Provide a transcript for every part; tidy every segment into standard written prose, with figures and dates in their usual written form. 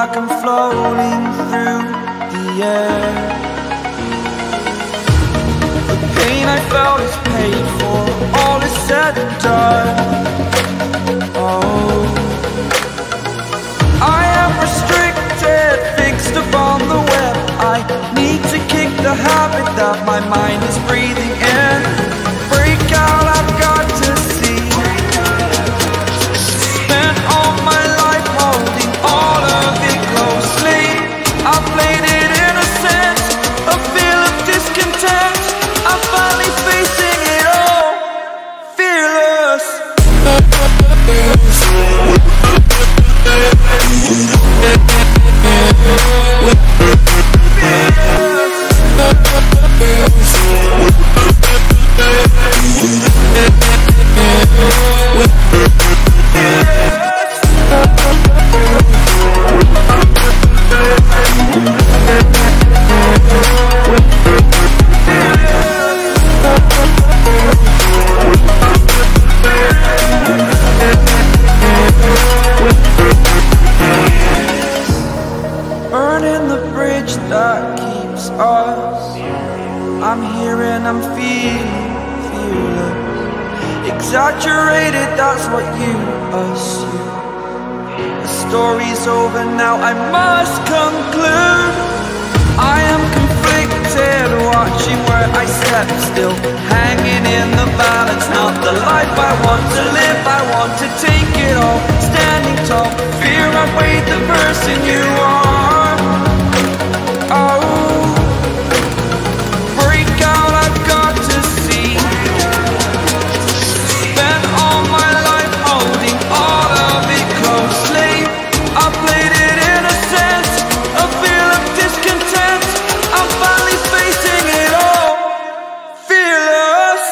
like I'm floating through the air. The pain I felt is paid for, all is said and done. Oh, I am restricted, fixed upon the web. I need to kick the habit that my mind is breathing in. Break out, I've got to see. Spent all my life holding all of it closely. I played it innocent, a feel of discontent. I'm finally facing it all, fearless. Burning the bridge that keeps us. I'm here and I'm feeling fearless. Exaggerated, that's what you assume. The story's over now, I must conclude. I am conflicted, watching where I step still, hanging in the balance. Not the life I want to live, I want to take it all. Standing tall, fear outweighed the person you are. Oh, break out, I've got to see. Spent all my life holding all of it closely. I played it innocent, a feel of discontent. I'm finally facing it all, fearless.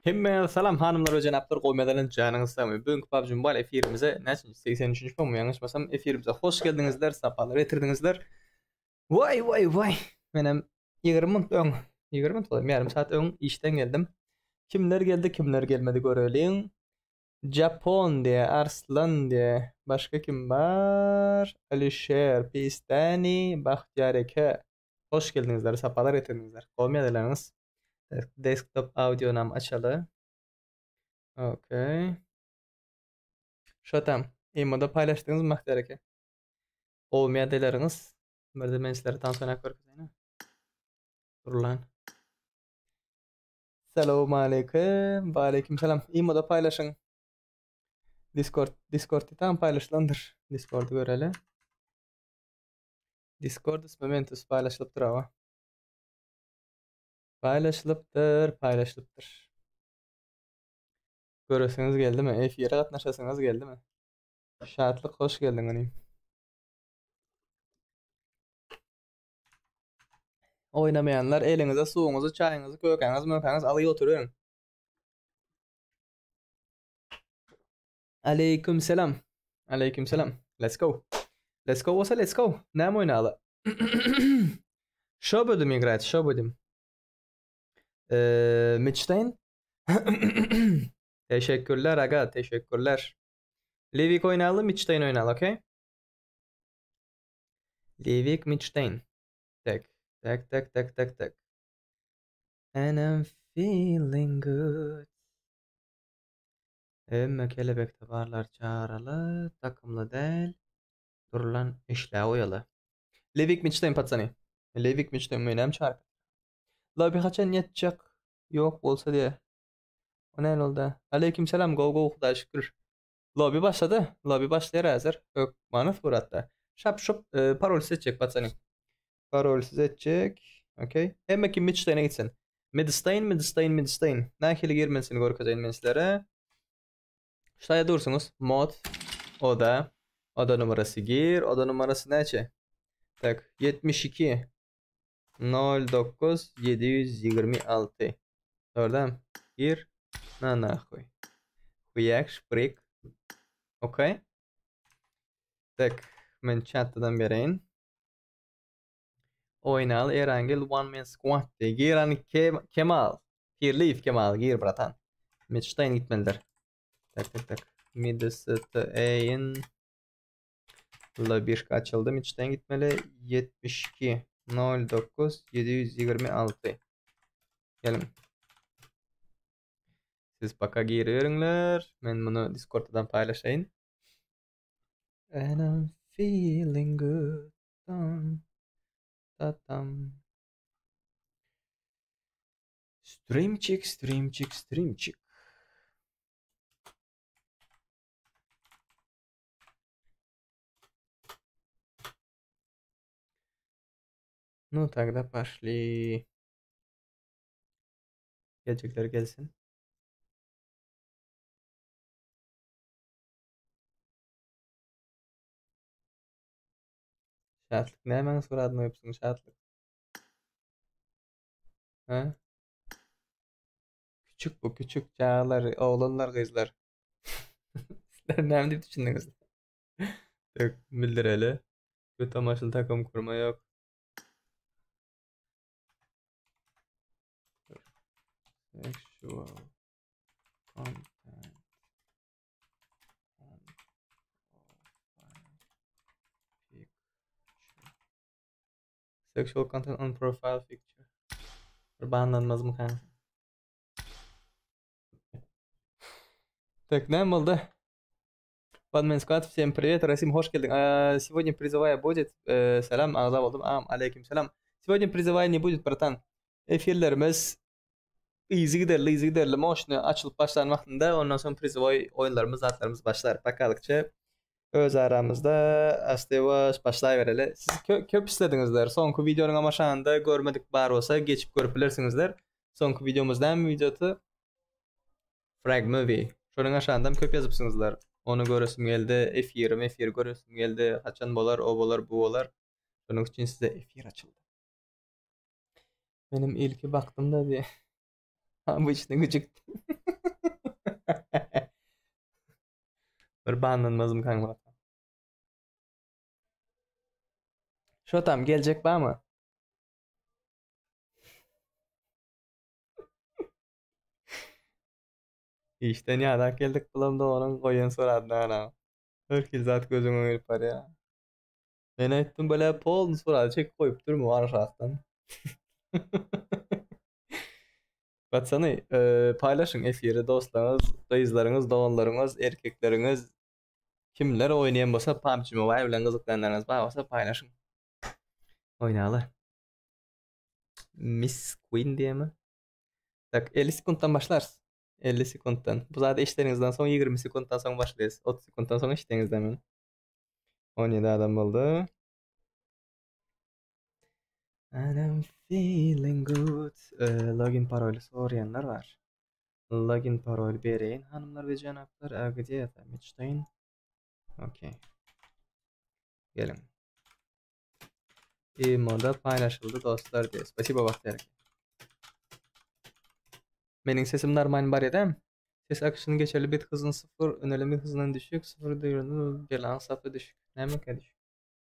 Hemmäňize salam hanymlar we jenaplar goýmadan janyňyz sagmy bu günki PUBG Mobile efirimize näçinji 83-nji bolmy ýalňyşmasam efirimize hoş geldiňizler sapalar getirdiňizler Waý waý waý menem 20 minut öň 20 minut bolýar ýarym saat öň işden geldim kimler geldi kimler gelmedi göreliň Japon diýe Arslan diýe başga kim bar Alişer Pistani Bagtyýar eke Hoş geldiňizler, sapalar getirdiňizler. Gowy ýazylanyňyz. Desktop audionam açaly. Okey. Şotam. Imoda paýlaşdyňyzmy Bagtyýar eke? Gowy ýazylanyňyz. Birde men sizlere tans oýnap görkezeýin. Dur lan. Salowmaleýkim. Waleýkim salam. Imoda paýlaşyň. Discord, Discord tam paýlaşylandyr. Discordy göreli. Discordus Momentus paýlaşylypdyr awa. Paýlaşylypdyr, paýlaşylypdyr. Göresiňiz geldimi? Efire gatnaşasyňyz geldimi? Şatlyk hoş geldiň inim. Oýnamaýanlar eliňize suwuňyzy, çaýyňyzy, kökäňizi, mökäňizi alyp oturyň. Aleýkum selam. Aleýkum selam. Let's go. Let's go bolsa let's go. Näme oýnaly? Şo budem igrать, şo budem. Eee, Mitstein. Teşekkürler aga, teşekkürler. Livik oýnaly, Mitstein oýnaly, okey? Livik Mitstein. Tek, tek, tek, tek, tek, tek. And I'm feeling good. Hemme kelebekde barlar çaraly, takymly däl, durlan işlä goýaly. Lewik Miçteýn patsany. Lewik Miçteýn menem çarp. Lobby haçan ýetjek ýok bolsa diýe. O näl boldy? Aleýkim salam gowy gowy hudaý şükür. Lobby başlady. Lobby başlaýar häzir. Hökmany suratda. Şap şup e, parol seçjek patsany. Parolsyz etjek. Okey. Hemme kim Midstein'e gitsin. Midstein, Midstein, Midstein. Nähili girmesini görkezeýin men sizlere. Şaýa dursuňyz. Mod oda. Oda numarasy gir. Oda numarasy näçe? Tak, 72 09 726. Dogrudan gir. Na nahuý. Huýak şprik. Okey. Tak, men chatdan bereýin. Oýnaly Erangel One Man Squad diýe. Giran Kemal. Pirliýew Kemal gir bratan. Midstein gitmelidir. Tak tak tak. Midstein Labirka açyldy. Midstein gitmeli. 72 09 726. Gelin. Siz paka giriberiňler. Men muny Discord'dan paýlaşaýyn. And I'm feeling good. Dam, da dam. Streamçik, streamçik, streamçik. Ну, тогда пошли. Geljekler gelsin. Şatlyk nämäň suradyny goýupsyň Şatlyk? Ha? Küçük bu küçük çagalar, oglanlar, gyzlar. Sizler näme diýip düşündiňiz? Tek bildireli. Köt amaçly takım kurma yok. Sexual content on profile picture. Sexual content on profile picture. Bir banlanmazmy kanka? Tak, näme boldy? One Man Squad, всем привет. Расим, hoş geldiň. Сегодня призывая будет. Salam, agza boldum. Am, aleyküm selam. Сегодня призывая не будет, братан. Efirlerimiz yzygiderli, yzygiderli moşny açylyp başlan wagtynda ondan soň prizowoý oýunlarymyz, zatlarymyz başlar. Pakalykça öz aramyzda asta-ýuwaş başlaýbereli. Siz köp islediňizler. Soňky wideonyň hem aşagynda görmedik bar bolsa geçip görüp bilersiňizler. Soňky wideomyz näme wideosy? Frag Movie. Şonuň aşagynda hem köp ýazypsyňyzlar. Ony göresim geldi, efiri, mefiri göresim geldi. Haçan bolar, o bolar, bu bolar. Şonuň üçin size efir açyldy. Menem ilki bakdym-da diýe. Обычный güjük. Bir banlanmazmykaň Murat? Şo tam geljek barmy? Işden ýadak geldik bulam doganyň goýan suradyna garaň. Her hili zat gözüňe gelip barýar. Men aýtdym bile polny surady çekip goýupdyr mu aşakdan. Patsany, e, paýlaşyň efiri dostlaryňyz, gyzlaryňyz, doganlaryňyz, erkekleriňiz kimler oýnaýan bolsa PUBG Mobile bilen gyzyklananlaryňyz bar bolsa paýlaşyň. Oýnaly. Miss Queen diýemi? Tak, 50 sekuntdan başlarys. 50 sekuntdan. Bu zady eşideniňizden soň 20 sekuntdan soň başlaýarys. 30 sekuntdan soň eşideňizde men. 17 adam boldy. And I'm feeling good. Ee, login paroly soraýanlar bar. Login parol bereýin hanymlar we jenaplar. A gdzie это? Мечтайн. Okey. Geliň. Imoda paýlaşyldy dostlar diýe. Spasibo Bagtyýar aka. Meniň sesim normalny barýadam. Ses akışynyň geçerli bit hyzyny 0, önelen bit hyzyndan düşük, 0 döwründe gelen sapy düşük. Nämekä düşük?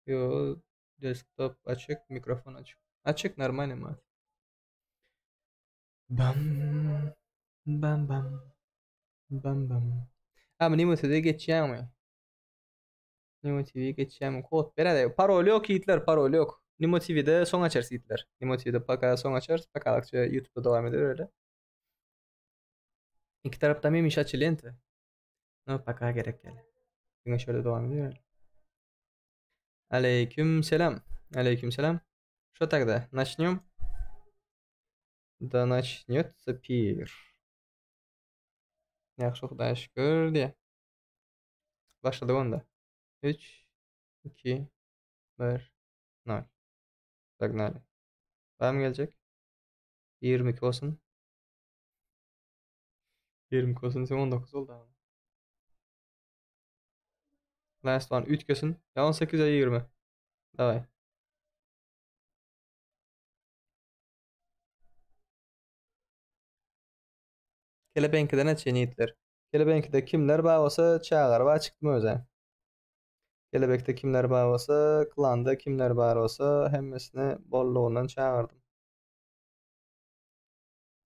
Yo, desktop açyk, mikrofon açyk. Açyk normalny mat. Bam bam bam bam bam. Ha, Nimo TV geçýäňmi? Nimo TV geçýäňmi? Kod beräde. Parol ýok ýigitler, parol ýok. Nimo TV'de soň açarys ýigitler. Nimo TV'de paka soň açarys. Pakalykça YouTube'da dowam eder öyle. Iki tarapdan hem iş açylýan ente. No, paka gerek ýaly. Diňe şöyle dowam ediyor. Aleyküm selam. Aleyküm selam. Şo тогда? Начнем? Да начнется пир. Ýagşy Hudaýa şükür diýe. Başladyk onda. 3 2 1 0. Погнали. Bam geljek. 22 bolsun. 22 bolsun, sen 19 oldu abi. Last one üýtgesin. Ýa 18 ýa 20. Daway. Kelebeňkide näçe ýigitler? Kelebeňkide kimler bar bolsa çagyryp açykdym özä. Kelebekde kimler bar bolsa, klanda kimler bar bolsa hemmesini bollugyndan çagyrdym.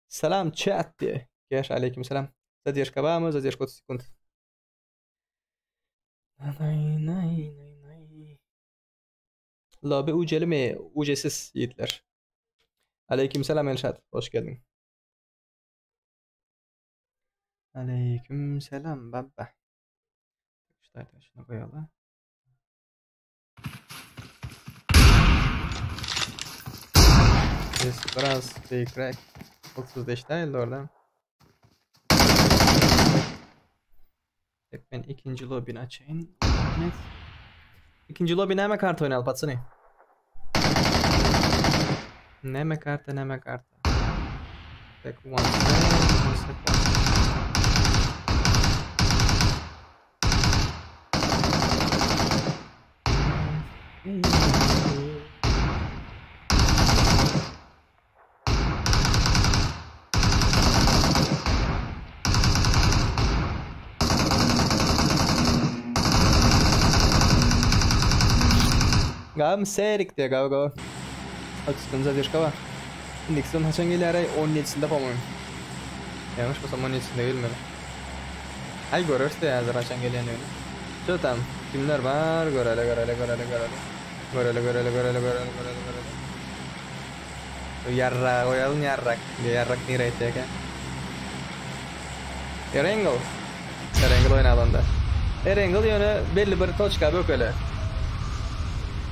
Salam chat diýe. Geş aleyküm selam. Zadержка barmy? Zadержка 30 sekund. Nay nay nay nay. Lobby ujelimi? Ujesiz ýigitler. Aleyküm selam Elşat. Hoş geldiň. Aleyküm selam baba. Ştaýda şunu goýaly. Biz biraz beýikräk. 35 däldi orada. Tek men ikinji lobbyni açayyn. Evet. Ikinji lobby näme karta oýnaly patsany? Näme karta, näme karta? Tek one sec, one sec, one sec. Gam serik diýe gaw gaw. 30 gün zadержка bar. Indiki sezon haçan gelýär aý? 17-sinde po-moýmu. Ýalňyş bolsam 17-sinde gelmeli. Aý göreris diýe häzir haçan gelýändigini. Şo tam kimler bar göreli göreli göreli göreli. Göreli göreli göreli göreli göreli göreli. Ýarragy goýalyn ýarrak. Ýarrak nirä gitýärkä? Erengel. Erengel oýnaly onda. Erengel ýöne belli bir toçka bökeli.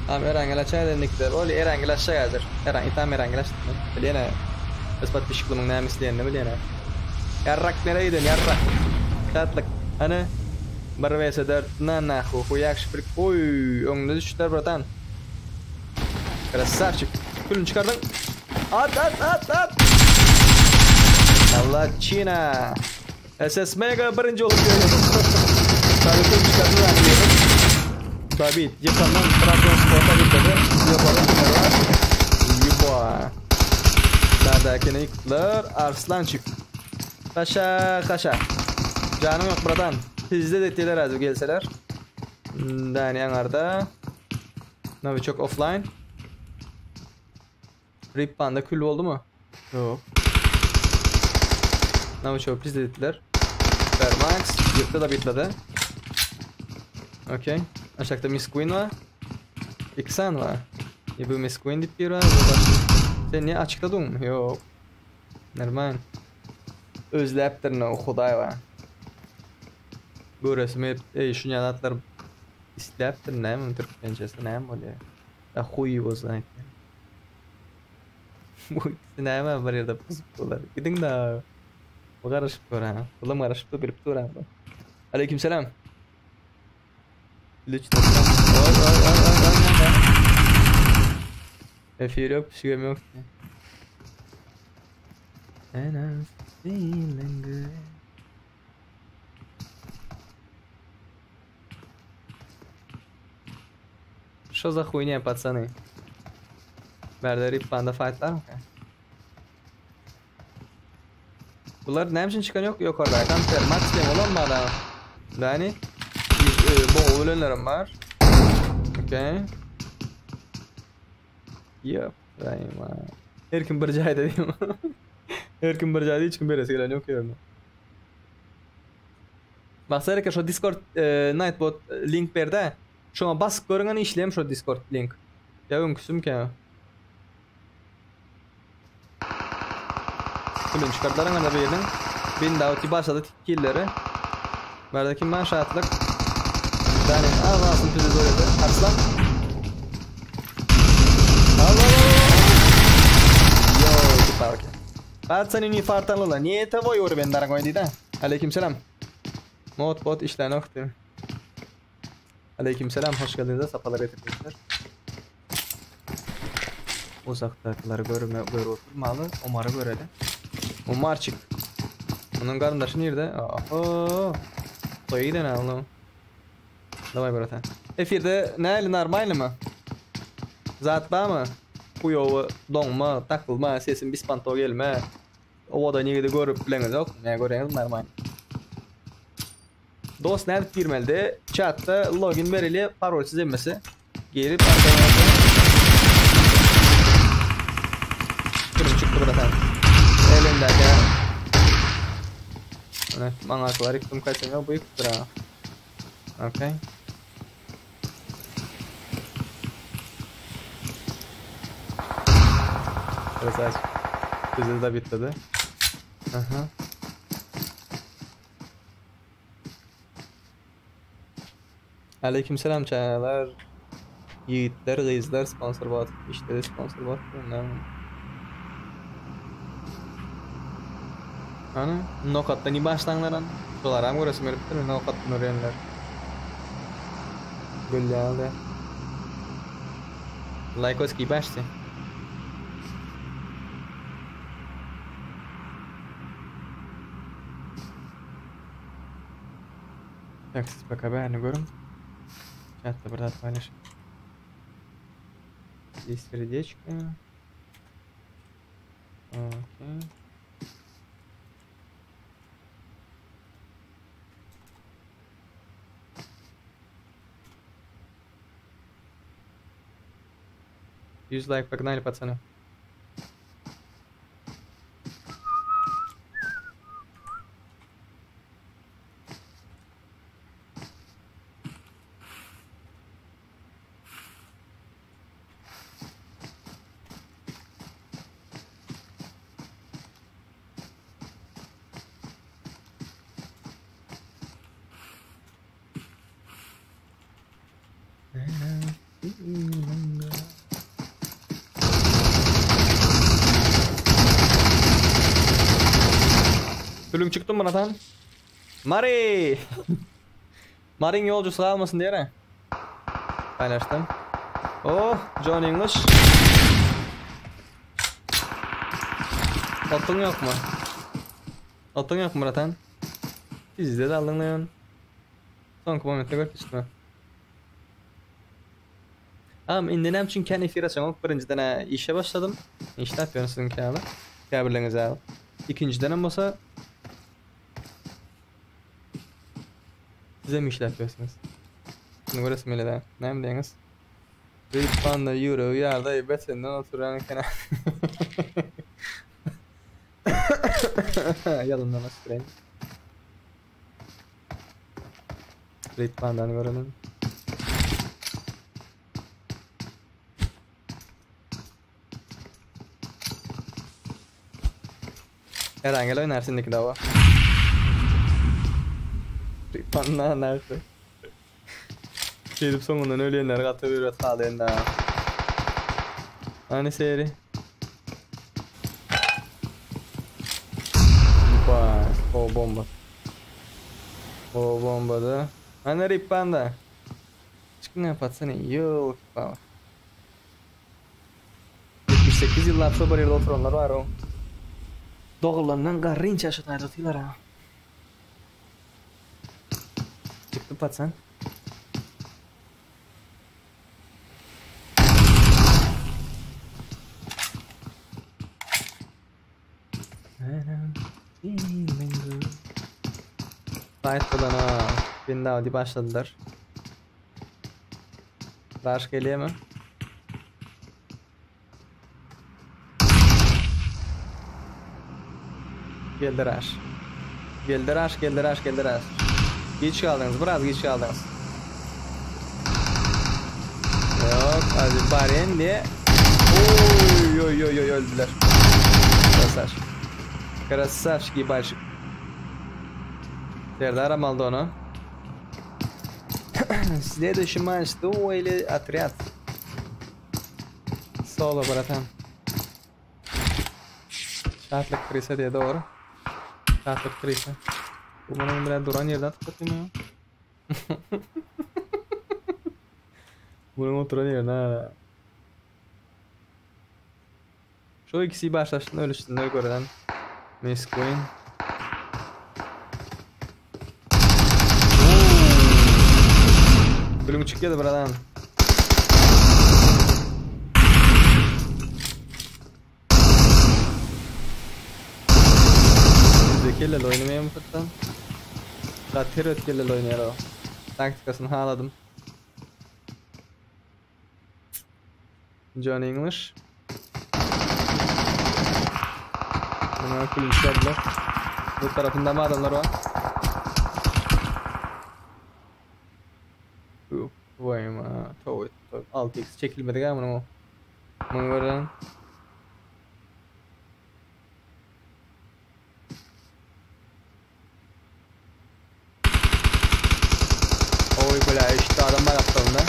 Tamam Erengel açaýda indikide. Bolýa Erengel açjak häzir. Eren itam Erengel açdy. Bilýän-ä. Öz podpisçiklerimiň näme isleýänini bilýän-ä. Ýarrak nirä giden ýarrak. Şatlyk. Hany. 1 vs 4 na nahu huýak şprik. Oý öňüne düşdüler bratan. Krasavçik. Külünü çykardyň. At at at at. Allah Çina. SS Mega birinji bolup geldi. Tabii külünü çykardy da diýelim. Tabii ýykandan Trabzonspor'a gitdi. Ýokarda kimler bar? Yuba. Bärdäkini ýykdylar. Arslançik. Kaşa kaşa. Janyň ýok bradan. Pizde etdiler häzir gelseler. Dani aňarda. Novichok offline. Ripbanda kül boldumy? Ýok. Novichok pizde etdiler. Vermax ýykdy da bitledi. Okey. Aşakda Miss Queen var. İki var. E bu Miss Queen diýip bir var. Sen niye açykda duň? Ýok. Normal. Özläpdir no Hudaý var. Göresim gelip, eý şuny zatlar isläpdir näme türkmençesi näme bolýar? Ya huý его знает. Bu ikisi näme bir ýerde buzup durlar. Gidiň da. Bu garaşyp dur ha. Bulam garaşyp dur bilip dur ha. Aleyküm selam. Lüç Oy oy oy oy oy oy. Efir yok, pişigem yok. And I'm feeling good. Что за хуйня, пацаны? Bärde Ripbanda fight barmyka? Bular näme üçin çykan ýok ýokarda? Kanter, Max diýen bolan bar da. Dani. Bogu bilenlerim bar. Okey. Ýok, daýyma. Her kim bir jaýda diýim. Her kim bir jaýda hiç kim beresi gelen ýok ýerine. Baksana eke şo Discord e, Nightbot e, link berde. Şoňa basyp görüň hany işleýärmi şo Discord link. Ýa öňküsimikä? Külün çykardylar aňarda biriniň. Birini awty başlady killeri. Bärde kim bar? Şatlyk. Dani az alsyn pizde doýurdy. Arslan. Al al al. Yo, palki. Пацаны не фартануло. Не твой уровень, дорогой, да? Aleyküm selam. Mod bot işlänok diýip. Aleyküm selam, hoş geldiňiz, sapalar getirdiňizler. Uzakdakylary görme görüp oturmaly. Omar'y göreli. Omarçik. Onuň garyndaşy nirde? Oho. Toýa giden ha onu. Daway bratan. Efirde näli normalnymy? Zat barmy? Huýowy doňma, takylma, sesim bispanto gelme. Owadan ýigidi görüp bileňizok. Näme görýäňiz normalny. Dost nädip girmelidi? Chatda login berilýär, parolsyz hemmesi. Girip arkadan Sürüm çykdy bratan. Elindäki. Ana, maňa aklar yıktım kaçan bu yıktıdır ha. Okey. Красавчик. Звезда bitdi. Aha. Aleyküm selam çagalar. Ýigitler, gyzlar sponsor bot. Işleri sponsor bot. Ana, nokatdan iyi başlanlar an. Şolar hem göresim gelipdir, nokatdan örenler. Gülýärdi. Lajkoski başdy. Tak siz baka bärini görüň. Chatda bir zat paýlaşyp. Здесь сердечко. Okey. Юз лайк, погнали, пацаны. Sülüm çykdym bratan. Mari! Marin yolcusu almasın diýere. Paylaştım. Oh, John English. Atın yok mu? Atın yok mu bratan? Bizde de aldın lan. Soňky momentde görüp üstüme. Am indi näme üçin kän efir açamok? Birinjiden hä işe başladym. Işläp ýörün siziň käbir. Käbirleriňiz ýaly. Ikinjidenem bolsa Sizem işläp ýörsüňiz. Şuny göresim gelýär. Näme diýeňiz? Beýik panda ýüregi ýarda besenden oturýan eken. Ýalyndan açdyraýyn. Beýik pandany görelim. Erangel oýnar indiki dawa. Panda nätdi? Gelip soňundan ölýänler gaty bir galdy indi. Ani seri. Vay, o bomba. O bomba da. Ana ripanda. Çykyň patsany. Ýok, baba. 78 ýyllap şo bir ýerde oturanlar bar o. Dogulandan garrynça şu taýda otyrlar ha. Çykdy patsan. Fight bolan ha. Bin diýip başladylar. Rush gelýärmi? Geldi Rush. Geldi Rush, geldi Rush, geldi Rush. Geç kaldyňyz, biraz geç kaldyňyz. Yok, hadi bari diye. Oy oy oy oy öldüler. Красавчик. Красавчик ебальщик. Serdar aldy onu. Следующий матч дуо или отряд? Соло, братан. Şatlyk krisa diye doğru. Şatlyk krisa. Bu bunun bilen duran yerden tıklatayım ya. Bunun oturan yerine ha. Şu ikisi başlaşsyn ölüşsünler göreden. Miss Queen. Gülüň çykýady bradan. Zekellel oýnamaýan futdan. Gaty erbet kellel oýnaýar o. Taktikasyny haladym. John English. Buna külümserdiler. Bu tarafında mı adamlar var? Vay ma, tow 6x çekilmedi ha bunun o. Bunu gören. Oy bля, işte adam var gapdalynda.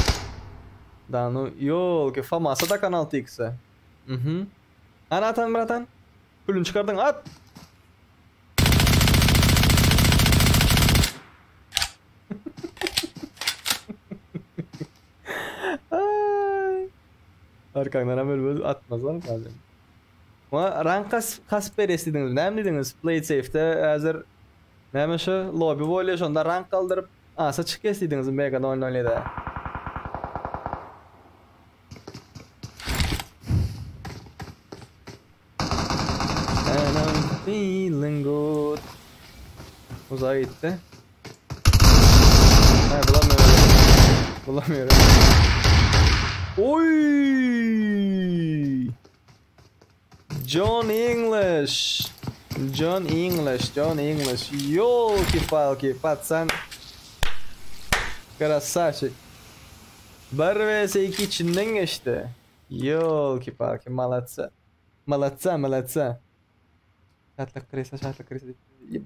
Danu, ýol ki Famasa takan 6x-e. Mhm. Ana atan bratan. Pülüni çykardyň at. Ay. Arkaňdan hem ölmez atmazlar bazen. Oňa rank kas kasp berýäs diýdiňiz. Näme diýdiňiz? Play it safe-de häzir näme şu lobby bolýar şonda rank galdyryp asa çykýas diýdiňiz Mega 007-de. And I'm feeling good. Uzağa gitdi. Ha, bulamıyorum. Bulamıyorum. Oy! John English. John English, John English. Ýolki-palki, patsan. Krasavçik. 1 vs 2 içinden geçdi. Ýolki-palki, malatsa. Malatsa, malatsa. Şatlyk kresa, şatlyk kresa.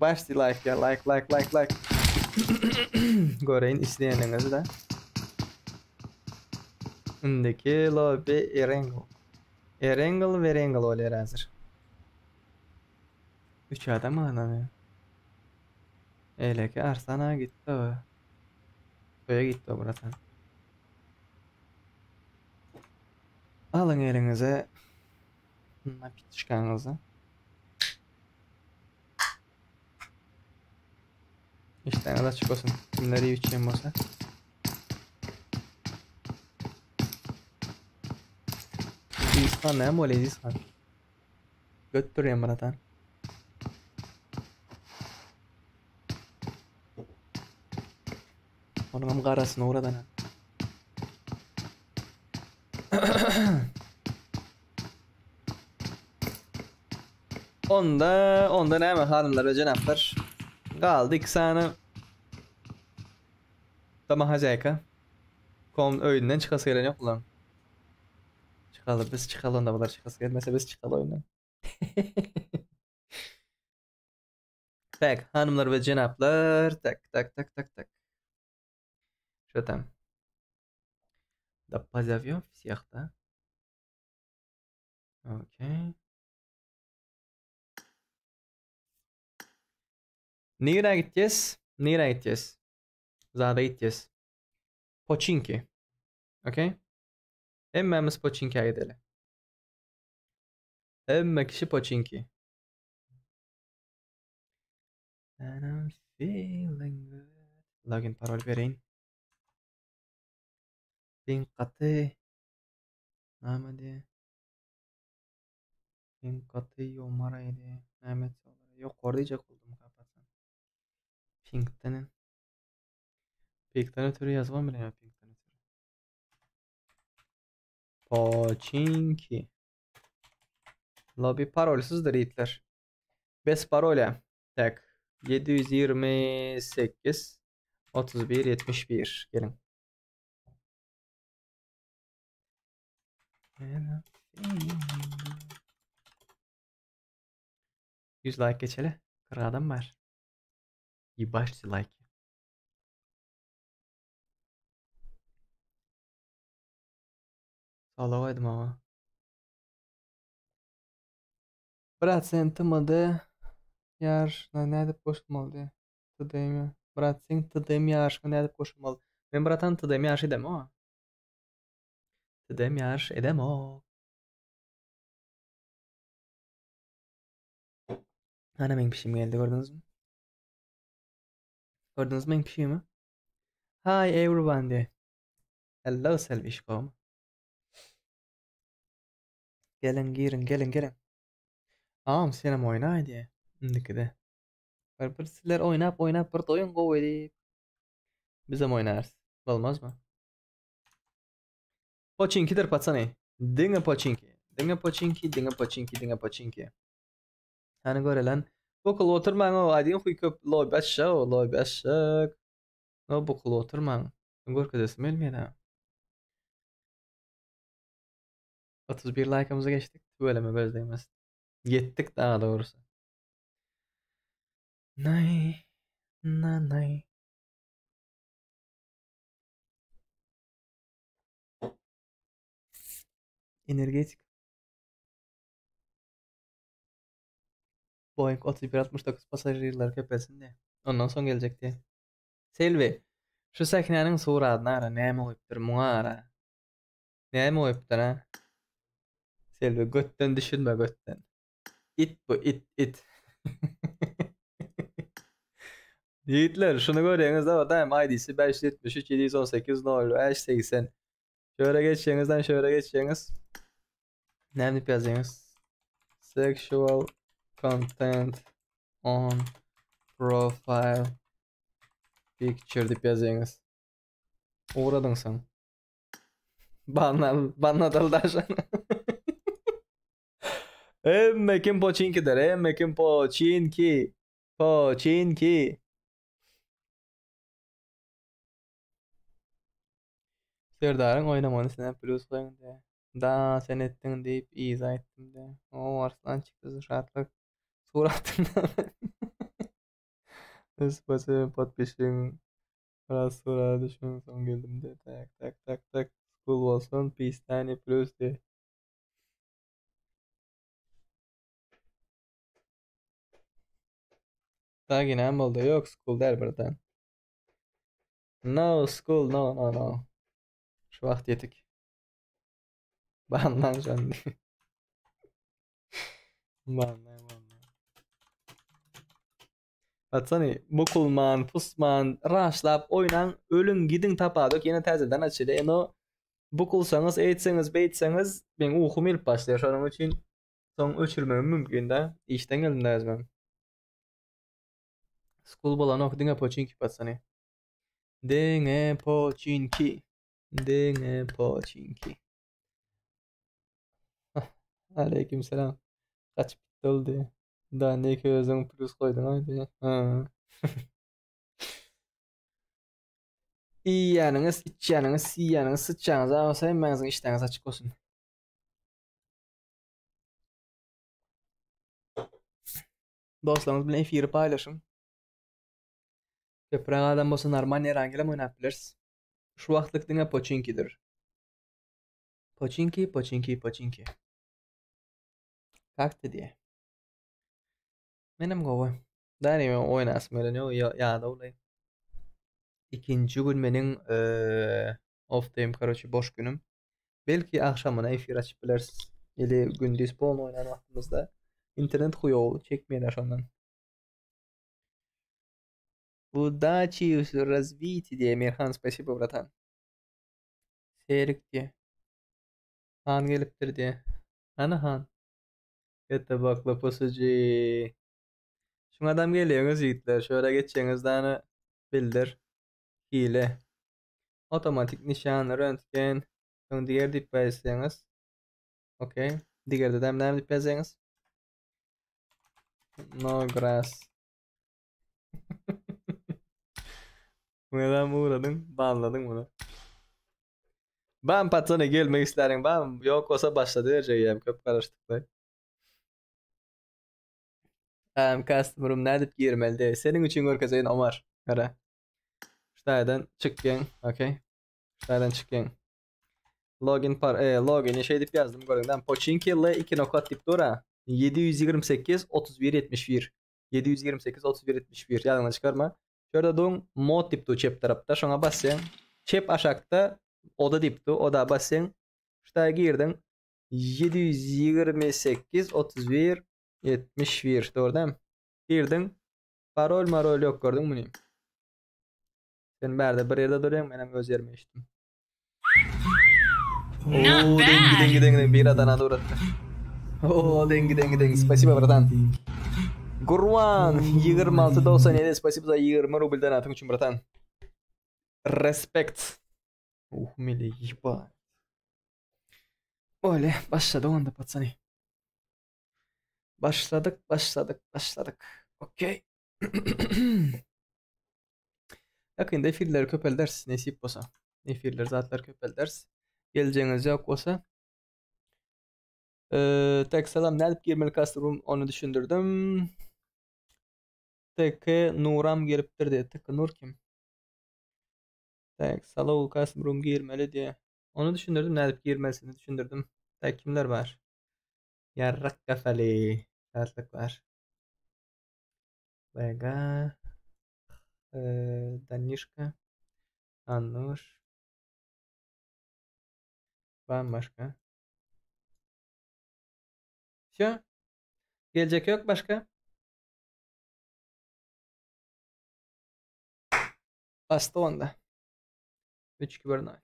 Başdy like ya, like, like, like, like. Göreýin isleýäniňizi de. Indiki lobby Erengel. Erengel we Erengel bolýar häzir. 3 adam galan. Eýleki Arsana gitdi o. Toýa gitdi o bratan. Alyň eliňize napitçkaňyzy. Işdäňiz açyk bolsun. Kimler iýip içýän bolsa. Eziz han näme bolýar Eziz han? Götürýän bratan. Onuň hem garasyny ugradan. Onda, onda näme hanymlar we jenaplar? Galdy iki sany Domohozyaýka. Kom öýünden çykasy gelen ýok bulan. Çykaly biz çykaly onda bular çykasy gelmese biz çykaly öýünden. Tak, hanymlar we jenaplar, tak, tak, tak, tak, tak. Что там? Да позовем всех, да? Okey. Nirä gitjes? Nirä gitjes? Zada gitjes. Poçinki. Okey. Hemmämiz Poçinkä gideli. Hemme kişi Poçinki. And I'm feeling good. Login parol bereýin. Ping gaty. Näme diýe? Ping gaty ýomaraýdy. Näme etse bolar? Ýokary diýjek boldum kapatsam. Pingden. Pingden ötürü ýazybam bilemok pingden ötürü. Poçinki. Lobby parolsyzdyr ýigitler. Bez parolya. Tak. 728 31 71. Geliň. 100 like geçeli. 40 adam var. Ýebaşdy like. Saglyk aýdym aga. Brat sen TMD ýaryşyna nädip goşulmaly? TDM Brat sen TDM ýaryşyna nädip goşulmaly? Men bratan TDM ýaryş edemok. TDM ýaryş edemok. Ana meň pişim geldi gördüňizmi? Gördüňizmi meň pişimi? Hi everyone diye. Hello Selbişkom. Geliň girin geliň geliň. Agam senem oýnaý diye. Indikide. Bir, bir sizler oýnap oýnap bir doýuň gowy diýip. Bizem oýnarys. Bolmazmy? Poçinkidir patsany. Diňe poçinki. Diňe poçinki, diňe poçinki, diňe poçinki. Hany görelen. Bukulyp oturmaň o aýdyň huý köp lobby açjak o lobby açjak. No bukulyp oturmaň. Görkezesim gelmeýär. 31 laýkymyzy geçdik. Tüweleme göz degmesin. Ýetdik daha dogrusy. Nay na nay. Energetik. Boeing 3169 pasažirler köpelsin diye. Ondan soň geljek diye. Selbi, şu sähnäniň suradyna ara näme goýupdyr muňa ara. Näme goýupdyr ha? Selbi götden düşünme götden. It bu it it. Ýigitler şuny görýäňiz da daýym ID'si 573 718 05 80. Şöyle geçýäňizden şöyle geçýäňiz. Näme diýip ýazýaňyz? Sexual content on profile picture diýip ýazýaňyz. Ugradyň soň. Banna banna daşan. Hemme kim poçinkidir, hemme kim poçinki. Poçinki. Serdaryň oýnamagyny isleýän plus goýuň diýä. Da sen etdiň diýip yza aýtdym diýä. O Arslan çykdy şatlyk. Suratyny. Spasibo podpişiň. Biraz surata düşüň soň geldim diýä. Tak tak tak tak. School bolsun pistani plus diýä. Tagi näme boldy? Ýok school däl birden. No school no no no. Şu wagt ýetik. Bandan şonda. Bandan bandan. Patsany bukulman, pusman, raşlap oýnaň, ölüň gidiň tapadok ýene täzeden açylýar. Eno bukulsaňyz, eýtseňiz, beýtseňiz meň ukum gelip başlaýar. Şonuň üçin soň öçürmegim mümkin da. Işden geldim da özüm. School bolanok diňe poçinki patsany. Diňe poçinki. Diňe poçinki. Aleyküm selam. Kaçyp gitdi ol diye. Daha ne ki özüň plus koydun aý diye. Ha. Iýýäniňiz, içýäniňiz, siýýäniňiz, syçýaňyz bolsa hemmäňiziň işdäňiz açyk bolsun. Dostlaryňyz bilen efiri paýlaşyň. Köpräk adam bolsa normal Erangel oýnap bileris. Şu wagtlyk diňe Poçinkidir. Poçinki, Poçinki, Poçinki. Как ты diýe. Menem gowy. Däne men oýnasym gelen ýok, ýadawlaý. Ikinji gün meniň off daýym, karoçe, boş günüm. Belki agşamyna efir açyp bileris. Ili gündiz polny oýnan wagtymyzda internet huýow çekmeýär şondan. Удачи в развитии, diýe Mirhan, спасибо, братан. Serik diýe. Han gelipdir diýe. Hany han? Ete bakla pusuji. Şuň adam gelýäňiz ýigitler. Şöyle geçýäňiz dany bildir. Hile. Otomatik nişan, röntgen. Soň diğer diýip ýazsaňyz. Okey. Digerde de näme diýip ýazýaňyz? No grass. Muňa ugradyň, banladyň muny. Bam patsana gelmek isläriň bam, ýok bolsa başlady berjek köp garaşdyk. Äm customer'ım nädip girmeli diye. Seniň üçin görkezeýin Omar. Gara. Ştaýdan çykýaň, okey. Ştaýdan çykýaň. Login par e, logini şey diýip ýazdym görüňden. Poçinki L2 nokat diýip dur ha. 728 31 71. 728 31 71 ýadyňdan çykarma. Şurada duň mod diýip dur çep tarapda. Şoňa basýaň. Çep aşakda oda diýip dur. Oda basýaň. Ştaýa girdiň. 728 31 71 doğru değil mi? Girdiň. Parol marol ýok gördüňmi muny? Sen bärde bir ýerde durýaň, menem öz ýerime geçdim. Oo, dengi dengi dengi dengi bir adana uğrattı. Oo, dengi dengi dengi. Spasibo bratan. Gurban 26.97 spasibo za 20 rubl donatyň üçin bratan. Respekt. Uh, mili ýba. Öyle başladyk onda patsany. Başladyk, başladyk, başladyk. Okey. Ýakynda efirleri köpelderis, nesip bolsa. Efirler zatlar köpelderis. Geljegiňiz ýok bolsa. Ee, tek salam nädip girmeli custom room ony düşündirdim. TK Nuram gelipdir diýdi. TK Nur kim? Tek Salo custom room girmeli diýe. Ony düşündirdim, nädip girmelisini düşündirdim. Tek kimler bar? Ýarrak kafaly. Şatlyk bar. BG Danişka Annuş Bambaşka Vse. Geljek ýok başga. Basdy onda. 3 2 1 0.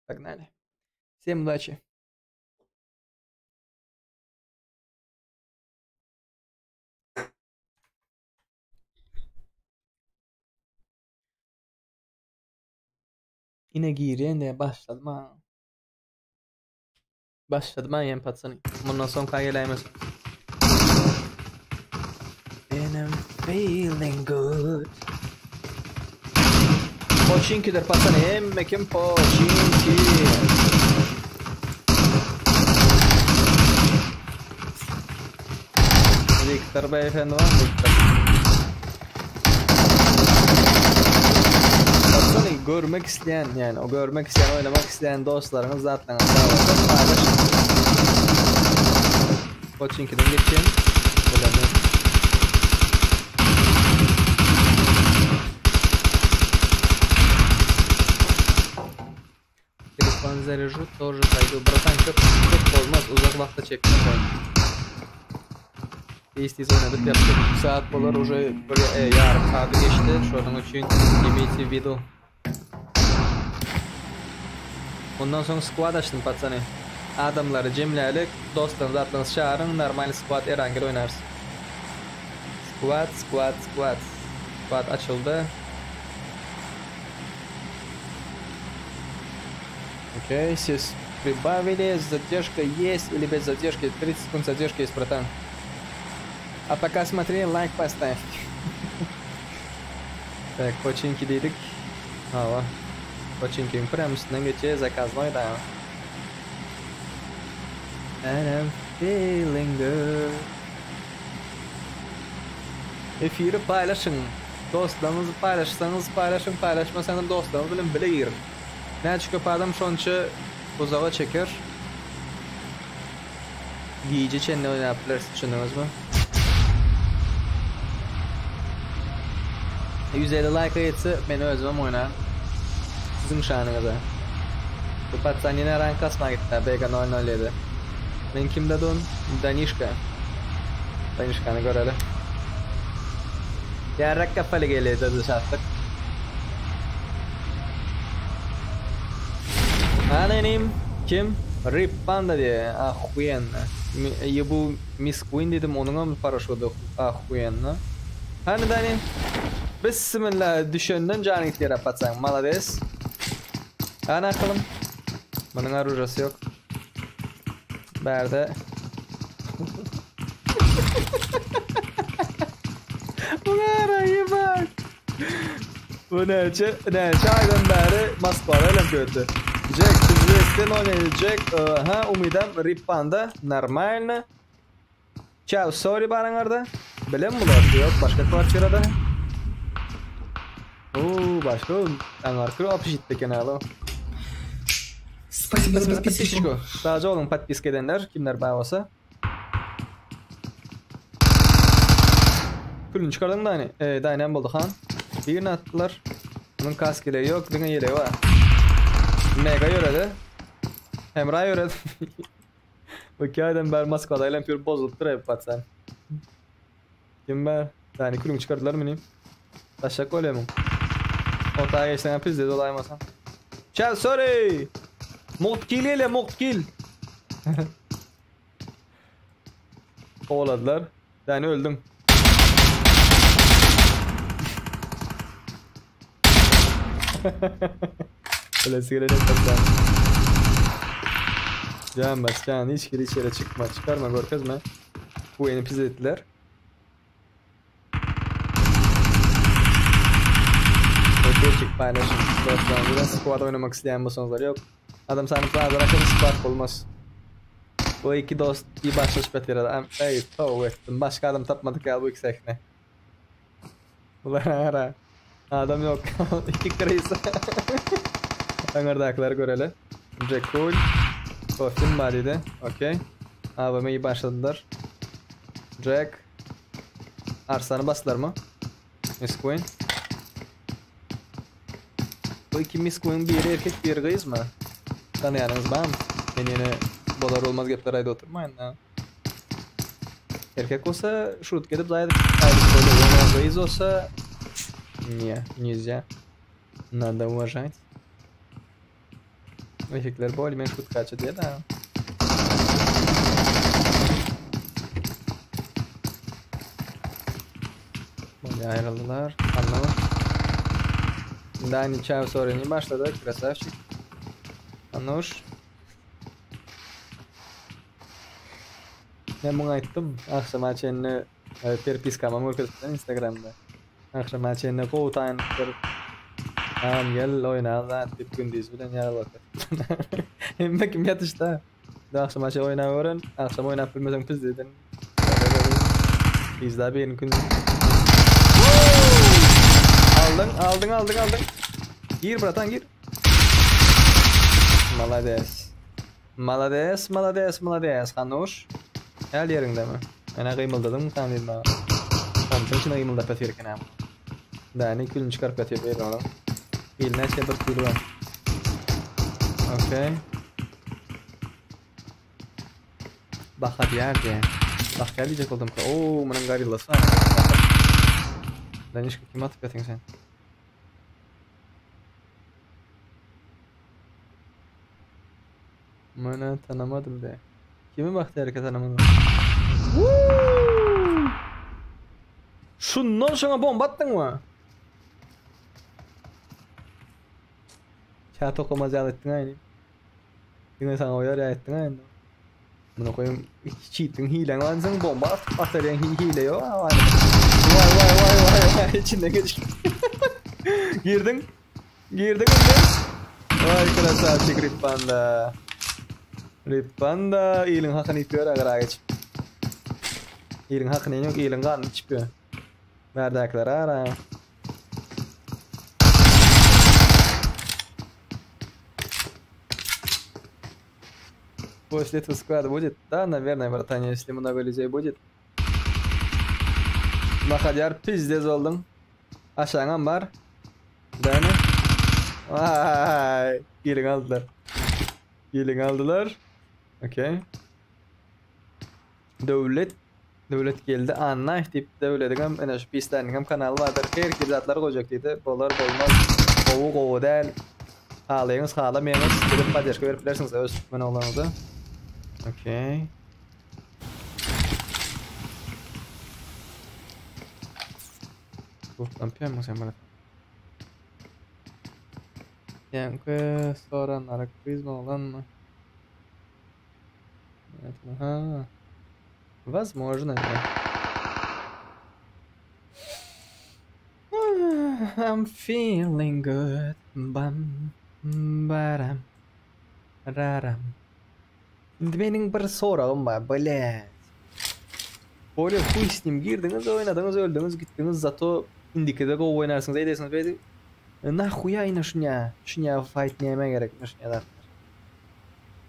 Погнали. Всем удачи. Ine girýän diýe başladym ha. Başladym ha ýen patsany. Mundan soň ka geläýmesin. And I'm feeling good. Poçinkidir patsany hemme kim poçinki. Viktor beyefendi var mı Viktor? Baksana görmek isteyen yani o görmek isteyen oynamak isteyen dostlarınız zaten sağ olsun paylaşın. Koçinki'den geçeyim. Bilemem. Telefon zarяжу тоже пойду. Братан köp köp bolmaz uzak wagta çekmek oýun. Tez tez oynadyk ýapdyk. 3 saat bolar уже bir e, ýarym saady geçdi. Şonuň üçin imeyte в виду. Ondan soň squad açdym patsany. Adamlary jemlälik, dostlaryňyzy zatlaryňyzy çagyryň, normal squad erangel oýnarys. Squad, squad, squad. Squad açyldy. Окей, сес прибавили, задержка есть или без задержки? 30 секунд задержки есть, братан. А пока смотри, лайк поставь. Так, починки diýdik. Hawa. Починки prям üstünden geçýär, заказной da. And I'm feeling good. Efiri paýlaşyň. Dostlaryňyzy paýlaşsaňyz paýlaşyň, paýlaşmasaňyz dostlaryňyz bilen bile giriň. Näçe köp adam şonça uzaga çeker. Gije çenli oýnap bileris, düşündiňizmi? 150 laýka ýetse men özümem oýnaryn. Siziň şanyňyza. Bu patsan ýene rank kasma gitdi, BG 007. Men kimde don? Danişka. Danişkany göreli. Ýarrak kafaly gelýär dedi şatlyk. Ana inim kim? Rip Panda diýe. Ahuýenna. Ýebu Miss Queen diýdim, onuňam paraşudy ahuýenna. Hany Dani? Bismillah düşenden janyň gitýär patsaň. Malades. Ana akylym. Munuň orujasy ýok. Bärde. Bu ne bak. Bu näçe, näçe aýdan bäri Moskwada bilen kötdi. Jack, Sizden oýnaýdy Jack. Ha, umydam Rip Panda. Normalno. Ciao, sorry baraňarda. Bilen bular ýok başga kwartirada. Oo, başga aňarky общежитде eken alo. Спасибо за подписочку. Sag boluň podpiska edenler, kimler bar bolsa. Külünü çykardyň Dani. E, Dani hem boldy han. Birini atdylar. Bunun kaskeli ýok, diňe ýelegi bar. Mega ýöredi. Hemra ýöredi. Bu iki aýdan bäri Moskwada aýlanyp ýörüp bozulypdyr hep patsan. Kim bar? Dani külüňi çykardylar meni. Taşak bolýamyň. Otaga geçseň pizde dolaýmasaň. Çal sorry. Mugt kill gelýär, mugt kill. Kowaladylar. Dani öldüň. Öyle sigara etmekten. Can bas can hiç gir içeri çıkma çıkarma görkezme. Bu eni pis ettiler. Gerçek paylaşım. Dostlar, squad oynamak isteyen bolsaňyzlar yok. Adam sany bırakın squad bolmaz. Bu iki dost bir başlaşıp ýatyr. Ey, tövbe ettim. Başka adam tapmadık ya bu iki sahne. Ulan ara. Adam yok. İki kriz. Öňürdäkileri göreli. Jack cool. Kostüm bar idi. Okey. AVM'yi başladılar. Jack. Arslany basdylar mı? Miss Queen. Bu iki Miss Queen biri erkek biri gyz mı? Tanıyanınız var mı? Men ýene bolar olmaz gepler aýdyp oturmaýyn da. Erkek bolsa şut gelip zaýadyp aýdyp bolýar. Ýöne gyz bolsa не, нельзя. Надо уважать. Erkekler bol men şut kaçy diýe da. Bolýa aýryldylar. Anlawa. Dani Çaw soreni başlady. Krasavçik. Anuş. Men muňa aýtdym. Agşama çenli e, perpiskamam görkezipdim Instagramda. Agşama çenli gowy taýynlykdyr. Tamam gel oýna zat diýip gündiz bilen ýaly Hemme kim ýatyşda. Agşama çenli oýnap öwren. Agşam oýnap bilmeseň pizdeden. Pizda birini gün. Aldyň, aldyň, aldyň, aldyň. Gir bratan gir. Malades. Malades, malades, malades. Hanuş. Her ýeriňde mi? Ene gymyldadyň sen diýdim maňa. Komşuň içine gymyldap ýatyr eken hem. Däni külünü çykaryp ýatyr bir oğlum. Il näçe bir kili bar. Okey. Baka diýer diýe. Baka diýjek boldum. Oo, munuň gorillasy bar. Danişka kim atyp ýatyň sen? Mana tanamadım de. Kimi baktı herkes tanamadım. Woo! Şundan şoňa bomba atdyň mı? Kağıt okumaz ýaly etdiň aýny. Diňe saňa oýar ýa etdiň aýny. Muny goýum çitiň hileň barsyň bomba atyp atarýan hile ýok. Vay vay vay vay vay içinden geçip. Girdiň. Girdiň indi. Vay krasavçik Rippanda. Rippanda iliň hakyny iýip ýör agyra geçip. Iliň hakyny ýok, iliň ganyny içip ýör. Bärdäkiler ara. После этого склада будет? Да, наверное, братан, если много людей будет. Mahadyar pizdez oldum. Aşaňam bar. Däne. Vay, gelin aldylar. Gelin aldylar. Okey. Döwlet Döwlet geldi Annaýew diýip Döwlediňem ene şu pisläniňem kanaly bardyr. Her hili zatlar goýjak diýdi. Bolar bolmaz. Gowy gowy däl. Halaýyňyz halamaýyňyz gelip poddežka berip bilersiňiz öz türkmen oglanyňyza. Okey. Kurtlampýarmyň sen bana? Ýaňky soranlara gyzma oglanmy? Aha. Возможно, да. I'm feeling good. Bam, baram, raram. Indi meniň bir soragym bar, блядь. Bolýa huý s nim girdiňiz, oýnadyňyz, öldüňiz, gitdiňiz, zato indikide gowy oýnarsyňyz, eýdersiňiz, beýdi. Nahuýa ine şunya, şunya fight näme gerek, şunya zatlar.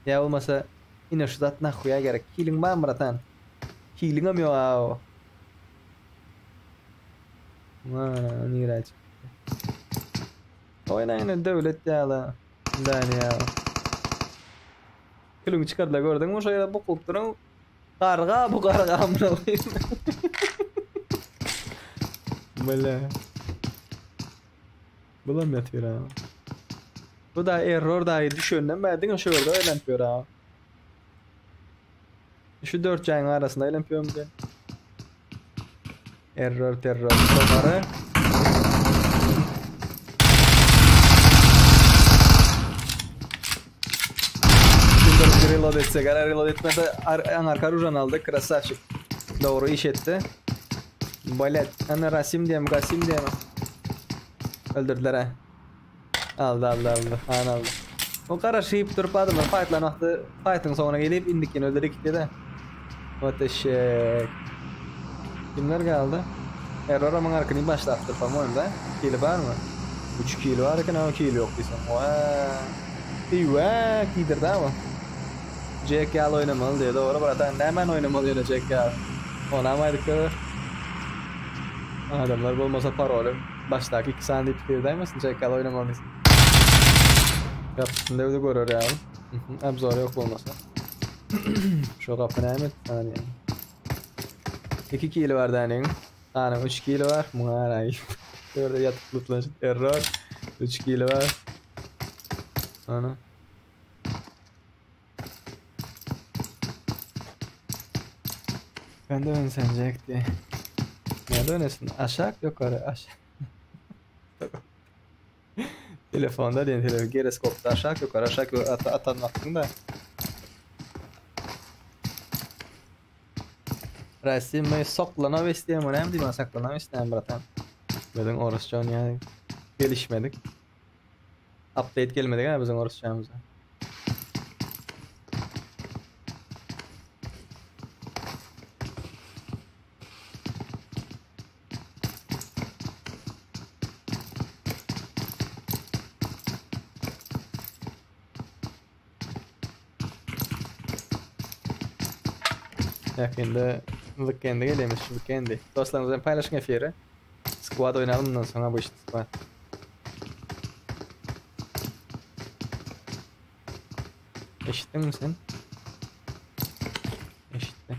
Ýa bolmasa ine şu zat nahuýa gerek. Hiliň barmy bratan? Hiliňem ýok aw. Mana nirä çykdy. Oýna ine döwlet ýaly. Däni ýaly. Külüňi çykardylar gördüňmi şo ýere bukulyp duran garga bu garga amına koyayım. Bile. Bulam ýatyr ha. Bu da error daýy düşenden bäri diňe şu ýerde aýlanyp ýör ha. Şu dört jaýyň arasynda aýlanyp ýörmüş. Error terror topary. Kimdir reload etse, gara reload etmese ar arka rujan aldy. Krasavçik. Dogry iş etdi. Balet. Ana Rasim diýem, Gasim diýem. Öldürdüler ha. Aldy, aldy, aldy. Han aldy. O garaşyp durup adamlar fightlan wagty fightyň soňuna gelip indikini öldürip gitdi-de. What eşek. Kimler galdy? Error amyň arkyny başlapdyr, po-moýem, da? Kili barmy? 3 kili bar eken, ama kili ýok diýseň. Waa. Eýwä, diýdirdi ama. Jack ýaly oýnamaly diýdi. Dogry, bratan, nämäni oýnamaly ýöne Jack ýaly? Onam aýdyp berer. Adamlar bolmasa paroly başdaky 2 sany diýip pikir edäýmesin, Jack ýaly oýnamaly diýsin. Gapysynda özi görer ýaly. Obzor ýok bolmasa. Şu gapy näme etdi sana diýen. 2 kili bar däniň. Sanyň 3 kili bar. Muňa garaý. Ýerde ýatyp lutlaşyp error. 3 kili bar. Ana. Ben de oynasam Jack diye. Nerede oynasın? Aşağı yukarı aşağı. Telefonda diýen telefon geroskopda aşak ýokary aşak ýokary ata atan wagtyň da. Rasim soklana besleýän bu näme diýmän saklana besleýän bratan. Biziň orusça oýnaýan gelişmedik. Update gelmedik ha biziň orusçamyza. Ýakynda weekende gelýärmiş şu weekendi. Dostlaryňyz bilen paýlaşyň efiri. Squad oýnalım bundan soňra bu işte squad. Eşitdiňmi sen? Eşitdim.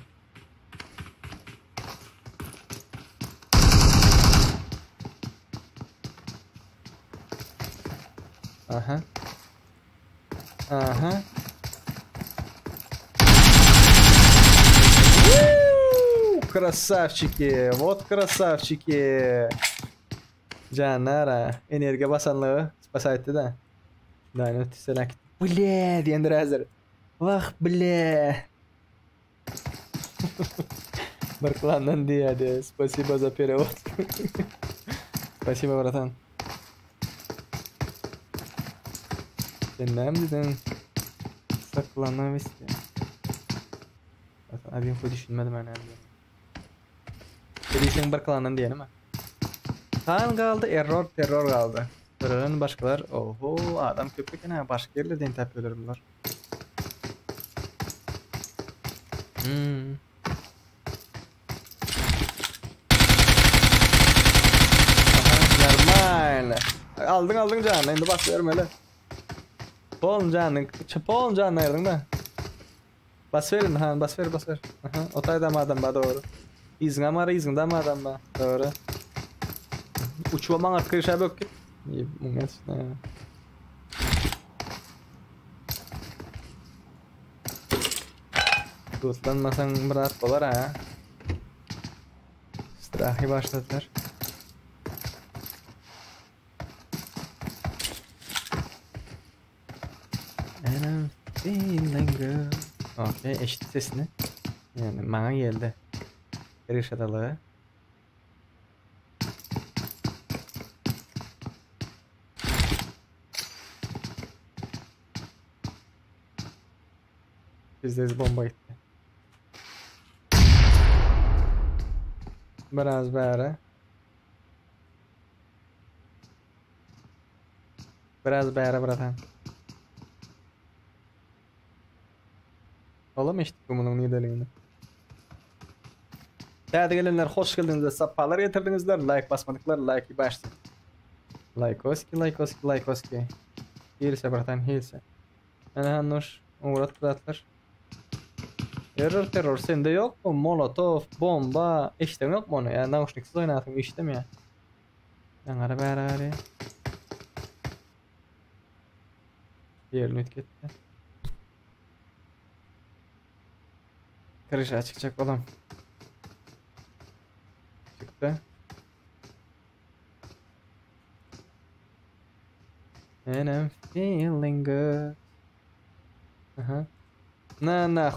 Aha. Aha. Красавчики! Вот красавчики! Janara, energiýa basanlygy spasaytdy da. Dany ötüsene. Ble diýendir häzir. Wah, ble. Bir klandan diýýärdi. Spasibo za perewod. Spasibo, bratan. Sen näme diýdiň? Saklanabilse. Abim koy düşünmedim ben näme diýen. Diýseň bir klandan diýenimi? Han galdy, error, terror galdy. Gören başgalar, oho, adam köp eken ha, başga ýerlerden tapýarlar bular. Hmm. Aha, normal. Aldyň aldyň janyny, indi bas bermeli. Polun janyny, polun janyny aýyrdyň da. Bas ber indi, ha, bas ber, bas ber. Aha, o taýda adam bar, dogry. Yzyňa bar, yzyňda adam bar, dogry. Uçup maňa kyrşa bök git. Muňa Dostlanmasaň bir zat bolar ha. Strahy başladylar. And I'm feeling good. Okey, eşit sesini. Yani maňa geldi. Rişadalygy. Bizde bomba gitti. Biraz bäri. Biraz bäri bratan. Olam eşitdik munuň nideligini. Täze gelenler hoş geldiňizler, sapalar getirdiňizler. Like basmadyklar like başsyn. Likeoski, likeoski, likeoski. Hilse bratan, hilse. Ana Hannuş, uğrat zatlar. Error terror sende yok mu? Molotov, bomba, eşden yok mu onu? Ya nauşniksiz oynasın işlem ya. Yaňara bäri gary. Ýerini üýtgetdi. Kryşa çykjak olam. Çykdy. And I'm feeling good. Aha. Na na.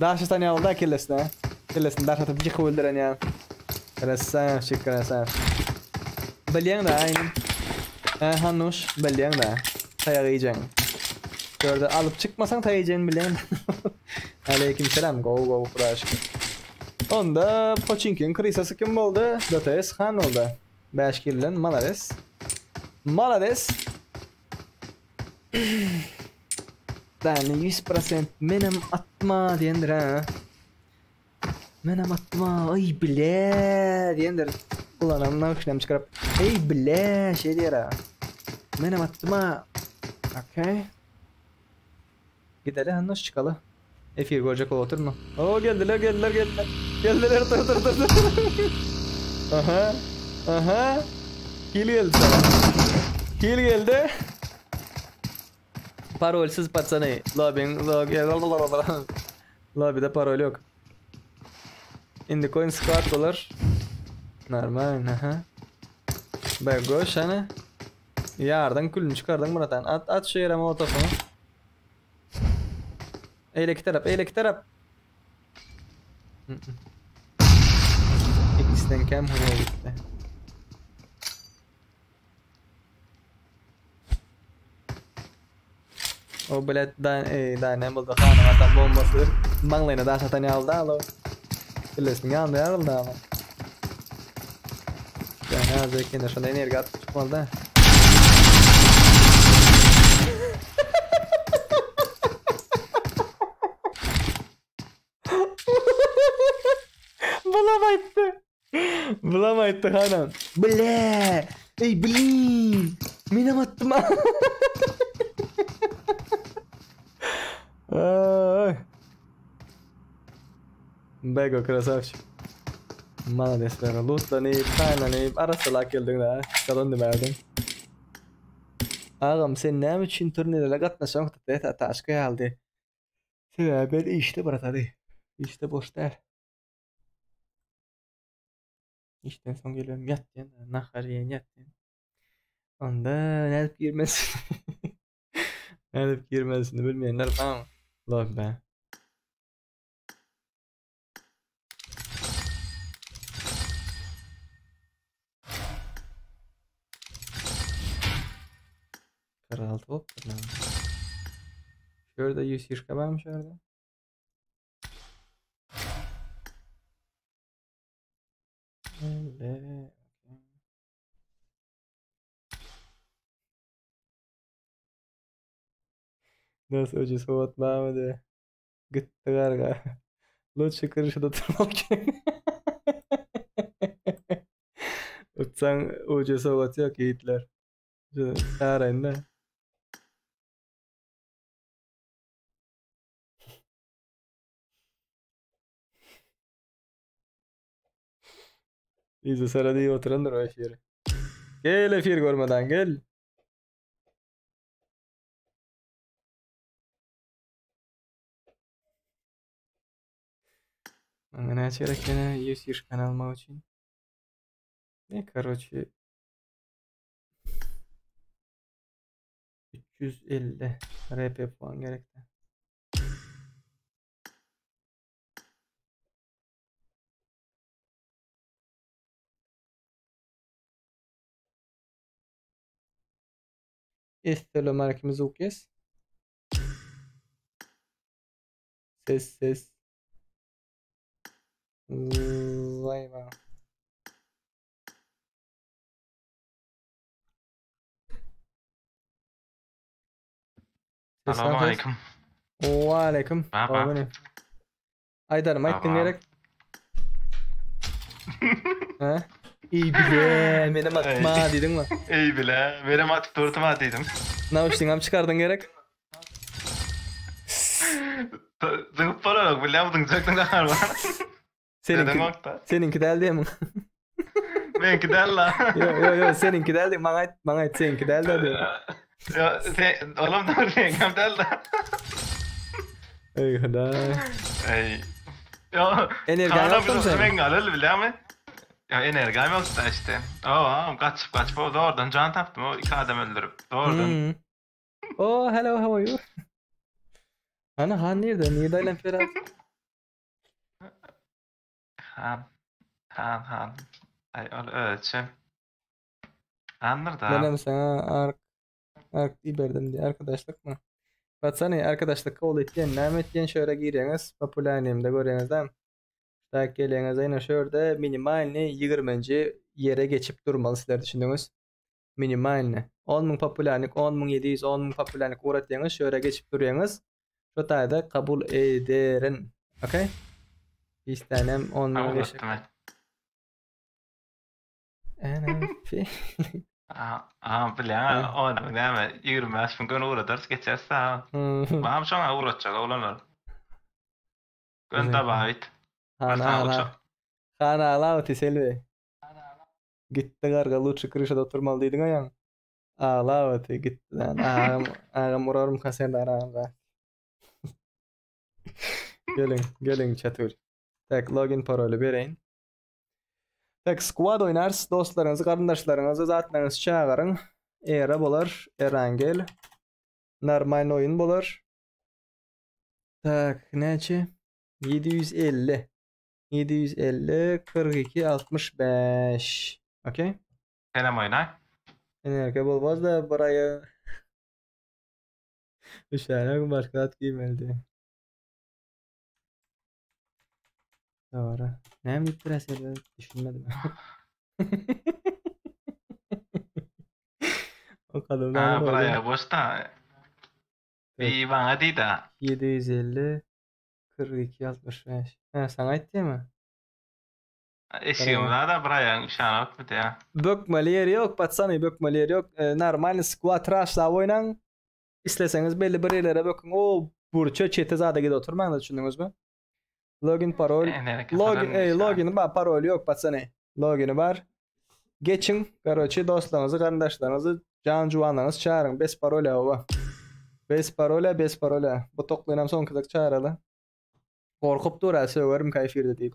Daş atan ýaly kellesine. Kellesini daş atyp ýykyp öldüren ýaly. Krasavçik, krasavçik. Bilýäň da aýnym. Hä, Hanuş, bilýäň da. Taýak iýjeň. Görde alyp çykmasaň taýak iýjegiňi bilýäň. Aleyküm selam, gowy gowy Hudaýa şükür. Onda Poçinkiň krysasy kim boldy? DTS Han boldy. 5 kill bilen malades. Malades. Dani 100% menem atma diýendir ha. Menem atma, ay bile diýendir. Ulanam nawşinem çykaryp, ey bile şey diýer ha. Menem atma. Okey. Gideli hannoş çykaly. Efir görjek bolup oturma. Oo geldiler geldiler geldiler. Geldiler dur dur dur. Aha. Aha. Kill geldi sana. Kill geldi. Parolsiz patsany. Lobbyň log Lobbyda parol yok. Indi coin squad bolar. Normal, aha. Bak ana. Ýardan külünü çykardyň bratan. At at şu ýere molotowyny. Eýleki tarap, eýleki tarap. İkisinden kem hücum gitti. O bilet da e, da ne buldu hanım atan bombası. Maňlaýyna daş atan ýaly da alo. Kellesiniň ýanynda ýaryldy ama. Yani az ekende şonda energiýa atyp çykmaly da. Bulam aýtdy. Bulam aýtdy hanam. Bile. Ey blin. Menem atdym. Ay. Bego krasavçik. Malades bero. Lootlanyp, taýlanyp, arassalap geldiň da. Galan demerdin. Agam sen näme üçin turnirlere gatnaşaň diýip taşka ýaldy. Sebäbi ben işde bratany. Işde boş däl. Işden soň gelibem ýatýan, nahar iýen ýatýan. Onda nädip girmez? Nädip girmezini bilmeýänler bar. Lobby. 46 bolupdyr lan. Şu ýerde 100 şişka barmy şu ýerde? Öyle. Nasıl ucu soğutmamı Gitdi garga. Lutşy kirişide durmak gerek. Utsaň uja sowgat ýok ýigitler. Çagyrayyn-da. Yza sara diýip oturandyr o efiri. Gel efir görmeden gel. Maňa näçe gerek ýene 100 ýyşkany almak üçin? Ne karoçi 350 RP puan gerekdi. Esselamu Zukes. Ses ses. Zayma. Ses Salam ses. aleyküm. Wa aleyküm. Baba. Aýdarym aýtdyň Baba. gerek. Ha? İyi bile, menem atma diýdiň mi? Ey bile, benim atıp durdum ha dedim. Nauşniňem çykardyň gerek. Zıngıp bolarak bile yaptın, çaktın galiba. Seniňki, Neden seniňki däl diýemiň. Meňki däl la. Yo yo yo seniňki däl diýip maňa aýt, maňa aýt seniňki däl da diýip. Yo, sen olam da seňkem däl da. Ey hudaý. Ey. Yo. Energiýaň ýokmy senin? Men galyl bilýärmi? Ya energiýam ýok da işte. Owa, gaçyp gaçyp o zordan jan tapdym o iki adam öldürip. Zordan. Hmm. Oh hello how are you? Ana han nirde? Nirde aýlanyp ýör? Han. Han han. Ay ol ölçü. Handyr da. Menem sana ark ark iberdim diye arkadaşlık mı? Batsana arkadaşlık kabul etýän näme etýän şöyle girýäňiz populärnimde görýäňiz da. Tak gelýäňiz ýene şurada minimalny 20-nji ýere geçip durmaly sizler düşündiňiz. Minimalny 10 müň populärnik 10 700 10 müň populärnik uğratýaňyz şöyle geçip durýaňyz. Şu taýda kabul ederin. Okay? Bir tanem 10 müň Kabul geçip. etdim. NFC. Aha, aha bilýän, o näme 25 müň gün uğradarys geçeris ha. Hmm. Bam şoňa uğratjak oglanlar. Gün Güzel. dabawit. Hana ala. Hana ala Selvi. Gitti garga lutçy kryşada oturmaly diýdiň aýaň. Agla öte gitti lan. Agam, agam urarym ka sen aranda. Geliň, geliň çatur. Tak login paroly bereýin. Tak squad oýnarys, dostlaryňyzy, garyndaşlaryňyzy, zatlaryňyzy çagyryň. Era bolar, Erangel. Normal oýun bolar. Tak, näçe? 750. 750 42 65. Okey. Selam oýna. Energiýa bolmaz da bir aýa Üşäne başga zat giýmeli. Doğru. Näme diýip biraz düşünmedim. O kadar Ha, bir aýa boş da. Bir bana diý da. 750 42 65. Ha, sana aýtdy mı? Eşigim da bir aýaň üşän okmady ya. Bökmeli ýeri ýok, patsany bökmeli ýeri ýok. E, normal squat raşla oýnaň. Isleseňiz belli bir ýerlere böküň. O burça çete zada gidip oturmaň da düşündiňizmi? Login parol. Energiýa Login, falan ey, üşän. logini bar, parol ýok patsany. Logini bar. Geçin, karoçi dostlaryňyzy, garyndaşlaryňyzy, jan juwanlaryňyzy çağırın. Bes parola baba. Bes parola, bes parola. Bu toklynam soň kızak çağıraly. Gorkup dur ha söwerim kayfirde diýip.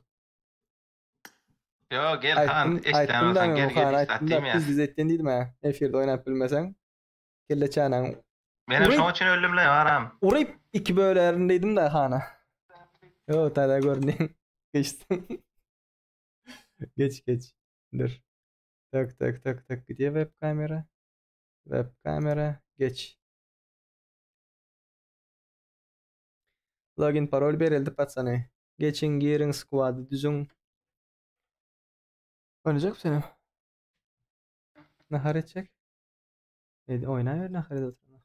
Yo gel han Aýtdym, eşden aýtdym da olsan men gel bu gel han, işlat aýtdym da diýim ya. pizdiz etdin diýdim ha. Efirde oýnap bilmesen. Kelle çanaň Benim Uryp- şoň üçin öldüm la aram. Uryp iki bölerin dedim de hana. Yo tada göründü. Geçtim. geç geç. Dur. Tak tak tak tak. Gdzie web kamera? Web kamera. Geç. Login parol berildi patsany. Geçin girin squad'ı düzün. Oynayacak mı senin? Nahar edecek. Neydi? Oynayır nahar edip oturma.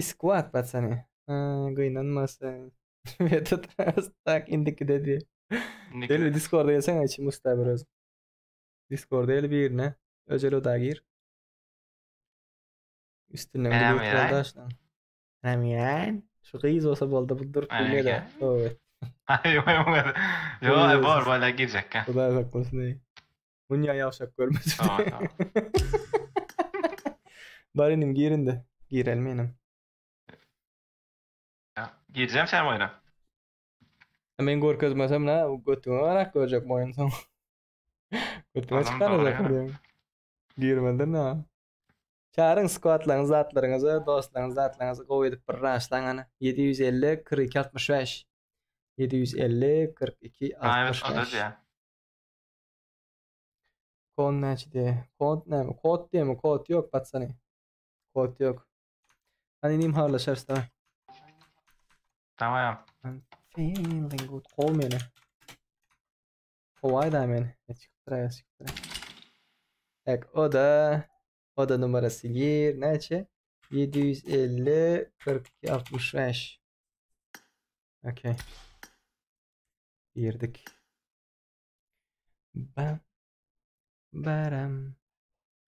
Squad patsany. Ha, gynanmasyn. Vedat tak indiki dedi. Gel Discord'a gelsene içim usta bir öz. Discord'a gel birine. Özel oda gir. Üstünden Näme bir ýa? yoldaşlan. Näme ýa? Şu gyz bolsa boldy bu durup Ay, bilmedi. ýa. Evet. Ay yo yo bor bala girjek ha. Xuda saklasyn ey. Munýa ýavşak görmedim. Tamam tamam. Bar inim girin de. Girelim inim. Ya, Gireceğim sen oyna. Men görkezmesem ne götüňe garak görjek boýun soň. Götüňe Tamam, çykaracak doğru diýen. Girmeden ha. Çağırın squatlaryňyzy, zatlaryňyzy, dostlaryňyzy, zatlaryňyzy gowy edip bir raşlaň ana. 750 42 65. 750 42 Ha, evet o da 65. ya. Kod näçe diýe? Kod näme? Kod diýemi? Kod ýok patsany. Kod ýok. Hani nim harlaşarys da. Tamam. I'm feeling good. Kol meni. Kovay da meni. Ne çıktı çıktı. Tak o da o da numarası gir. Neçe? 750 42 65. Okey. Girdik. Bam. Baram.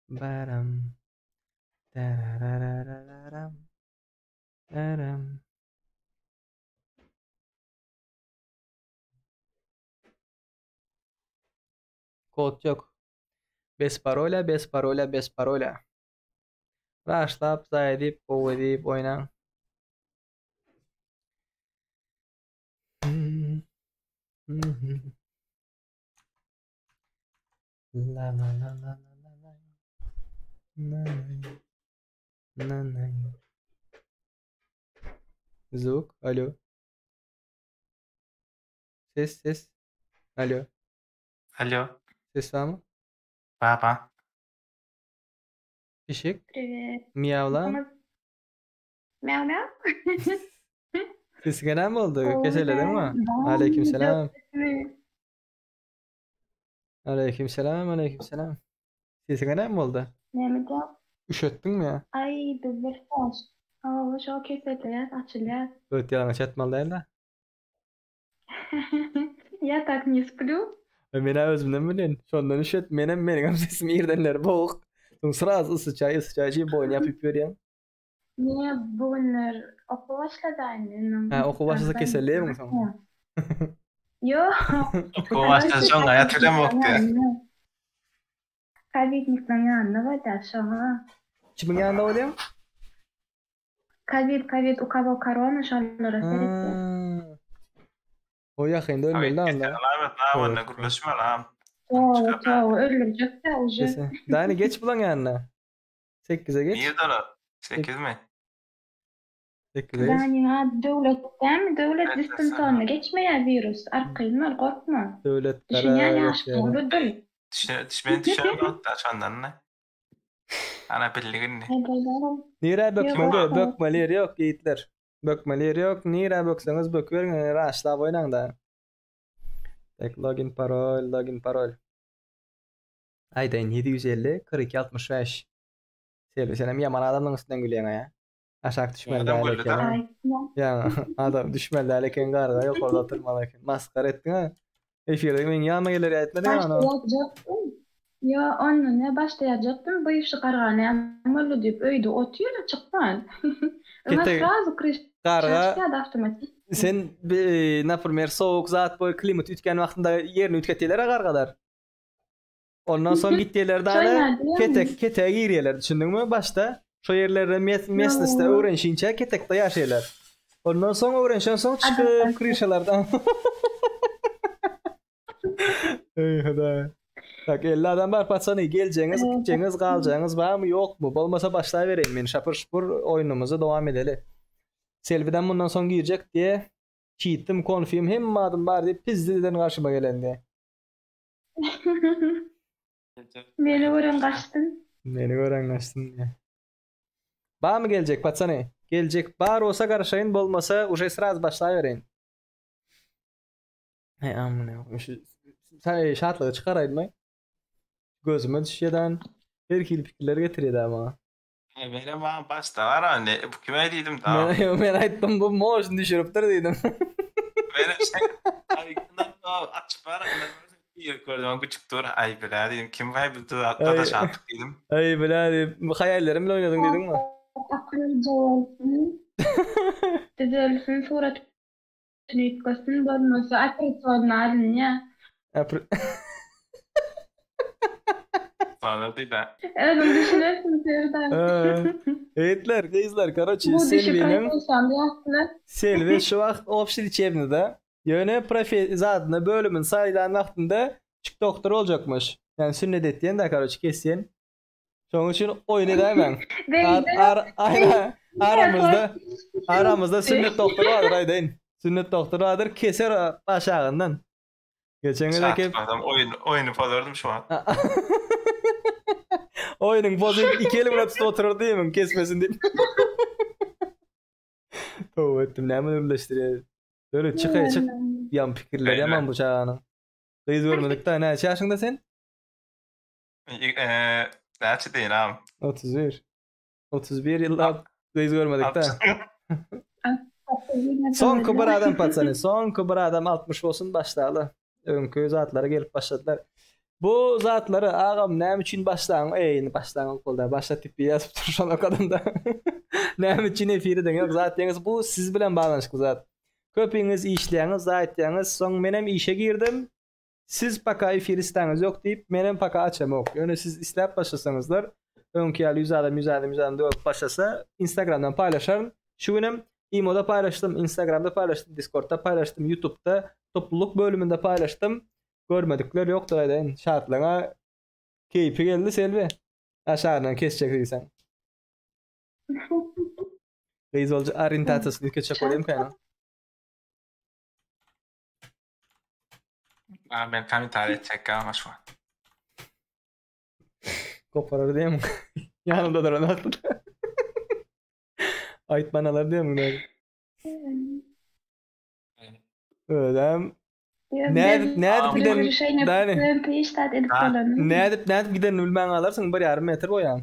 Baram. Darararararam. Daram. Kod ýok. Bez parolya, bez parolya, bez parolya. Raşlap, zaý edip, gowy edip oýnaň. La la la la la la. Na na na na. Zvuk, alo. Ses ses. Alo. Alo. Ses barmy? Bar bar. Pişik. Privet. Miýawla. Мяу мяу. Sesiňe näme boldy? Keselediňmi? Aleýkim salam. Aleýkim salam, aleýkim salam. Sesiňe näme boldy? Näme diýýär? Üşetdiňmi ýa? Aý, biz bir saç. Hawa, şo keselleýär, açylýar. Öt ýalaňaç ýatmaly däl-de. Я так не сплю. Men-ä özümden bilen. Şondan üşet, menem meniňem sesim irdenleri boguk. Soň sraz yssy çaý, yssy çaý içip boýun ýapyp ýörýän. Niye bu günler okuw başlady indi. Hä, okuw başlasa keselleýärmiň soň? Ýok. Okuw başlasa şoňa ýatyramokdy. Kowidnikleriň ýanynda bolýar şoňa. Kimiň ýanynda bolýaň? Kowid, kowid, u kogo korona şolara seretýär. O ýakynda ölmeli onda. Onda gürleşmeli ha. Toba, toba, öldürjek-dä uje. Dani geç bulaň ýanyna. Sekize geç. Nirde olar? Sekizmi? Sekize geç. Daniň ady Döwlet dälmi? Döwlet distansiýony geçmeýär wirus. Arkaýyn bol, gorkma. Döwlet Düşünýän ýaşyň uludyr. Düşme, men düşen açandan ne? Ana bildik indi. Nirä bökmeli? Bökmeli ýeri ýok, ýigitler. Bökmeli ýeri ýok. Nirä bökseňiz böküberiň, raşlap oýnaň-da. Tek login parol, login parol. Aýdaýyn 750 42 65. Selbi senem ýaman adamlaryň üstünden gülýäň aýa. Aşak düşmeli däl eken. Ýa adam düşmeli däl eken garga ýokarda oturmaly eken. Masgara etdiň ha. Efirde meň ýanyma geler aýtmadyň ana. Ýo onda ne başda ýazjakdym bu işi garga näme boldy diýip öýde otyr çykman. Öňe srazu kryşa çykýady awtomatik. Sen naprimer sowuk zat boý klimat üýtgän wagtynda ýerini üýtgetýärler gargalar. Ondan soň gitýärler dana ketek ketege girýärler düşündiňmi başda şo ýerlerde mesniste öwrenşinçä ketekde ýaşaýarlar. Ondan soň öwrenşen soň çykyp kryşalardan. Eý hudaý. Tak 50 adam bar patsany geljeňiz gitjeňiz galjaňyz barmy ýokmy bolmasa başlabereýin men şapur şupur oýnumyzy dowam edeli. Selbiden mundan soň girjek diýe çitim konfim hemme adym bar diýip pizdiden garşyma gelen diýe. Meni gören gaçsyn. Meni gören gaçsyn diýe. Barmy geljek patsany? Geljek bar bolsa garaşaýyn bolmasa uje sraz başlabereýin. Hey amına şu sen şatlygy çykaraýdym Gözüme düşýeden her hili pikirler getirýär maňa. He menem maňa başda bar ne bu kime diýdim da. Men men aýtdym bu moşun düşüripdir diýdim. Menem sen ay açyp bar bir gördüm küçük dur ay bile diýdim kim bay bu da şatlyk diýdim. Ay bile diýip haýallarym bilen oýnadyň diýdiňmi? Akyllyja bolsun. Düzelsin surat üýtgesin bolmasa operasiýony alynýa. Sana diýdi. Özüň düşünersiň Serdar. Ýigitler, gyzlar, karoçi, Selbiniň Selbi şu wagt obşi liçebnida. Ýöne profe zadyny bölümini saýlan wagtynda çik doktor boljakmyş. Ýani sünnet etýän-de, karoçi, kesýän. Şonuň üçin oýun edäýmäň. Ar, ar, aramyzda aramyzda sünnet doktory bardyr aýdaýyn. Sünnet doktory bardyr, keser aşagyndan. Geçen gezek hep Adam oýun oýuny pozardym şu wagt. Oýnuň bozup iki eli bilen tutup oturar diýmiň, kesmesin diýip. Toba etdim, näme birleşdirýär. Böyle çyk, çyk. Ýam pikirler ýaman bu çaganyň. Gyz görmedik da, näçe ýaşyňda sen? Eee, näçe diýin am? 31. 31 ýyllap gyz görmedik da. Soňky bir adam patsany, soňky bir adam 60 bolsun başlaly. Öňki zatlara gelip başladylar. Bu zatlary agam näme üçin başlaň? Eý, indi başlaň boldy. Başla diýip ýazyp dur şony okadym-da. Näme üçin efir ediň? Ýok, zat diýeňiz bu siz bilen baglanyşykly zat. Köpiňiz işleýäňiz, zat aýtýaňyz. Soň menem işe girdim. Siz paka efir isläňiz ýok diýip, menem paka açamok. Ýöne siz isläp başlasaňyzlar, öňki ýaly 100 adam, 100 adam, 100 adam döwüp başlasa, Instagramdan paýlaşaryn. Şu günem Imoda paýlaşdym, Instagramda paýlaşdym, Discordda paýlaşdym, YouTubeda topluluk bölüminde paýlaşdym. Görmedikler ýokdur aýdaýyn. Şatlygyňa keýpi geldi Selbi. Aşagyndan kesjek diýseň. Gyz bolja orientasiýasyny üýtgetjek bolýarmyka ýa? Aa, men kommentariý etjek ama şu wagt. Koparar diýem. Ýanymda duran wagtda. Aýtmanalar diýem. Özem Nädip nädip giden Dani. Nädip nädip gidenini bilmän galarsyň bir ýarym metr boýam.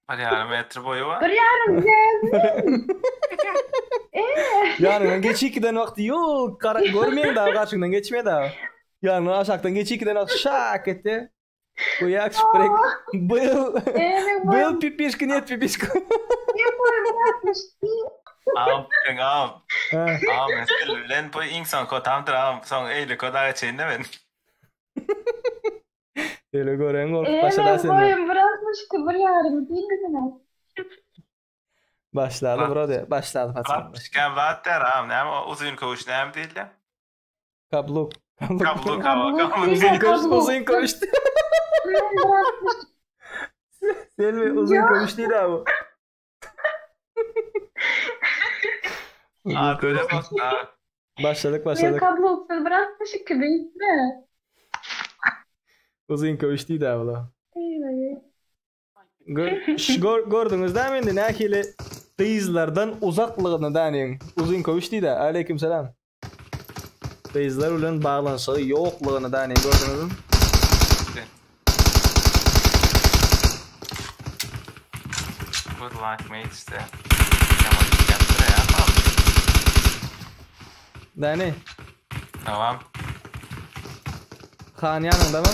Bir ýarym metr boýy bar. Bir ýarym Ýanyňdan geçip giden wagty ýok, gara görmeýäň dagy garşyňdan geçmeýär dagy. Ýanyňdan aşakdan geçip giden wagty şak etdi. Goýak şprek. Byl. Byl pipişka net pipişka. Am, am. Am, mesel bilen bu iň soňky otamdyr am, soň eýleki oda geçeýin-de men. Öyle gören gorkup başlady sen. Boýum bir 62 bir ýarym diýdiňiz. Başlady bro de, başlady paçan. Pişken zat der am, näme o uzyn köwüş näme diýilýär? Kabluk. Kabluk, kabluk. Uzyn köwüş, uzyn köwüş. Selvi uzyn köwüş diýdi abi. Aa, böyle bak. Başladık başladık. Kabluksyz bir 62 beýtme. Uzyn köwüş diýdi abi. Gör, gördüňiz dämi indi nähili gyzlardan uzaklygyny däniň. Uzyn köwüş diýdi. Aleyküm selam. Gyzlar bilen baglanyşygy ýoklugyny däniň gördüňizmi? Good luck mate işte. Däni. Tamam. Han ýanyňdamy?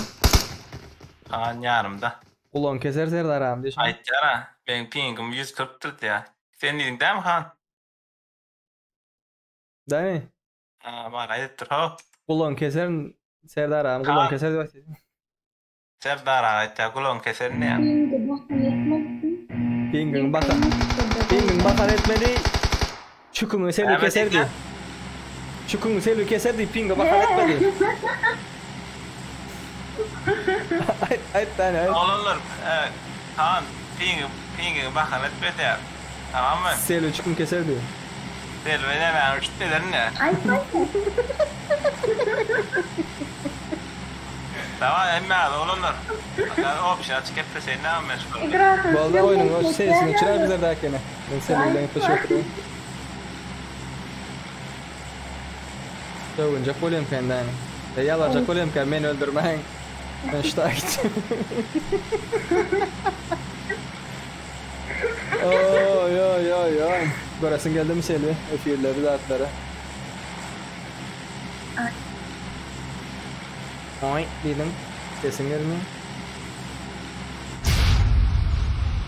Han ýanymda. Gulagyny keser Serdar agam diýşi. Aýtýar-a, meň pingim 140-dyr diýýär. Sen diýdiň dämi han? Dämi? Ha, maňa aýdypdyr, ho. Gulagyny keserin Serdar agam, gulagyny keser diýip aýtdy. Serdar aga aýtýar, gulagyny keserin diýýär. Pingi bakan etmezsin. Pingiň bakan. Pingiň bakan etmedi. Çüküňi Selbi keserdi. Çüküňi Selbi keserdi, pingi bakan etmedi. Aýt, aýt Dani, aýt. Oglanlar, Han, pingi, pingiňi bakan etmedi. Tamammy? Selbi çüküňi keserdi. Selbi nämäni uçup ederin-de. Aýt, aýt. Tamam, hemmäňiz oglanlar. Opşy açyk gepleşeýin näme men şular. Boldy oýnuň sesini öçüräý bizlerdäkini. Men Selbi bilen gepleşip oturayyn. Sögünjek bolýan pendäni. E ýalarjak bolýan meni öldürmäň. Men şuta gitjek. Oý oý oý oý. Göresiň geldimi Selbi efirleri zatlary? Oý diýdiň. Sesiň gelmeýär.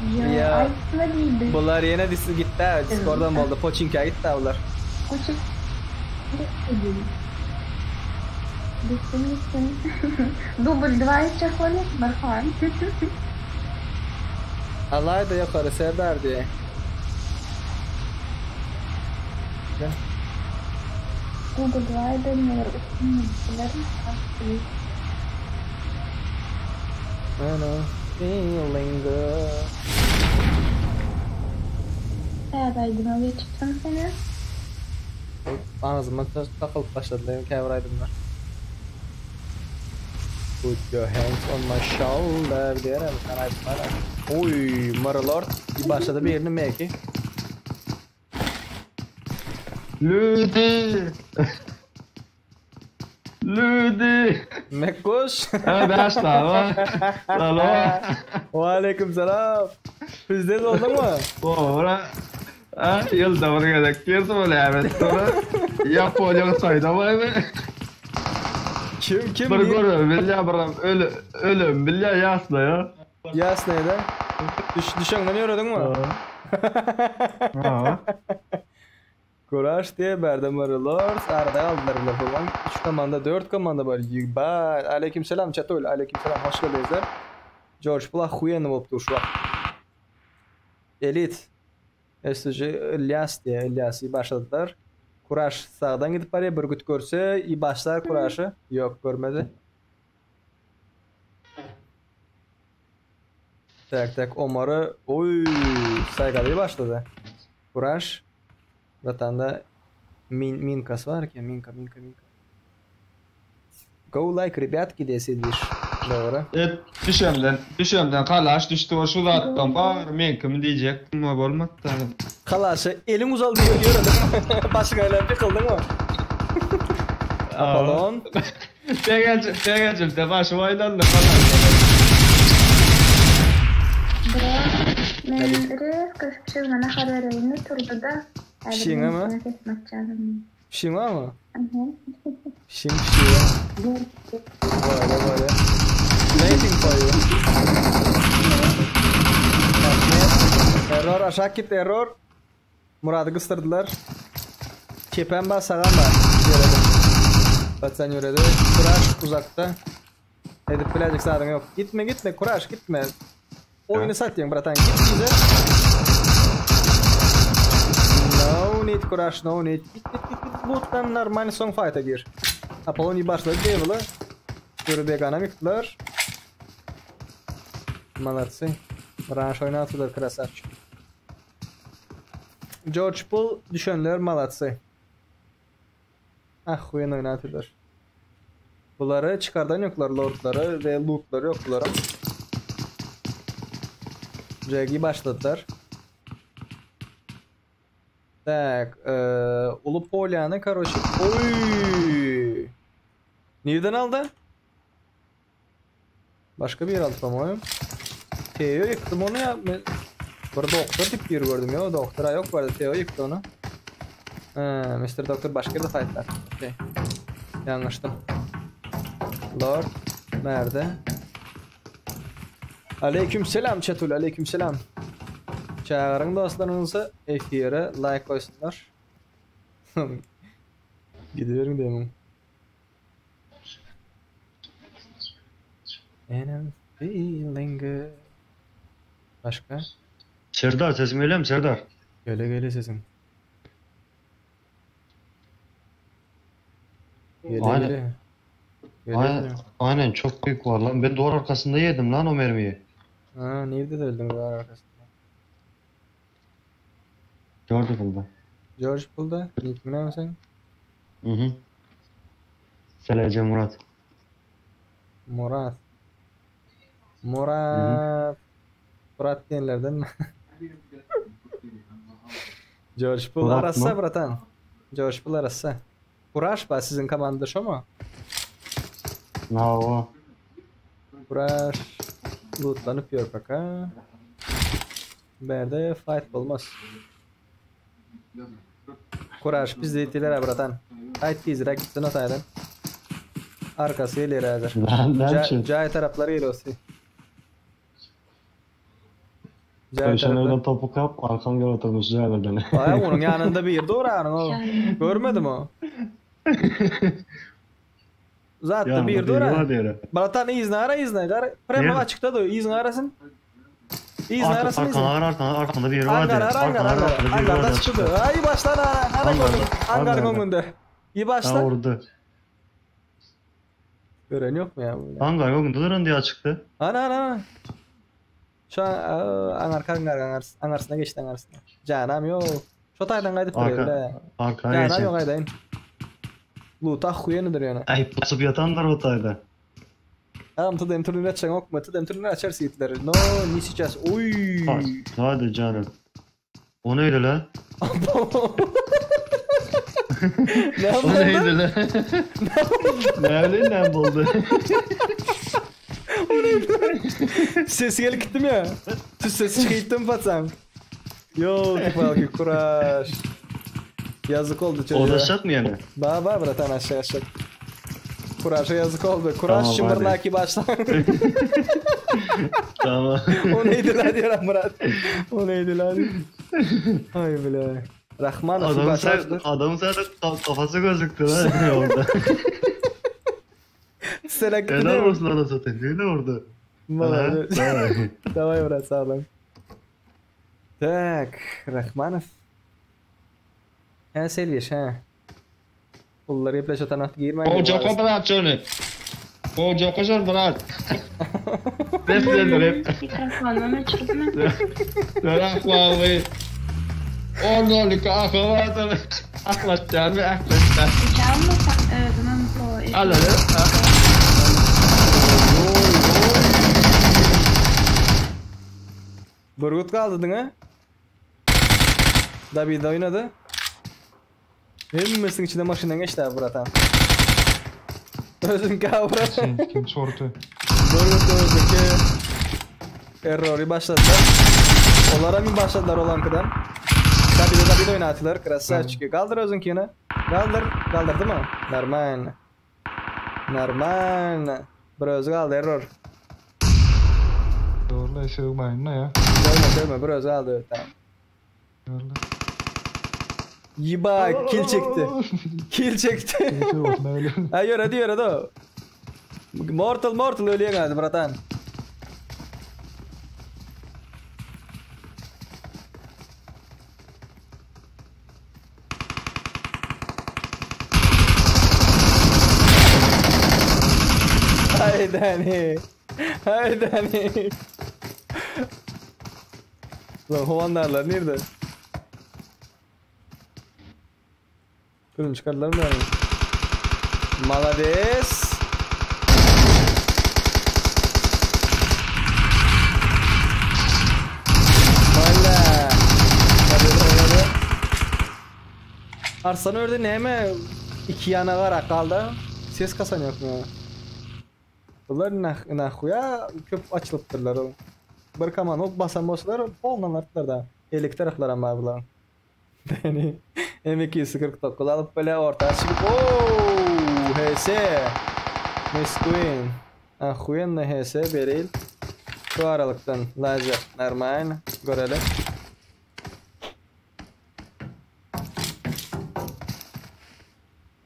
Ýa aýtma diýdim. Bular ýene dis gitdä Discorddan boldy. Poçinkä gitdä bular. Gitsin gitsin. Dubl 2 etjek bolýar Barhan. Alaýda ýokary Serdar diýe. Dubl 2 edenler üstünlikler. And I'm feeling good. Täze aýdyma geçipsiň sen-ä. Agzyma takylp başladylar käbir aýdymlar. Put your hands on my shoulder diýer bir tane aýdym bar. Oý, Myrlord başlady birini meki. Lüdi. Lüdi. Mekkuş. Ha başla. Salam. Waleýkim salam. Prezident bolduňmy? Ora. Ha ýylda bir gezek girdim ol evet. Sonra Yaponiýa saýda barmy? Kim kim? Bir görüm bilýä bir öl ölüm bilýä ýasla ýa. Ýasnaýda. Düş düşeňden ýörediňmi? Ha. Kuraş diýe bärden bir Lords arada galdylar bular falan. 3 komanda 4 komanda bar. Ýigbat. Aleyküm selam Çatul. Aleyküm selam. Hoş geldiňizler. George Pula huýenli bolup dur şu wagt. Elit. SG Ilyas diýe Ilyasy başladylar. Kuraş sagdan gidip barýar. Bürgüt görse i başlar Kuraşy. Ýok görmedi. Tak tak Omar'ı oy saýgaly başlady. Kuraş Vatanda min minkasy bar eken minka minka minka. Go like rебятки diýesidiş. Dogry. Et düşemden düşemden kalaş düşdi o şu zatdan bar meňkimi diýjekdim o bolmady da. Kalaşa eliň uzaldy ýörediň. Başyňa aýlanyp ýykyldyňmy? Apollon. Begenjim begenjimde başym aýlandy kalaş. Bro, men rezko pişigime nahar bereýin-de turdy-da. Pişigiňemi? Pişigiň barmy? Pişigiň pişigi. Böyle böyle. Waiting for you. Error aşak git error. Murady gysdyrdylar. Çepem bar sagam bar. Ýöredi. Patsan ýöredi. Kuraş uzakda. Edip biläýjek zadyň ýok. Gitme gitme Kuraş gitme. Oýny satýaň bratan git bize. No need Kuraş no need. Git git git git lootdan normalny soň fight'a gir. Apollon başlady Devil'ı. Görü beganam ýykdylar. Молодцы. Ranş oýnatdylar krasavçik. George Bull düşenler malatsy. Ah huýen oýnatdylar. Bulary çykardan ýoklar lordlary we lootlary ýok bularyň. Jagi başladylar. Tak, e, Ulu Polýany karoçe. Oy! Nirden aldy? Başga bir aldy po-moýem. Teo ýykdym ony ya. Men bir doktor dip bir gördüm ya. Doktora yok bardy. Teo ýykdy ony. Ha, Mr. Doktor başga ýerde fightlar. Okey. Ýalňyşdym. Lord nerede? Aleyküm selam Çetul, aleyküm selam. Çagyryň dostlaryňyzy efire like goýsunlar. Gidiberiň demiň. And I'm feeling good. Başga? Serdar sesim gelýärmi Serdar? Gele gele sesim. Gele Aynen. gele. Gele Aynen, gele. aynen çok büyük var lan. Ben duvar arkasında yedim lan o mermiyi. Ha, nerede de öldün duvar arkasında? Gördüm bunda. George Bull'da. Nick mi sen? Hı hı. Selece Murat. Murat. Murat. Murat diýenlerden mi? George Bull Murat arassa mı? bratan. George Bull arassa. Kuraş ba siziň komanda şomy? Bravo. Kuraş lootlanyp ýör paka. Bärde fight bolmaz. Kuraş biz diýdiler bratan. Aýt tizräk gitsin o taýdan. Arkasy gelýär häzir. Lan ne Jaý için? jaý taraplary gelýär olsun. Jaý Sen taraplar. oradan topuk yap, arkan gel oturmuş yerden. Aý onuň ýanynda bir dur o. Görmedim o. Zatda Yanında bir biri dur. var diye. Bratan yzyna ara yzyna. Gar prema Nerede? açykda dur. Yzyna arasyn. Yzyna Arka, arasyn arkana yzyna. ar arkana arkanda biri var diye. Angar ara angar Arkana ar angar. arkanda biri var Angarda diye çykdy. çıktı. Aý başlan ara. Ara Angarda, gördüm. Angarın angarda. öňünde. İyi Ha başla. vurdu. Gören yok mu ya bu? Hangar yok durun diye çıktı. Ana ana ana. Şu an angar angar angar angarsına geçti angarsına. Canam yok. Şu taýdan gaýdyp Arka, duruyor be. arkaya Canam geçin. yok aýdaýyn. Loot ah huýenidir ýöne. Ay basıp yatanlar o tayda. Tamam TDM turnir açan ok mu? TDM turnir açar yiğitler. No, ne сейчас? Oy. Hadi, hadi canım. O neydi lan? Ne O oldu? neydi lan? Ne bileyim ne buldu? Sesi gelip gittim ya. Tüs sesi çıkıttım patsam. Yo, tipalki kuraş. Yazık oldu çocuğa. O da şart mı yani? Ba ba bratan aşağı aşağı. Kuraşa yazık oldu. Kuraş Tamam, şımırlaki başla. Tamam. o neydi lan diyor Murat. O neydi lan? Ay bile. Rahmanow Adam başardyr. Adam zaten kafası gözüktü lan orada. Selek Helal olsun ana satayım. Ne orada? Молодец. Давай. Давай, брат, sag bolun. Tak, Rahmanow. Hä, Selwiş, hä. Pullar gepleşe tanat girmäň. Gowjaka brat şony. Gowjaka şol brat. Rep geldi rep. Mikrofonum öçürme. Rahmawy. On iki akabadyr. Aklatýan we aklatýan. Çalma özümem bu. Al al. Burgut galdydyň ha? David oynady. Hemmesiniň içinde maşynyň geçdi bratan. Özüň brat. Kim sordu? Burgut özdeki errory başladylar. Olara mı başladılar olankydan? David David oynatdylar. Красавчики. Galdyr özüňkini. Galdyr. Galdyrdy mı? Normal. Normal. Bir özü galdy error. Doğru sığmayın ne ya? Dövme dövme bir özü galdy. Tamam. Doğru. Yiba kill çekti. Kill çekti. Olsun öyle. Ha ýöredi ýöredi o. Mortal Mortal ölýän hadi bratan. Haydani. Haydani. Lan hovandarlar nerede? Durun çıkardılar mı yani? Malades. Valla. Hadi hadi. Arslan ördü neme iki yana var kaldı. Ses kasan yok mu? Bular nah nahuya köp açılıpdyrlar o. Bir kaman ok basan bolsalar polnan artdylar da. Elektrik ama bular. Yani M249 alıp böyle ortaya çıkıp ooo HS Miss Queen Охуенно HS beril. Şu aralykdan lazer normal görelim.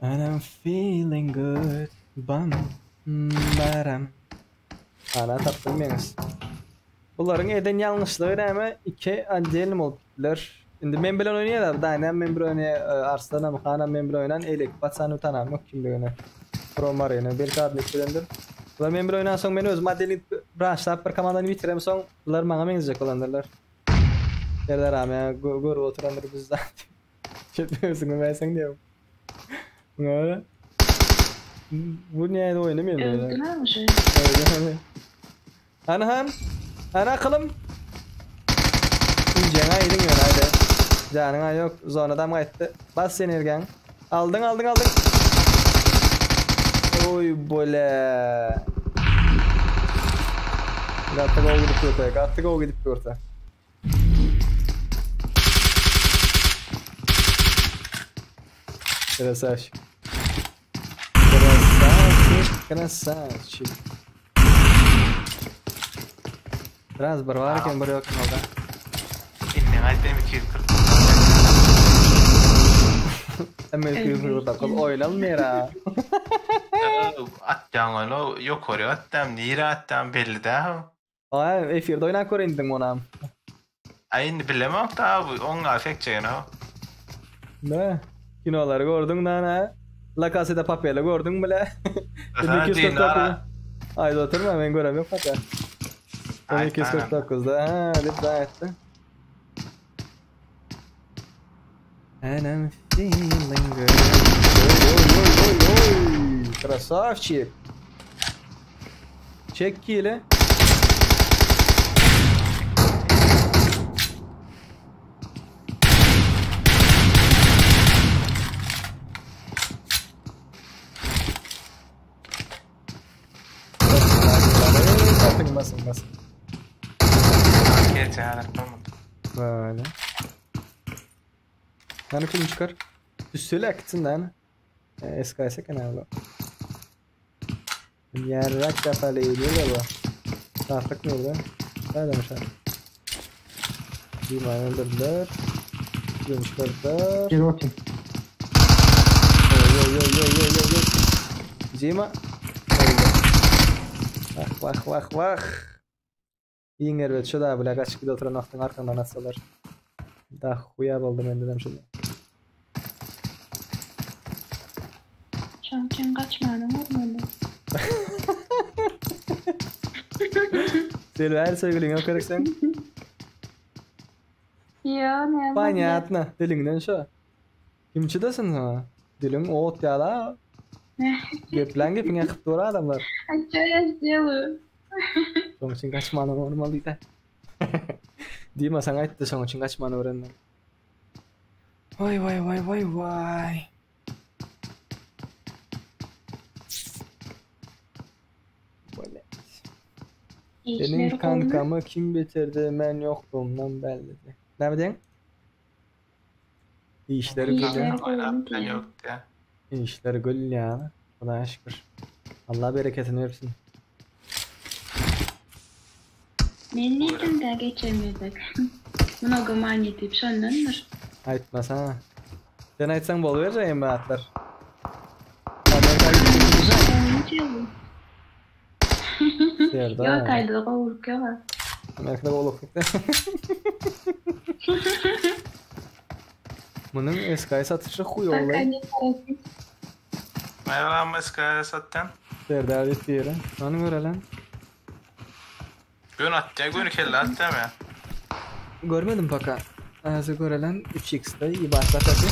And I'm feeling good. Bam baram. Ana tapdym meňiz. Bularyň eden ýalňyşlygy näme? Iki отдельно bolup gitdiler. Indi men bilen oýnaýarlar. Da näme men bilen oýnaýar, Arslan hem Hanam men bilen oýnan, Elek Batsany tanam yok kimligini. Pro Marina belki adını bilendir. Bular men bilen oýnan soň men özüm отдельно branşlap bir komandany bitirem soň bular maňa meňzejek bolandyrlar. Serdar abi ya görüp oturandyr biz zaten. Şeýle özüňe berseň diýip. Muňa Bu näde oýnamaýar böyle. Öldüler mi şey? Öyle. Ana han. Ana kılım. Injeňe aýdyň ýöne haydi. Janyň yok. Zonadan gaýtdy. Bas sen ergen. Aldyň aldyň aldyň. Oy bole. Gaty gol gidip durdy. Gaty gol gidip durdy. Красавчик. Красавчик, красавчик. Biraz bir var eken bir yok oldu. Indi gaýtdym 240. M249 oýlanmaýar ha. Atýan ony ýokary atdam, nire atdam belli dä. Ay efirde oýnan göründim ona. Ay indi bilemem da bu oňa sekjegini ha. Ne? Kinolary gördün lan ha. La Casa de Papel'i gördün bile. Sana M249. Ay oturma ben göremiyorum hatta. Ay, M249'da ha dip daha etti. And I'm feeling good. Oy oy oy oy oy. Красавчик. Çek kili. Basın basın basın. Geçer tamam. Böyle. Yani kim çıkar? Üstüyle akıtsın lan. E, SKS kanalı. Yarrak kafalı diyor da bu. Artık mı oldu? Ne demiş abi? Bir öldürdüler. Serdar. Gel bakayım. Yo yo yo yo yo yo. Dima. Vah vah vah vah. Iň erbet şu da bile kaçıp gidip oturan wagtyň arkaňdan atsalar. Da huýa boldum endidem şunda. Şoň üçin gaçmanyň bolmaly. Selver söýgüliň ýok gerek seň? Ýo, näme? Понятно. Diliňden şo. Kim çydasyn saňa? Diliň ot ýaly. Geplän gepiň ýakyp dur adamlar. A что я сделаю? Şoň üçin gaçmany bolmaly diýdi. Dima saňa aýtdy şoň üçin gaçmany öwrendim. Waý waý waý waý waý. Seniň kankamy kim bitirdi men ýoklugymdan bellidi. Näme diýeň? Işleri gül. Işleri gül ýa. Hudaýa şükür. Allah bereketini bersin. Men diýdim da geçen gezek. Mnogo money diýip şondandyr. Aýtmasana. Sen aýtsaň boluberjek hem zatlar. Serdar. Ýok aýda gowulyk ýok. Amerikada gowulyk ýok. Munuň SK satyşy huý ogly. Merhaba SK satýan. Serdar diýip biri. Ony görelen. Gön atýa, göni kelle atýa men. Görmedim paka. Häzir görelen 3x-de iyi başlatady.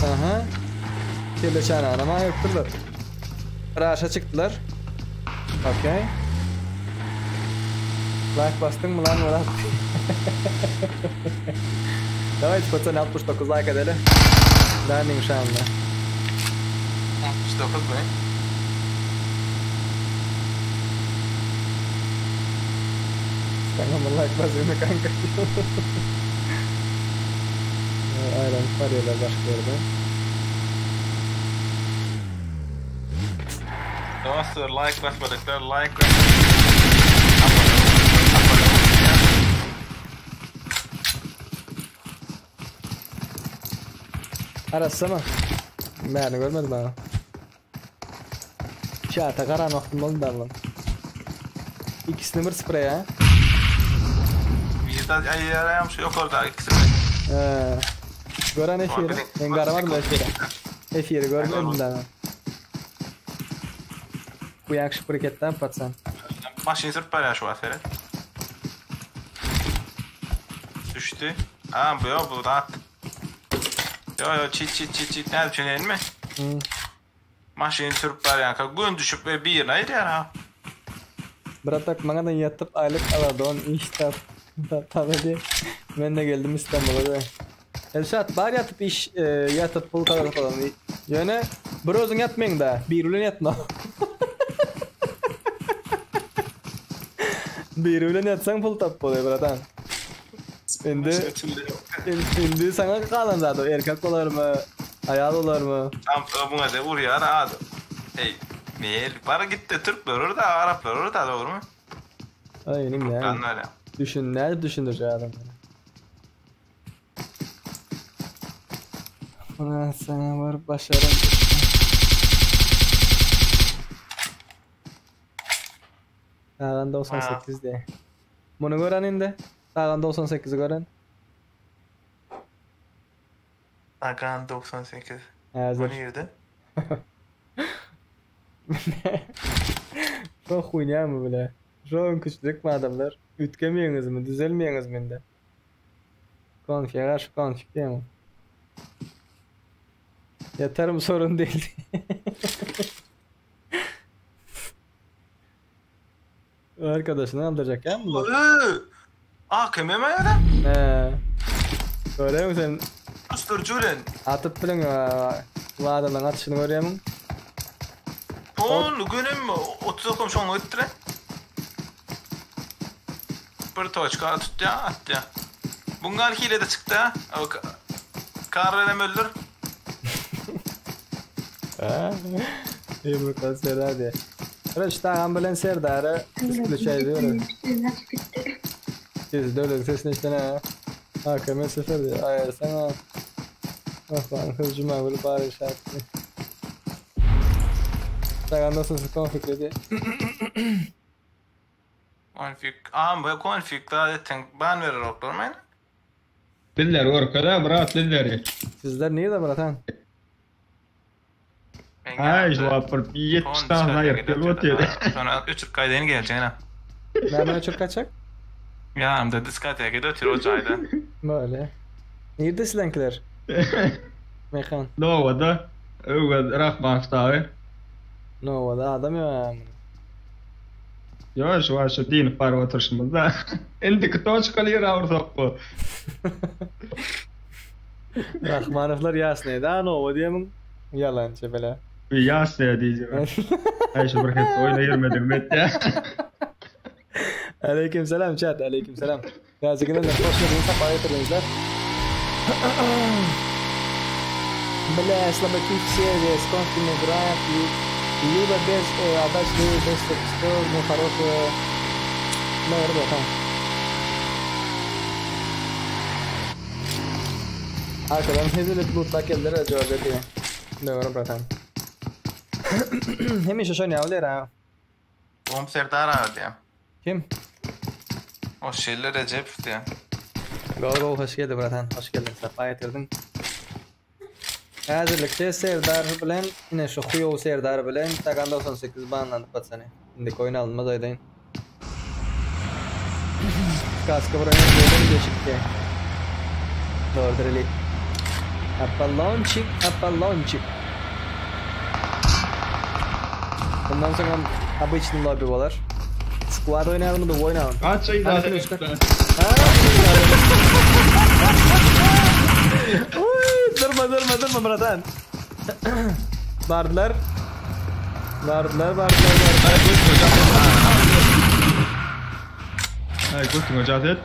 Aha. Kelle çanağına ma ýokdurlar. Raşa çykdylar. Okey. Like basdyň mı lan Murat? Давайте пацаны 69 like edeli. Landing şanly. 69 mı? Sen ama like basıyorsun kanka. Aýlanyp barýarlar başga ýerde. Dostlar like basmadyklar like Abone abone Arassamy? Bärini görmedim aga. Çata garan wagtym boldy da bulan. Ikisini bir spreý ha. Bir de aýýarayam şu ýokarda ikisini. He. Gören efiri. Men garamadym efiri. Efiri görmedim da. Bu ýagşy hareketden patsan. Maşyn sürüp barýar şu wagt seret. Düşdi. Ha bu ýok bu zat. Yo yo çit çit çit çit nädip düşüneýinmi? Hmm. Maşyn sürüp barýanka gün düşüp we birini aýyrýar ha. Bratak maňa da ýatyp aýlyk aladon iş tap. Tabi Men de geldim İstanbul'a da. Elşat bar ýatyp iş e, ýatyp pul gazanyp alan. Ýöne bir özüň ýatmaň da, biri bilen ýatma. Biri bilen ýatsaň pul tap bolýar bratan. Indi indi saňa galan zat o erkek bolarmy, aýal bolarmy? Tam buna da urýar ad. Ey, ne bara gitdi Türkler orada, Araplar orada doğru mu? Ay inim ya. Ben öyle. Düşün, ne düşündürecek adamları? Ulan sana var başarım. Sagan 98 diye. Bunu gören indi. Sagan 98'i gören. Sagan 98. Bu Hazır. nirede? Şo huýnya mı bile? Şo küçlük mi adamlar? Ütkemeýäňiz mi, düzelmeýäňiz mi indi? Konfiye karşı konfik değil mi? Yatarım sorun değil. Arkadaşını aldıracak ya bunu. Aa kime mi öyle? He. Görüyor musun sen? Ustur Julian. Atıp bilen bu adamların atışını görüyor musun? On günüm 30 okum şoňa gitdi. Bir toçka tutdy atdy. Bunlar hile de çykdy ha. O Karrelem öldür. İyi bu Serdar diye. Evet işte ağam bilen Serdar'ı ısключай diyoruz. Siz dövlük sesini işte ne? AKM 0 diýýär. Aýyrsaň-a. Rahmanow Jumagül bar işaretli. Sagan dostum konflikli diýýär. Konfig, am bu konfig da eten ban berer oklar men. Bizleri görkez-ä brat bizleri. Sizler nirde bratan? Aý şu bir 70 tane aýyryp gelip otyr. Sonra öçürip gaýdaýyn geljegine. Näme öçürip gaçak? Ýanymda diskoteka otyr o jaýda. Böyle. Nirde sizleňkiler? Mekan. Nowada. Öwez Rahmanow dagy. Nowada adam ýok ýa. Ýok şu wagt şu dynip baryp oturyşymyzda. Indiki toçkaly ýere ursak bu. Rahmanowlar ýasnyýda Nowa diýemiň. Ýalançy bile. Bu ýasnyýa diýjek. Aý şu bir hepde oýna girmedigim etýä. Aleyküm selam chat, aleyküm selam. Täze gelenler hoş geldiňiz, sapa getirdiňizler. Бля, слабаки все с конфами играют, либо без э, отдачи без 100, ну хорошая. Наверное, там. Arkadan hezil edip lootla geldiler George diýe. Dogry bratan. Hemişe şony ýaly ha. Bom Serdar abi diýen. Kim? O Şelli Recep diýen. Go go hoş geldi bratan. Hoş geldin. Sapa getirdin. Häzirlikçe Serdar bilen ine şu Huýow Serdar bilen Tagan 98 banlanyp batsany. Indi oýun alynmaz aýdaýyn. Kaska bronya diýdim geçipdi. Doğrudur eli. Apollonçik, Apollonçik. Bundan sonra обычный lobby bolar. Squad oýnalım da oýnalım. Aç aý Hadi da. flüşka. Uy, durma durma durma bratan. Bardylar. Bardylar, bardylar, bardylar. Aý götüňe ijazat et.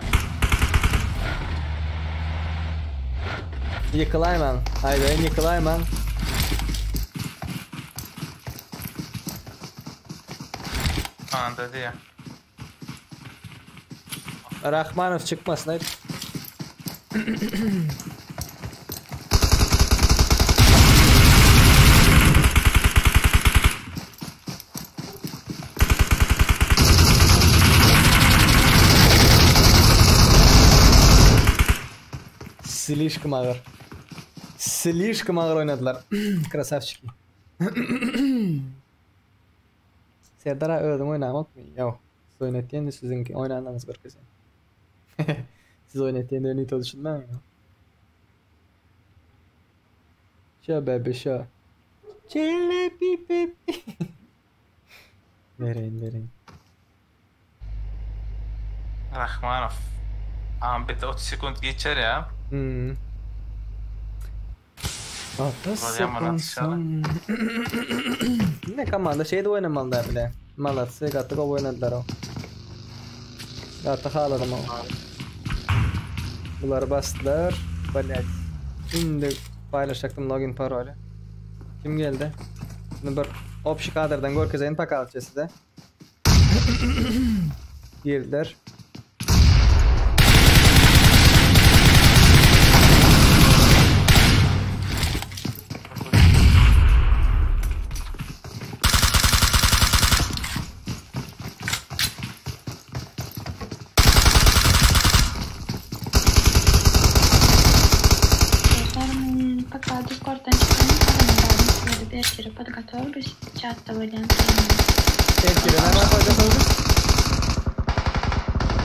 Yıkılayman. Haydi yıkılayman. Anda diýen. Rahmanov çıkmasın hayır. Слишком ağır. Слишком ağır oynadılar. Красавчики. Serdar ağa özüň oýnamak mı? Ýok. Siz oýnatýan siziňki oýnanyňyz görkezýän. Siz oýnatýan öni düşünmäň. Şo baby şo. Çelebi bebi. Verin verin. Rahmanow. Am bir 30 sekund geçer ya. Hmm. 30 Bolýan bana sekund dışarı. Ne komanda şeyde oynamalı da bile. Malatsi gaty gowy oynadylar o. Gaty haladym o. Bulary basdylar. Блять. Şimdi paylaşacaktım login paroly. Kim geldi? Şimdi bir общий kadrdan görkezeýin pakalça size. Girdiler. Serdar, men пока Discord'dan çykaýyn, adamlar baryn edip ertire podgotowlюсь, chatda bolýan. Ertire näme koyacak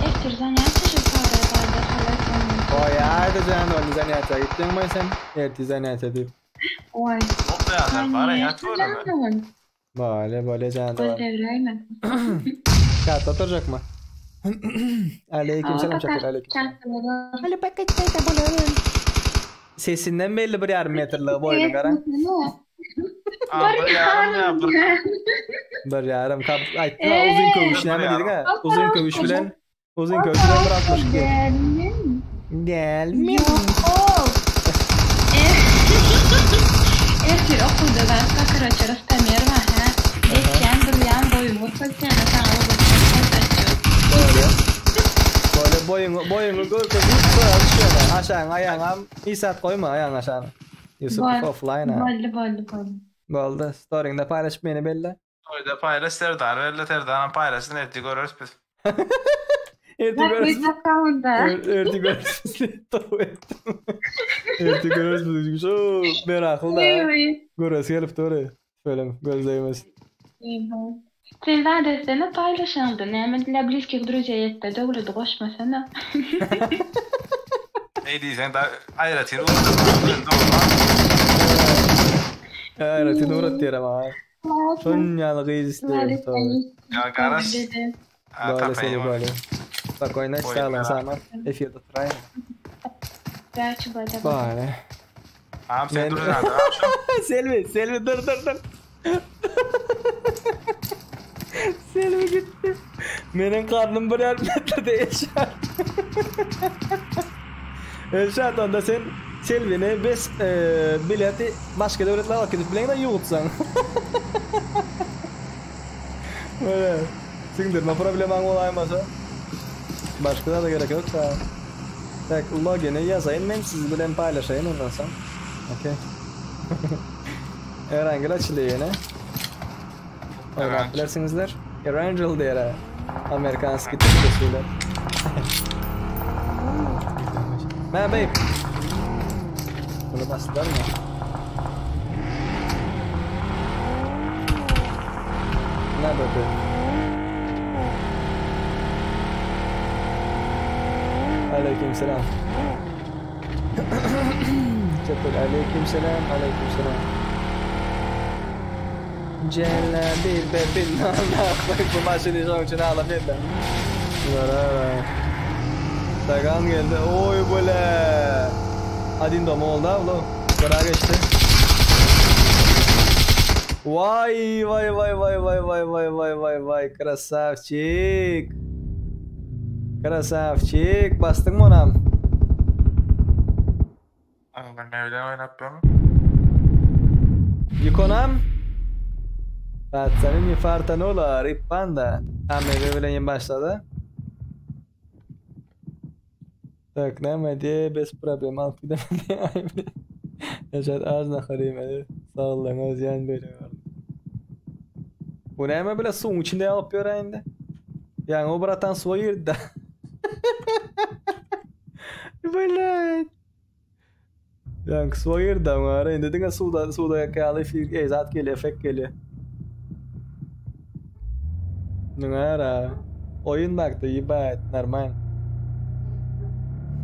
Ertir занятие же para barda halat Oy haydi can onu zanятия gittin mi sen? Ertir zanятия diýip. Oy. Hop ya bara ýat var. Böyle böyle can Göz devreýmen. Kağıt oturacak mı? Aleyküm selam Çakır aleyküm selam. Chatda bolar. Sesinden belli bir yarım metrli boyunu gara. Am bir yarım ya bir. Bir yarım kap aytdy Eee. uzun köwüş näme Bir diýdik ha? yarım. Uzun köwüş bilen uzun köwüş bilen bir 62. Gelmin. Gelmi. Yok. Ertir okulda ben sakıra tamer var ha. Geçen duruyan boyumu tutacağına sana o Böyle. Böyle. Boýuňy boýuňy görkezip düşýär. Aşagyň aýagyňam hiç zat goýma aýagyň aşagyna. Ýusup offline. Boldy boldy boldy. Boldy. Storyňda paýlaşyp meni belle. Storyda paýlaş Serdar belle Serdaram paýlaşsyn ertir göreris biz. Ertir göreris. Ertir göreris. Ertir göreris biz. Şu merakly da. Göresi gelip dur. Söylem göz degmez. Sen zat etsene paýlaşaňda näme dla bliskih druzeý etde döwledi goşmasana. Eý diýseň da aýratyn ugratdy. Aýratyn ugrat diýer ama. Şon ýaly gyz isleýär. Ýa garaş. Böyle seni böyle. Spokojno, sağ sama. Efirde turaýyn. Bale. Am sen dur Selvi, Selvi dur dur dur. Selvi gitti. Meniň karnym bir yer metrede Elşat. Elşat onda sen Selvini bes e, bileti başga döwletlere alyp gidip bileňde ýuwutsaň. Öyle. Siňdirme problemaň bolaýmasa. Başga zada gerek ýok da. Tak, logini ýazaýyn men siz bilen paýlaşaýyn ondan soň. Okey. Erangel açyldy ýene. Oýnap bilersiňizler. Erangel diýer. Amerikanskiý türkçesi bilen. Mä babe. Bunu basdylar mı? Ne bebe? Aleyküm selam. Çepel aleyküm selam, aleyküm selam. Jelebi bebi nana bu maşyny şoň üçin alam ýedi. Tagan geldi. Oy bole. Adin dom oldu ablo. Bıra geçti. Vay vay vay vay vay vay vay vay vay vay krasavçik. Krasavçik basdyň mı onam? Ben evden oynatmam. Ýykonam. Pazzanini fartanola rippanda. AMV bilen ýene başlady. Tak, näme diýe, bez problem alyp gidemedi. Neşet az nahar iýmedi. Saglygyňa zyýan berýär. Bu näme bile suwuň içinde ýagyp ýör indi. Ýaňy o bratan suwa girdi. Блять. Ýaňky suwa girdi ama ara indi diňe suwda suwda ýaly ey zat gelýär, effekt gelýär. Muňa ara oýun bakdy, ýebat, normal.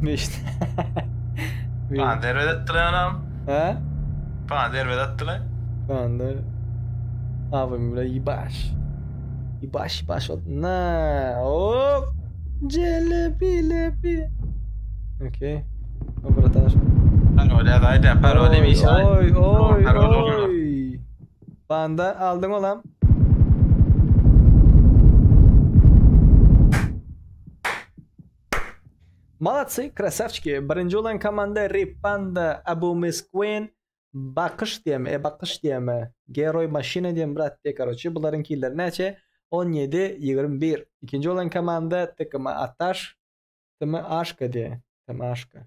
Mişt. Bana derbe atdylar anam. Ha? Bana derbe atdylar. Bana Abim bile ýebaş. Ýebaş, ýebaş. Na, hop. Jelebi lebi. Okey. O bratan şu. Parol ýazaýda, parol demiş. Oy oy oy. Banda aldyň olam. Молодцы, красавчики. Birinji bolan komanda Ripanda, Abu Miskwen, Bakyş diýemi, e bakyş diýemi, Geroy maşina diýen brat diýe karoçi. Bularyň killeri näçe? 17 21. Ikinji bolan komanda TKM Ataş, TM Aşka diýe. TM Aşka.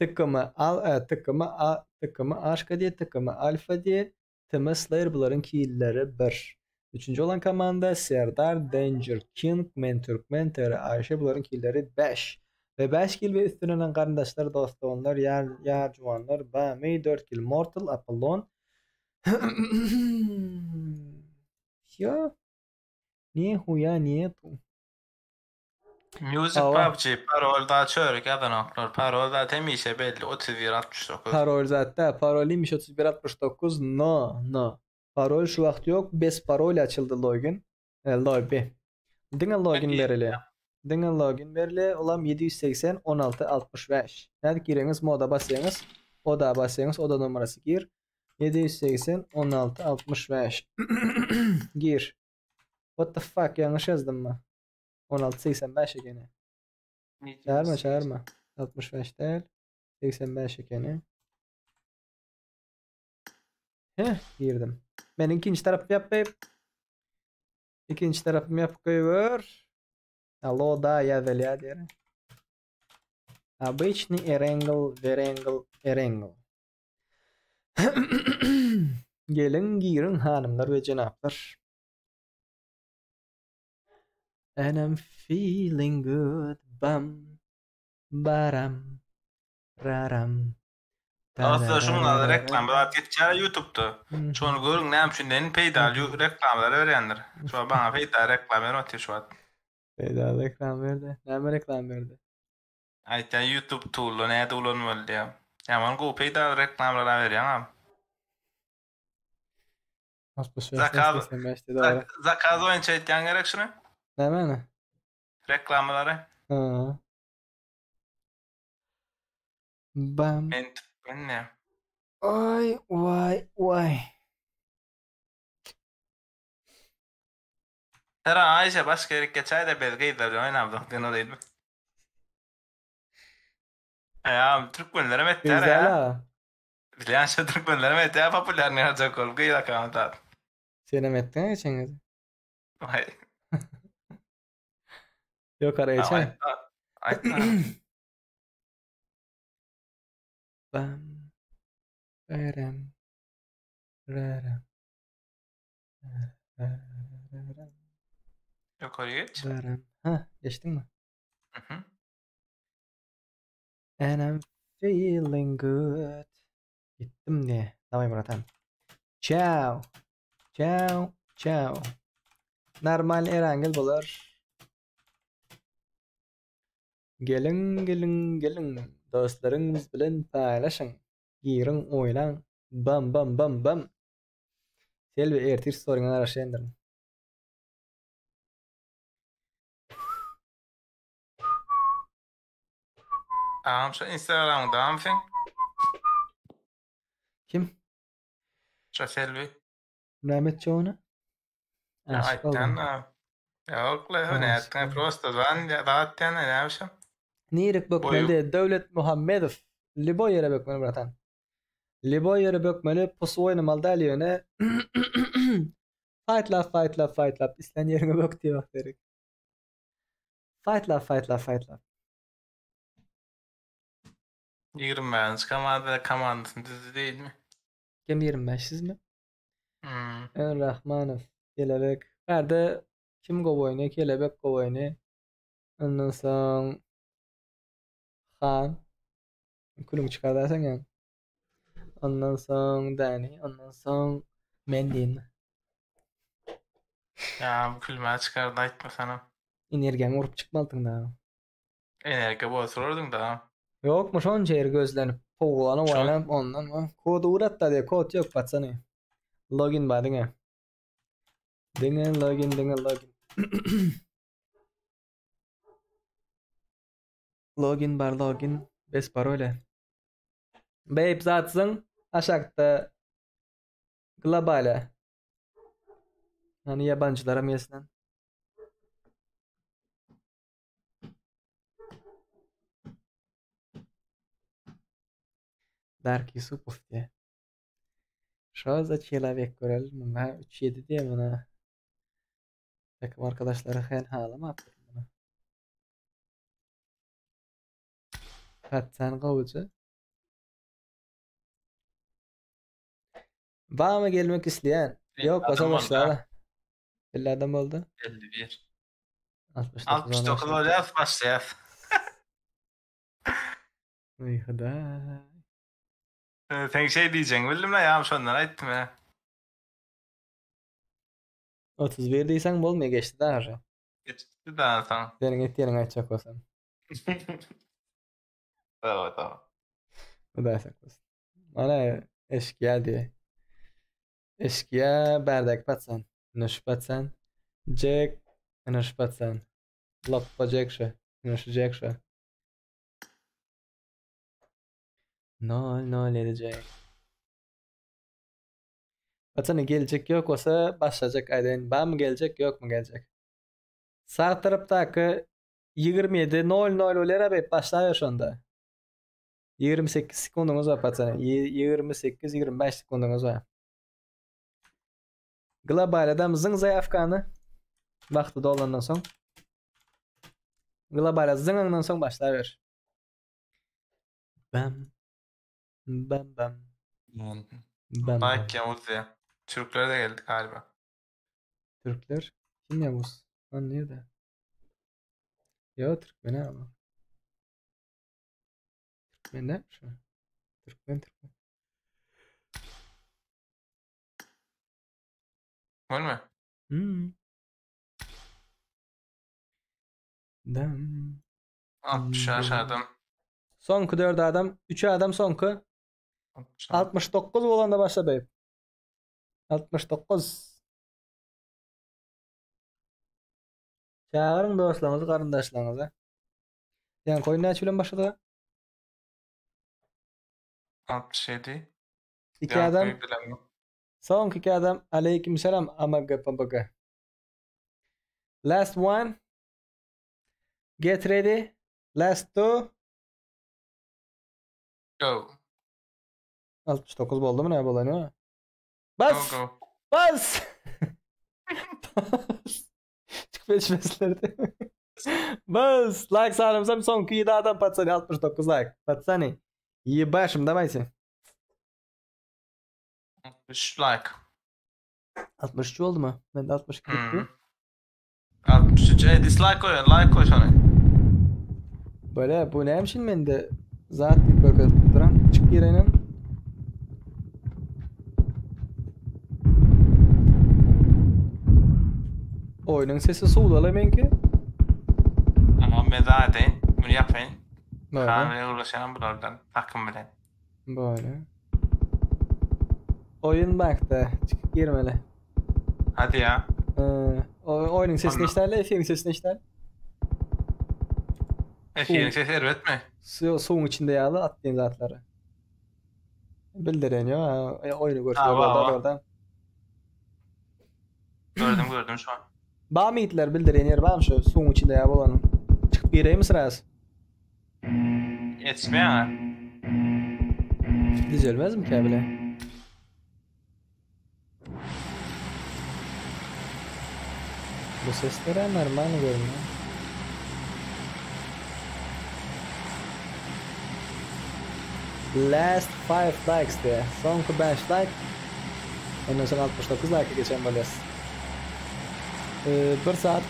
TKM Al, e, TKM A, TKM Aşka diýe, TKM Alfa diýe, TM Slayer bularyň killeri 1. Üçünji bolan komanda Serdar, Danger King, Men Türkmen, TR Ayşe bularyň killeri 5. Ve 5 kill ve üstüne olan garyndaşlar, dost doganlar, ýar, ýar juwanlar, Bami, 4 kill Mortal, Apollon. Всё. Нихуя нету. Music Hawa. PUBG parol da çörek ýazanoklar. Parol da hemişe belli 31 69. Parol zaten. Paroliymiş 3169. No, no. Parol şu wagt ýok. Bez parol açyldy login. E, lobby. Diňe login berilýär. Diňe login berilýär. Olam 780 16 65. Nädip gireňiz moda basýaňyz. Oda basýaňyz, oda numarasy gir. 780 16 65. Gir. What the fuck ýalňyş ýazdym mı? 16 85 ekeni. Çağırma çağırma. 65 değil. 85 ekeni. Heh girdim. Ben ikinci tarafı yapayım. İkinci tarafımı yapıp koyuver. Alo da ýazylýar diýer. Obyçny Erengel, Werengel, Erengel. Geliň giriň hanymlar we jenaplar. And I'm feeling good bam baram raram. Dostlar şuň ýaly reklama zat geçýär YouTube'da. Şony görüň näme üçin den peýdaly reklamalar berýändir. Şu baňa peýdaly reklama berip otyr şu wagt. Peýdaly reklama berdi. Näme reklama berdi? Aýtýan YouTube tool'da näde ulanmaly diýýär. Ýaman gowy peýdaly reklamalar berýäň. 65 Zakaz 85 dogry. Zakaz boýunça aýtýan gerek şuny. Nämäni? Reklamalary. Ha. Bam. Men türkmen ne? Ay vay vay. Sera Aýşe başga ýerik geçäýde biz gyzlar bilen oýnamzok diýen olaydy. Ýa türkmenlerem etýär ýa. Güzel Bilýän şu türkmenlerem etýär populýarny aljak bolup gyz akkaunt at. Senem etdiň geçen gece. Waý. Ýokary geçen. Aýtma. Bam. Berem. Rerem. Rerem. Ýokary geç. Berem. Ha, geçdiňmi? Mhm. And I'm feeling good. Gitdim diye. Daway bratan. Ciao. Ciao. Ciao. Normal Erangel bolar. Geliň, geliň, geliň. Dostlaryňyz bilen paýlaşyň. Giriň, oýnaň. Bam, bam, bam, bam. Selbi ertir storyňa garaşýandyryn. Agam şu Instagramyňdamy sen? Kim? Şu Selbi. Näme etjek ony? Aşyk oldum. Aýtýan Ýok, la, nätdiň prosta zan zat diýen näme şu? Nirik bökmeli? Döwlet Muhammedow. Liboý ýere bökmeli bratan. Liboý ýere bökmeli, pusu oýnamaly däl ýöne. Faýtlap, faýtlap, faýtlap islän ýeriňe bök diýip gerek. Faýtlap, faýtlap, faýtlap. 25 komanda komandasyny düzdü diýilmi? Kim 25 sizmi? Hmm. Ön Rahmanow, Kelebek. Bärde kim gowy oýnaýar? Kelebek gowy oýnaýar. Ondan soň Han. Külüň çykararsyň ýa. Ondan soň Dani, ondan soň men diýin. Ýa bu külmä çykardy aýtmasana. Energiýaňy urup çykmalydyň da. Energiýa bolsa urardyň da. Ýokmy şonça ýeri gözlenip, towlanyp oýnap ondan kod ugrat-da diýe kod ýok patsany. Login bar diňe. Diňe login, diňe login. Login bar login bez parolya. Babe zatsyň aşakda globala. Hani yabancılara gelsin. Dark Yusupov diye. Şo za человек görelim. Muňa 3-7 diye buna. Takım arkadaşları hen halamapdyr muny. Patsan gowuja. Barmy gelmek isleýän? Ýok, bolsa başla. 50 adam boldy. 51. 69 69 bolýar, başlaýas. Oý hudaý. Sen şey diýjeňi bildim la, ýa şondan aýtdym ýa. 31 diýseň bolmaýar, geçdi dagy. Geçdi daha soň. Seniň etýäniňi aýtjak bolsam. Tamam, tamam. Hudaý saklasyn. Mana eşkıya diýe. Eşkıya bärdäki patsan. Ine şu patsan. Jack, ine şu patsan. Loppa Jack şu. Ine şu Jack şu. 0 0 7 Jack. Patsany geljek ýok bolsa başlajak aýdaýyn. Barmy geljek, ýokmy geljek? Sag tarapdaky 27 0 0 bolýar abi, başlaýar şonda. 28 sekundyňyz bar patsany. 28 25 sekundyňyz bar. Global adam zyň zaýawkany. Wagty dolandan soň. Globala zyňaňdan soň başlaber. Bam. Bam bam. Bam. Like Yavuz diye. Türkler de geldi galiba. Türkler. Kim Yavuz? Lan nerede? Ya Türkmen ama. Türkmen ne şu? Türkmen Türkmen. Var mı? Hmm. Dam. 65 adam. Soňky 4 adam, 3 adam soňky. 69 bolanda başla beýip. 69. Çagyryň dostlaryňyzy, garyndaşlaryňyzy. Ýa koýun näçe bilen başlady? 67. 2 adam. Soňky 2 adam. Aleyküm selam AMG PBG. Last one. Get ready. Last two. Go. 69 boldumy näme bolany? Go, Bas! Go, go. Bas! Bas! Çykyp ýetişmezlerdi. Bas! Like sanymsam soňky 7 adam patsany 69 like. Patsany. Ýebaşym dawajte. 63 like. 63 boldumy? Mende 62 Hmm. gitdi. 63 e dislike goýan, like goý şony. Böyle bu näme üçin mende zat diýip görkezip duran? Çyk girenem. Oýnuň sesi suwdaly meňki. Ama meza edeýin, bunu ýapaýyn. Böyle. Han bilen ulaşanam bulardan, takım bilen. Böyle. Oýun bakda çykyp girmeli. Hadi ya. Ee, oýnuň sesini Anla. eşiderler, efiriň sesini eşider. Efiriň sesi erbet mi? Su, suwuň içinde ýaly at diýen zatlary. Bildiren ýok, ha, e, oýny görse Ha, orada wa, wa. orada. Gördüm gördüm şu an. Ba mitler bildiren ýer barmy şu suwuň içinde ýa bolanyň? Çykyp gireými sraz? Ýetişmeýär ha. Düzelmezmi käbile? Bu sesler normal görünüyor. Last 5 likes diýär. Soňky 5 like. Ondan soň 69 like geçen bolýas. Ee, 1 saat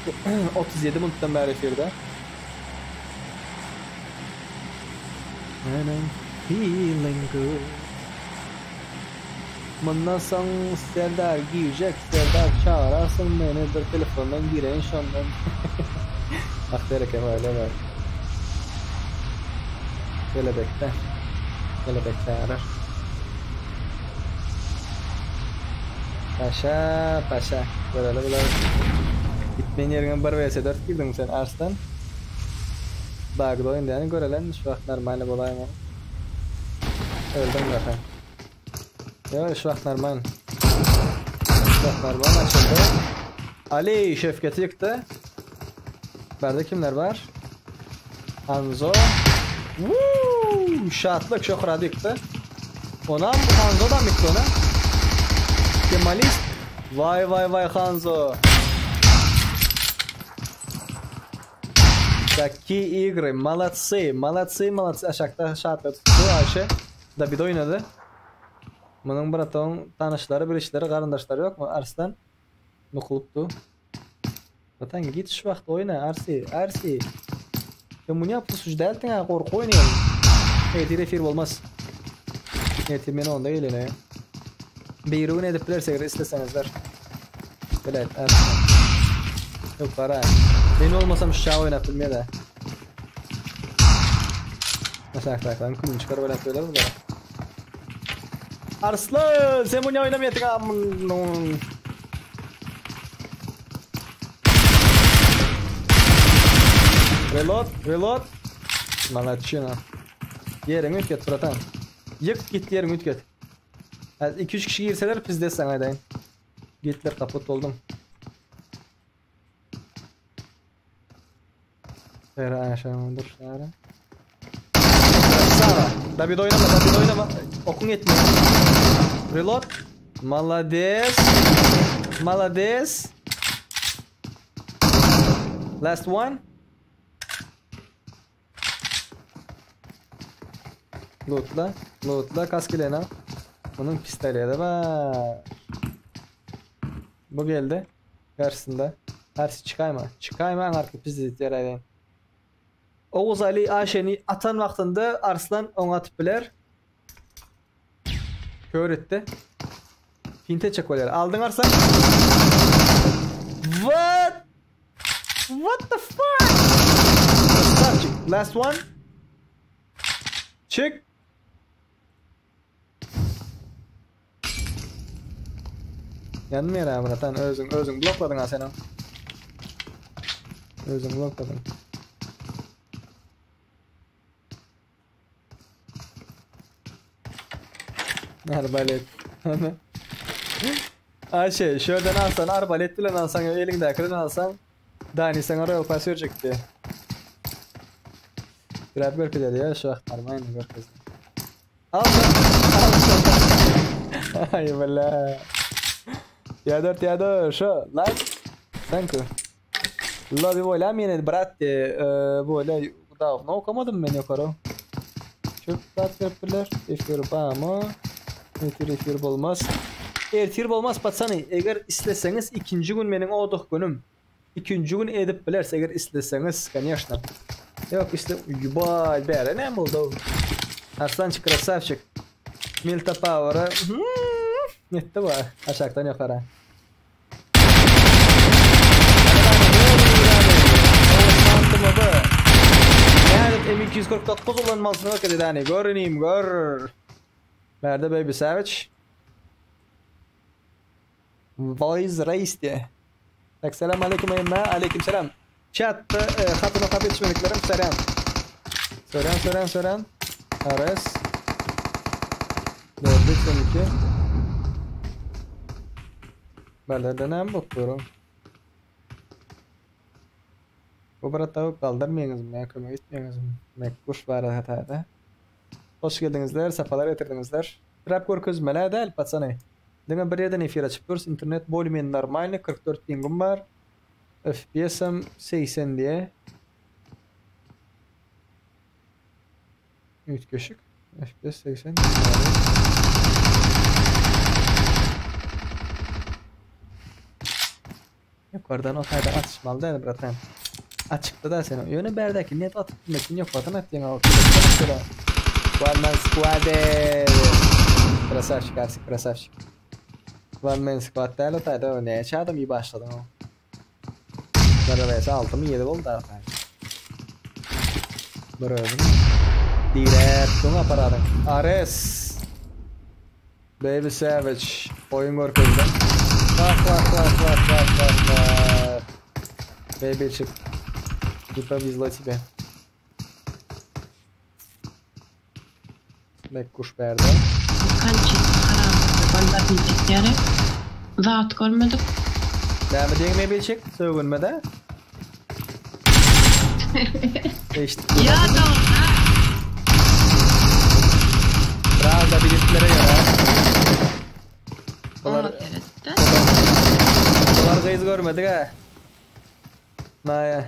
37 minutdan bäri efirde. And I'm feeling good. Mundan soň Serdar girjek, Serdar çağırarsyň meni bir telefondan gireýin şondan. Ah bereke böyle böyle. Kelebekde. Kelebek çağırır. Paşa, paşa. Böyle böyle. Gitmeýin ýeriňe 1 vs 4 girdiň sen Arslan. Bug'da oýun diýeni görelen şu wagt normal bolaýma. Öldüm zaten. Yo şu wagt normal. Şu wagt normal açıldı. Ali Şefketi yıktı. Berde kimler var? Hanzo. Woo! Şatlık şöhrat yıktı. Ona Hanzo da mı yıktı ona? Kemalist. Vay vay vay Hanzo. Какие игры. Молодцы. Молодцы, молодцы. Aşakda şatlyk tutdy Ayşe. David oýnady. Munuň bratoň tanyşlary, bilişleri, garyndaşlary ýokmy? Arslan nukulypdy. Bratan git şu wagt oýna Arsi, Arsi. Sen muny ýapyp däldiň ha, gorky oýnaýan. Ertir efir bolmaz. Ertir men onda gelene. Bir gün edip bilersek isteseňizler. Bilet Arslan. Yok para. Men olmasam şu çağı oýnap bilmeýär. Aşakdakylaryň külüni çykaryp oýnap biler bular. Arslan, sen muny oýnamaýatyň amın. Reload, reload. Молодчина. Ýeriňi üýtget, bratan. Ýyk git ýeriňi üýtget. 2-3 kişi girseler pizdes saňa aýdaýyn. Gitler kaput oldum. Sera aşağı dur Sera. Sara. David oýnama, David oýnama. Okuň ýetmiyor. Reload. Молодец. Молодец. Last one. Lootla. Lootla kaskileni al. Munuň pistoleti bar. Bu geldi. Garşysynda. Garşy çykaýma. Çykaýma aňarky pizdit ýaraýyn. Oguz Ali Aşeni atan wagtynda Arslan oňa atyp biler. Kör etdi. Fint etjek bolýar. Aldyň Arslan. What? What the fuck? Krasavçik. Last one. Çık. Ýanmaýar ha bratan özüň özüň blokladyň ha sen. Özüň blokladyň. Arbalet. Ayşe, şuradan alsan arbalet bilen alsan, eliňdäki bilen alsan, Dani sana Royal Pass berjekdi. Biraz görkezedi ya şu wagt armaýyn görkezdi. Alsan, alsan. Ay bela. Ya dört ya dört şu like. Thank you. Lobby bolýam ýene brat e, bolýa dawno okamadym men ýokary. Köp zat beripdirler. Efir bamy? Efir efir bolmaz. Ertir bolmaz patsany. Eger isleseňiz ikinji gün meniň oduh günüm. Ikinji gün edip bileris eger isleseňiz, конечно. Ýok isle Ýubay bäre näme boldy? Arslançyk krasavçik. Milta Power-a ýetdi bu aşakdan ýokara. Nädip M249 ulanmalysyny görkezdi Dani. Gör inim, gör. Bärde Baby Savage. Voice Race diye. Tak selam aleyküm emme aleyküm selam. Chatda e, hatyny okap ýetişmediklerim sören. Sören sören sören. Ares. 4 2. Bärde näme bolup dur? Bu brat tawuk galdyrmaýaňyzmy ýa kömek etmeýäňizmi? Mekguş bar hatada. Hoş geldiňizler, sapalar getirdiňizler. Trap görkezmeli däl patsany. Diňe bir ýerden efir açyp durus, internet bolее-менее normalny, 44 pingim bar. FPS-em 80 diýe. Üýtgeşik. FPS 80. Ýokardan o taýdan atyşmaly däl bratan. Açykda da sen. Ýöne bärdäki net atyp bilmek üçin ýokardan atýaň o. One man squad. Krasavçik, Arsik, krasavçik. One man squad däl o taýda. Näçe adam iyi başladyň o. Neredeyse 6 mı 7 boldy da. Bir özüm. Direkt soň aparadyň. Ares. Baby Savage oýun görkezdi. Bak bak bak bak bak bak bak. Babyçik. Не повезло тебе. Mekkuş bärde. Kançik haramzada goldaryny çekýär. Zat görmedik. Näme diýeň Mebelçik? Sögünme-de. Eşitdik. Ýa dogry. Biraz da biletlere göre. Bular, bular gyz görmedik ha. Naýa.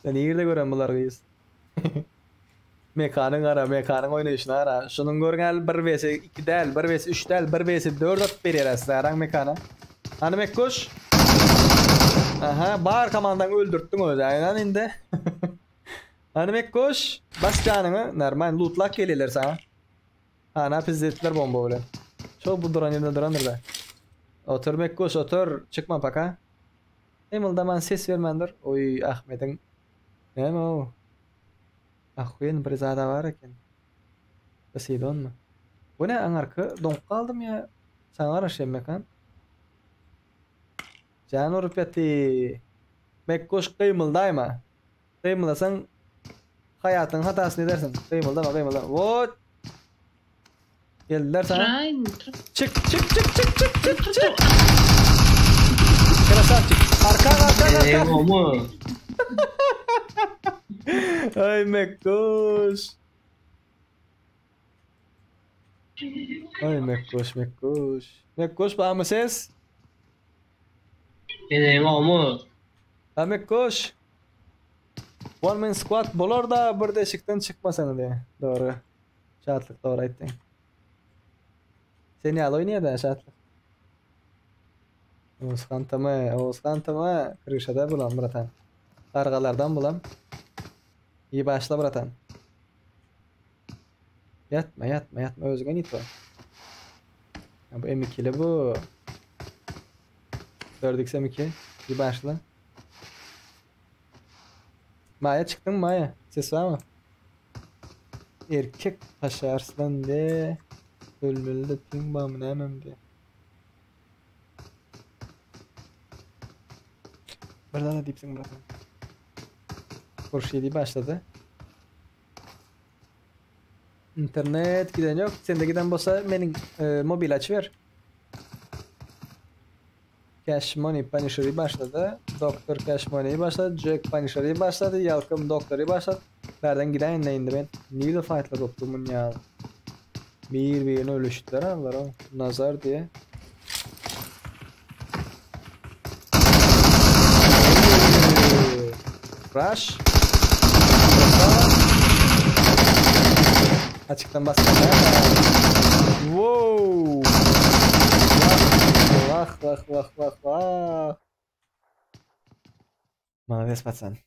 Sen nirde gören bular gyz? Mekanyň gara, mekanyň oýnaýşyny gara. Şunuň görňäli 1 vs 2 däl, 1 vs 3 däl, 1 vs 4 atyp berýär size garaň mekana. Hany Mekkuş? Aha, bar komandaňy öldürtdiň özi. Aýnan indi. Hany Mekkuş? Bas janyňy, normal lootlap gelýärler saňa. Ana pizzetdiler bomba bilen. Şol bu duran ýerinde durandyr da. Otur Mekkuş, otur. Çykma paka. Gymyldaman ses bermän dur. Oý, Ahmediň näme o? Ahuýen bir zada bar eken. Poseidonmy? Bu ne aňarky doňup galdym ýa saňa garaşýan mekan. Jan urup ýaty. Mekguş gymyldaýma. Gymyldasaň haýatyň hatasyny edersiň. Gymyldama gymyldama. Wot. Geldiler sana. Çık çık çık çık çık çık çık. Krasavçik. Arkan arkan arkan. Ay Mekkuş. Ay Mekkuş Mekkuş. Mekkuş barmy ses? Eneň omy. Ha Mekkuş. One man squad bolar da bir deşikden çykmasaň diye. Doğru. Şatlyk dogry aýtdyň. Sen ýaly oýnaýar-da Şatlyk. Oğuzhan tama, Oğuzhan tama, kryşada bulam bratan. Gargalardan bulam. İyi başla bratan. Ýatma, ýatma, ýatma, özüňe nito. Ya bu M2'li bu. 4x M2. Bir başla. Maya çykdyň Maya. Ses barmy? Erkek paşa arslan de. Ölmeli de ping barmy nämem de. Bir zada diýipsiň bratan. Hurşidi başlady. Internet giden yok. Sende giden bolsa meniň e, mobil açyber. Cash Money Punisher'y başlady. Doktor Cash Money'i başlady. Jack Punisher'y başlady. Ýalkym Doktor'y başlady. Bärden gidäýin-de indi men. Nirede fightlar bolup dur mun ýaly. Bir-birini ölüşdiler allar o. Nazar diýe. Rush. Açykdan basýan. Wow. Wah wah wah wah wah. Молодец, пацан.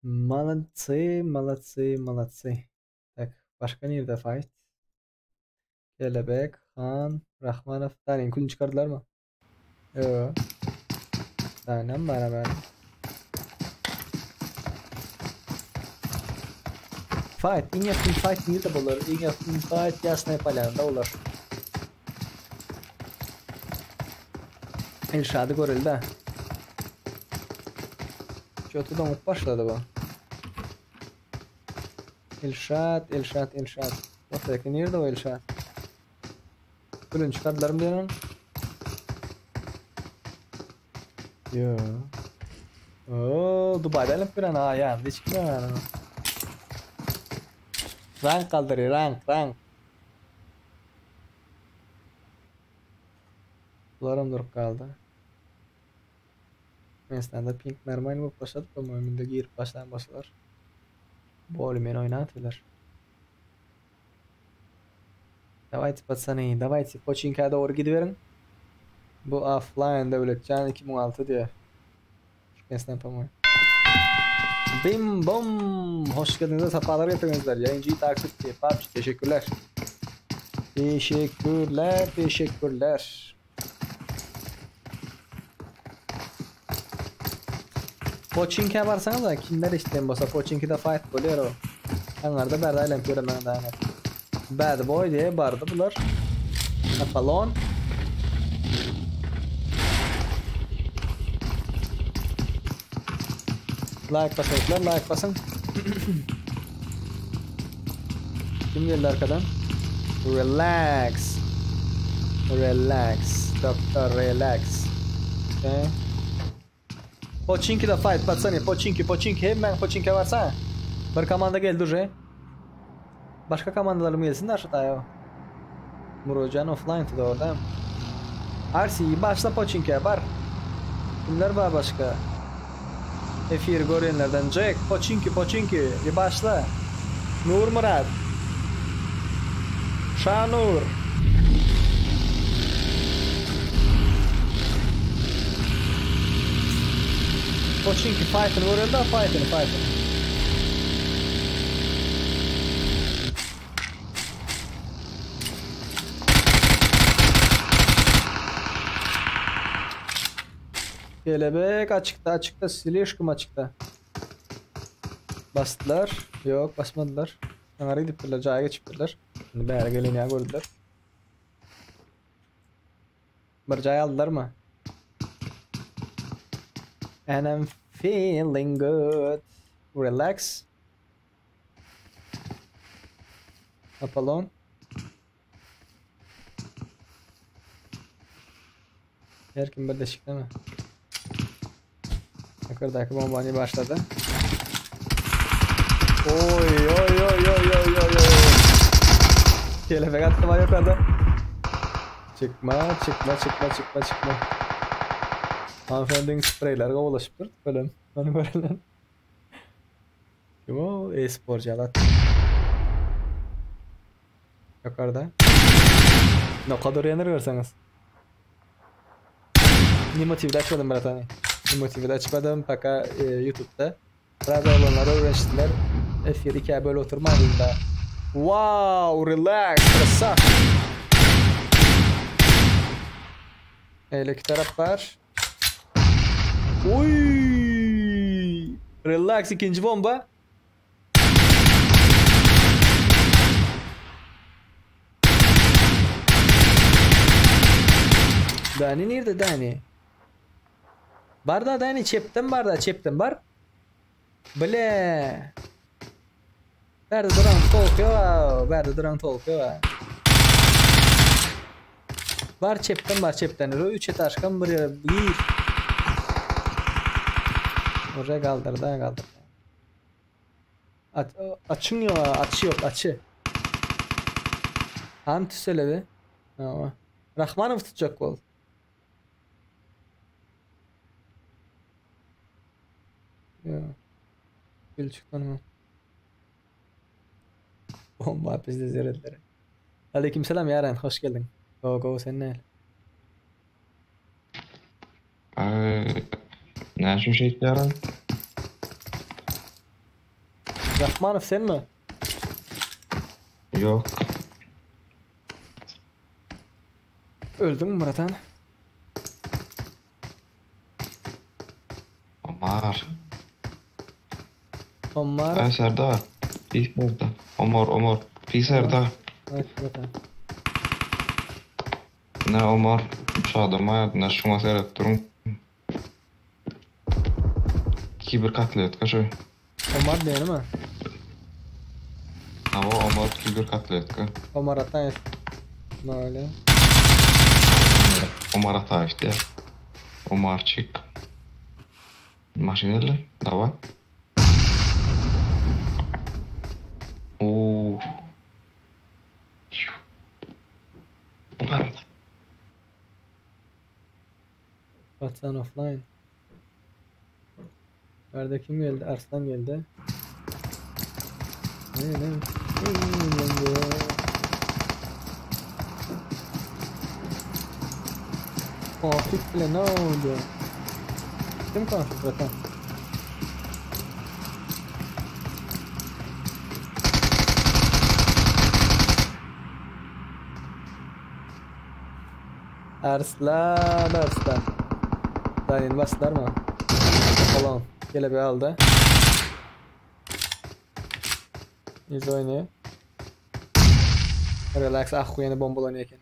Молодцы, молодцы, молодцы. Tak, başga nirde fight? Kelebek, Han, Rahmanow. Daniň külüni çykardylarmy? Ýok. Danem bar ben. Fight, iň ýakyn fight nirde bolar? Iň ýakyn fight Ýasnaýa Polýanada bolar. Elşady göreli-dä. Çöte doňup başlady bu. Elşat, Elşat, Elşat. Ortadaki nirde o Elşat? Külün çykardylarmy diýen ony? Ýo. Oo, Dubaýda alyp bilen ha, ýa, hiç kim ýok. Rank galdyry, rank, rank. Bularam durup galdy. Türkmenistanda ping normal bolup başlady, po-moýmu indi girip başlan bolsalar. Boli men oýnatdylar. Dawayte patsany, dawayte Poçinka dogry gidiberiň. Bu offline Döwletjan 2006 diýär. Türkmenistan po-moýmu. Bim bom! Hoş geldiňizler, sapalar getirdiňizler. Ýaýynjy takip diýip, PUBG teşekkürler. Teşekkürler, teşekkürler. Poçinkä barsaňyz-a kimler eşitýän bolsa Poçinkide fight bolýar o. Aňarda bärde aýlanyp ýöremäň daýanat. Bad boy diýe bardy bular. Apollon. Like basaýyklar, like basyň. Kim geldi arkadan? Relax. Relax. Doktor relax. Okay. Poçinki de fight patsany. Poçinki, poçinki. Hemen poçinki varsa. Bir komanda geldi uje. Başka komandalarım gelsin de şu tayo. Murocan offline da orada. RC başla Poçinki'ye bar. Kimler var başka? Efir görýänlerden Jack, Poçinki, Poçinki, bir başla. Nur Murat. Şanur. Poçinki fight'ını görýän da fight'ını, fight'ını. Kelebek açıkta açıkta slişkom açıkta. Basdylar. Yok basmadylar. Aňara gidipdirler, jaýa geçipdirler. Indi bäri gelen ýa gördüler. Bir jaý aldylarmy? And I'm feeling good. Relax. Apollon. Her kim bir deşikdemi? Yukarıdaki bombany başlady. Oy oy oy oy oy oy oy. Kelebek atdy var yukarıda. Çykma, çykma, çykma, çykma, çykma. Hanımefendinin spreyleri gowulaşypdyr tüpelem. Ony görelen. Kim o? E-sporcu alat. Ýokarda. Noka durýandyr görseňiz. Nimo TV'de açmadym bratany. Nimo TV'de açmadym paka e, YouTube'da. Biraz oglanlar öwrenişdiler. Efir ikä bölüp oturmaýyn da. Wow, relax, krasavçik. Eýleki tarap bar. Oy! Relax ikinji bomba. Dani nirde Dani? Bar da Dani çepden bar da çepden bar. Bile. Bärde duran tolky bärde duran tolky Bar çepden bar çepden. 3 etaşkan bir ýere gir. Oraya kaldır da kaldır. Aç, açın yok açı yok açı. Han tüseledi. Ama. Rahmanov tutacak bol. Ya. Gül çıktı mı? Bomba bizde ziyaretleri. Aleykümselam Yaren hoş geldin. Go go sen ne? Ay, näme şey etýärin? Rahmanow sen mi? Ýok. Öldün mü Muratan? Omar. Omar. Ay Serdar. Pis Serdar. Omar, Omar. Pis Serdar. Evet Muratan. Ne Omar? Şu adama ne şuňa seret durun. Kiber katlet şu. Omar diýeni mi? Ama Omar kiber katletka. Omar Atayev. Ne öyle? Omar Atayev diye. Omarçik. Maşineli. Давай. Oo. Omar. Vatan offline. Nerede kim geldi? Arslan geldi. Ne ne? Konfig bile ne oldu? Kim konfig zaten? Arslan Arslan. Daniel bastılar mı? Falan. Kelebeği aldı. İz oynuyor. Relax ahuyeni bombalanıyor eken.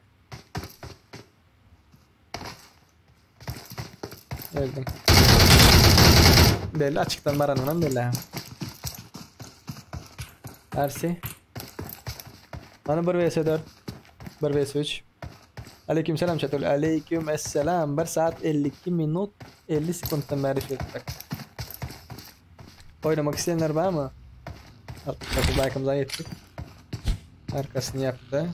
Öldüm. Belli açıktan baranından belli. Ersi. Bana 1 vs 4. 1 vs 3. Aleyküm selam Çatul. Aleyküm esselam. 1 saat 52 minut 50 sekunddan bäri efir Oynamak isteyenler var mı? 69 like'ımıza yettik. Arkasını yaptı.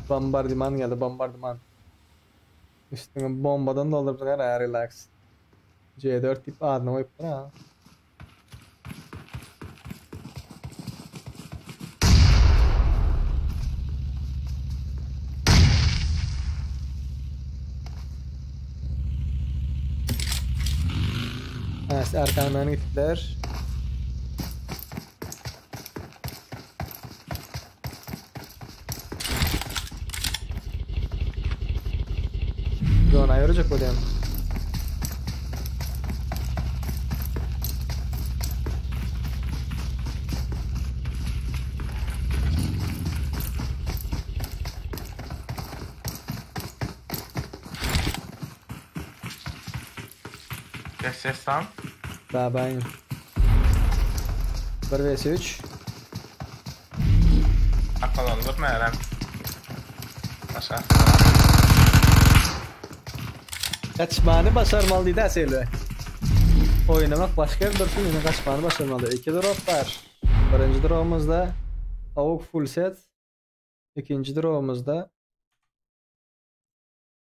Bombardıman geldi bombardıman. Üstüne bombadan doldurdular ha relax. C4 tip adyny goýupdyr ha. Evet, arkamdan gittiler. Zona ýörejek bolýan. Ses ses lan. Bye bye. 1 vs 3. Apalandyr nären. Aşağı. Kaçmany başarmaly diýdi Asel. Oýnamak başga bir dursun, ýöne kaçmany başarmaly. 2 drop bar. Birinji dropumuzda Avuk full set. Ikinji dropumuzda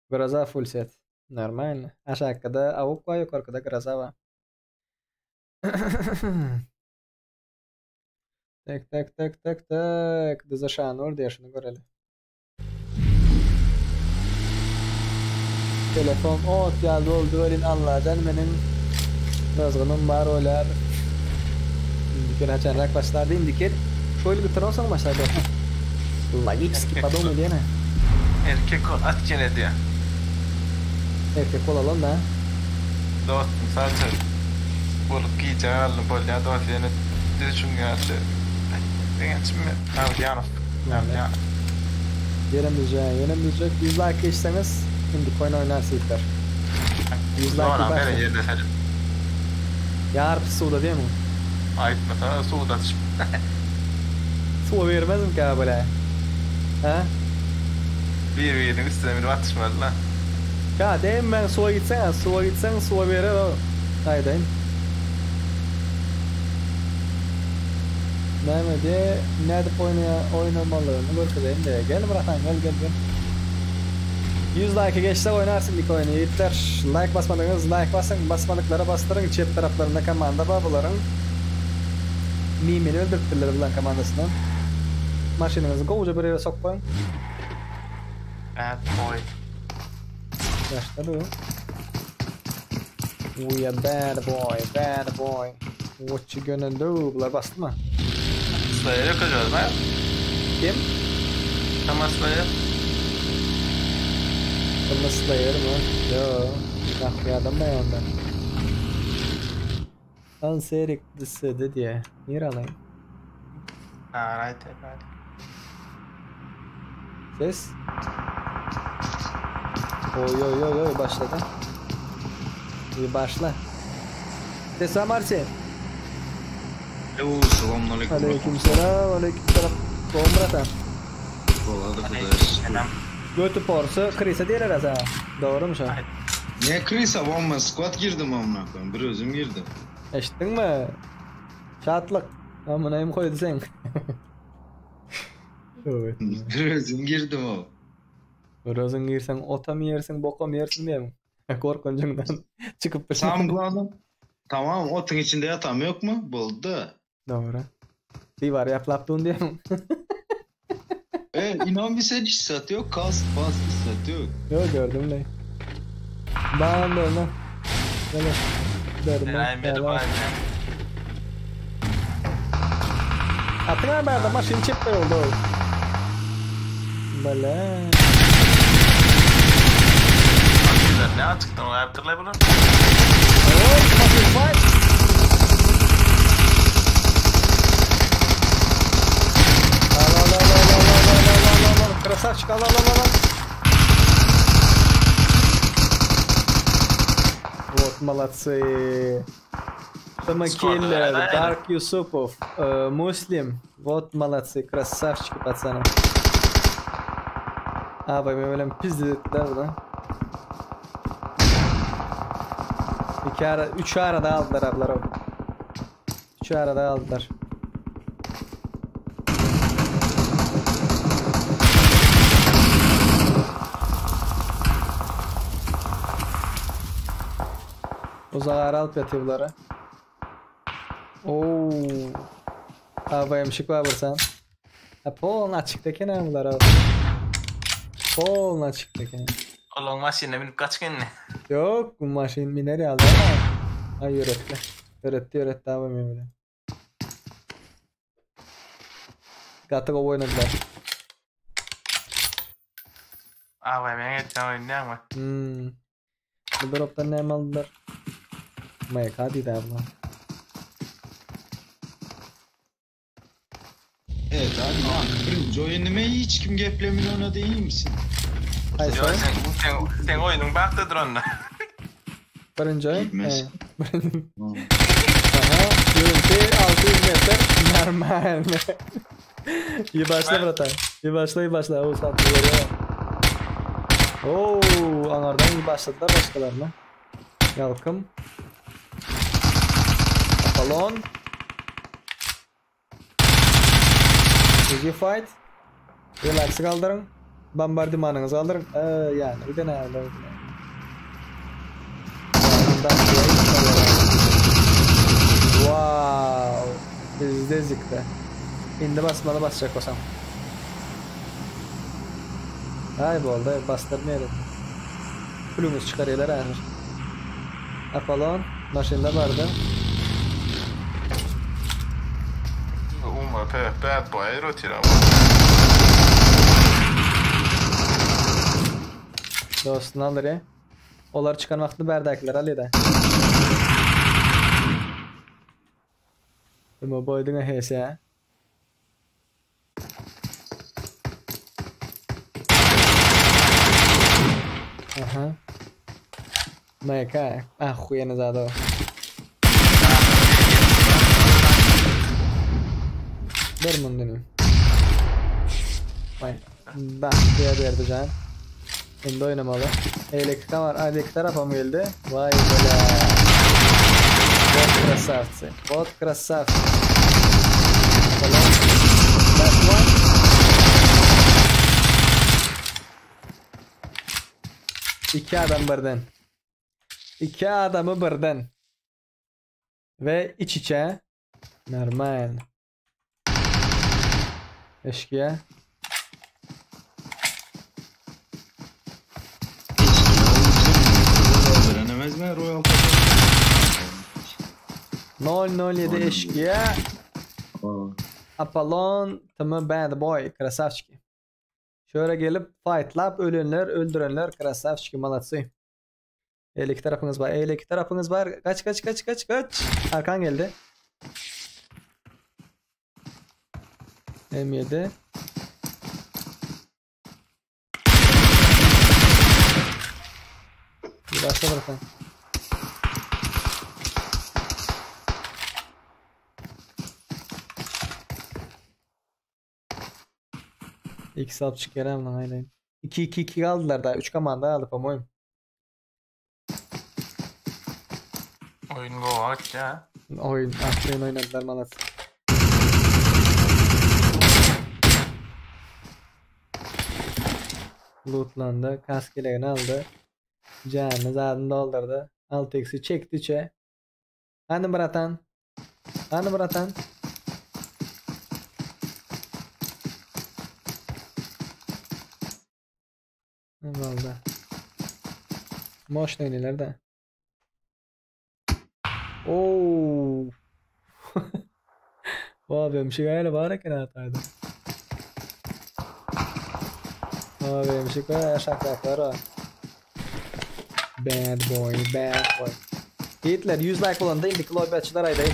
Groza full set. Normalno. Aşakda Avuk bar, ýokarkada Groza bar. Tek tek tek tek tek. Düze Şanur diýe şuny göreli. Telefon ot ýaly boldy welin Allajan meniň gyzgynym bar bolýar. Indiki ýyl haçanrak başlardy indiki ýyl şu ýyl bitiren soň başlar dostum. Logiçeski podumay diýene. Erkek ol at gene diýä. Erkek bolalym da. Dostum sagja bolup gijä galdy bolýa dos ýene düzüşiň ýaly begençim men Abdyýanow Abdyýanow. Ýenem düzjek ýenem düzjek 100 laýk geçseňiz indiki oýun oýnarys ýigitler. 100 laýk Soraň beren ýerde seni. Ýarpy suwda diýemiň. Aýtmasana suwda düşüp. Suwa bermezmikä bile. Hä? Bir biriniň üstüne münüp atyşmalyla. Ýa degmän suwa gitseň suwa gitseň suwa berer o. Aýdaýyn. Näme diýe nädip oýnaýa oýnamalyny görkezeýin diýe. Gel bratan gel gel gel. 100 laýka geçsek oýnarys indiki oýny ýigitler. Laýk basmadyňyz laýk basyň basmadyklara basdyryň çep taraplarynda komanda bar bularyň. Mimini öldüripdirler bulan komandasyndan. Maşynyňyzy gowuja bir ýere sokmaň. Bad boy. Başda bu. We are bad boy, bad boy. What you gonna do? Bular basdymy? Slayer yok acaba mi? Kim? Thomas Slayer. Thomas Slayer mı? Yo. Bak adam da onda. Al serik dissedi diye. Nire alayım? Ha, right, right. Ses. Oy oy oy oy başladı. İyi başla. Ses var Marsi. Alo, selamünaleyküm. Aleyküm selam, aleyküm selam. Doğum bratan. Bolady Hudaýa şükür. Götü porsu krisa diýerler sana. Doğru mu şu? Ne krisa, one man squad girdim amına koyayım. Bir özüm girdim. Eşitdin mi? Şatlyk. Amına hem koydu sen. Evet. Bir özüm girdim o. Bir özün girseň otam ýersiň, bokam ýersiň diýem. Korkunjyňdan çykyp bir. Sam glanım. Tamam, otuň içinde ýatam yok mu? Boldy. Doğru. Diwar ýaplap dun diýem. E, inan bir sen hiç sat yok. Kast, bas bir sat yok. Yok gördüm ne. Ben de ona. Gel. Gördüm. Ay, merhaba. Atın abi maşyn çepde oldu. Bele. Ne açıktan o yaptırlar bunu? Oh, maşyn fight. Al al al al al al al al al al Красавчик al al al al. Вот молодцы. Самокиллер, Дарк Юсупов, э, Муслим. Вот молодцы, красавчики, пацаны. А, bak benim pizdi да bunu. İki ara, üç arada aldılar ablar o. Üç arada aldılar. Uzağa alıp yatıyor bunlara. Oo. Abi emşik var sen. Ha polna açıktaki ne bunlar abi? Polna açıktaki. Allah'ın maşinine binip kaç kendine. Yok bu maşin miner aldı ama. Ay öğretti. Öğretti öğretti abi benim Gaty gowy oynadylar. Abi ben geçen oyun ne Hmm. Bu drop'tan ne aldılar? MK diýdi abi. Evet abi lan birinci oyunu hiç kim geplemin ona değil misin? Haýsy? Yok sen, sen, sen oyunun baktıdır onda. Birinci oyun. Bilmez. He. Aha, UMP 600 metre normal. İyi başla bratan. İyi başla, iyi başla. O saat görüyor. Oo, anardan iyi başladılar başkalarına. Yalkım. Apollon. Easy fight. Relax'ı kaldırın. Bombardımanınızı kaldırın. Ee, yani bir de ne aldı? Wow. Pizdezikde. Indi basmaly basjak bolsaň. Aý boldy, basdyrmaýaly. Puluňyzy çykarýarlar häzir. Apollon maşynda bardy. Umma bad boy aýry otyr abi. Dostuny aldyr. Olar çykan wagty bärdäkiler alýada. Imo boy diňe HS. Aha. MK. Ahuýenny zat o. Ber mundyny. Vay. Bah diye berdi jan. Indi oýnamaly. Eýleki kamar, eýleki tarapam geldi. Vay bela. Bot krasavci. Bot krasavci. Last one. Iki adam birden. Iki adamy birden. Ve iç içe. Normal. Eşkiye. Öğrenemez mi Royal 007 eşkiye. Apollon, TM Bad Boy, krasavçiki. Şöyle gelip fightlap ölenler, öldürenler krasavçiki, молодцы. 52 tarapyňyz bar, 52 tarapyňyz bar. Kaç kaç kaç kaç kaç. Arkan geldi. M7. Bir başla bırakalım. İki alıp çık lan aynen. 2 2 2 aldılar daha. 3 komanda aldı по-моему. Oyun go ya. Oyun, ah, oynadılar malat. Lootlandı. Kaskelerini aldı. Canını zaten doldurdu. 6x'i çekti içe. Hani bratan? Hani bratan? Ne oldu? Moşna ileride. Oo. Vay şey gaýla bar eken hatayda. Vay şey gaýla şakaklar var. Bad boy, bad boy. Yiğitler 100 like bolanda indiki lobby açylar aýdaýyn.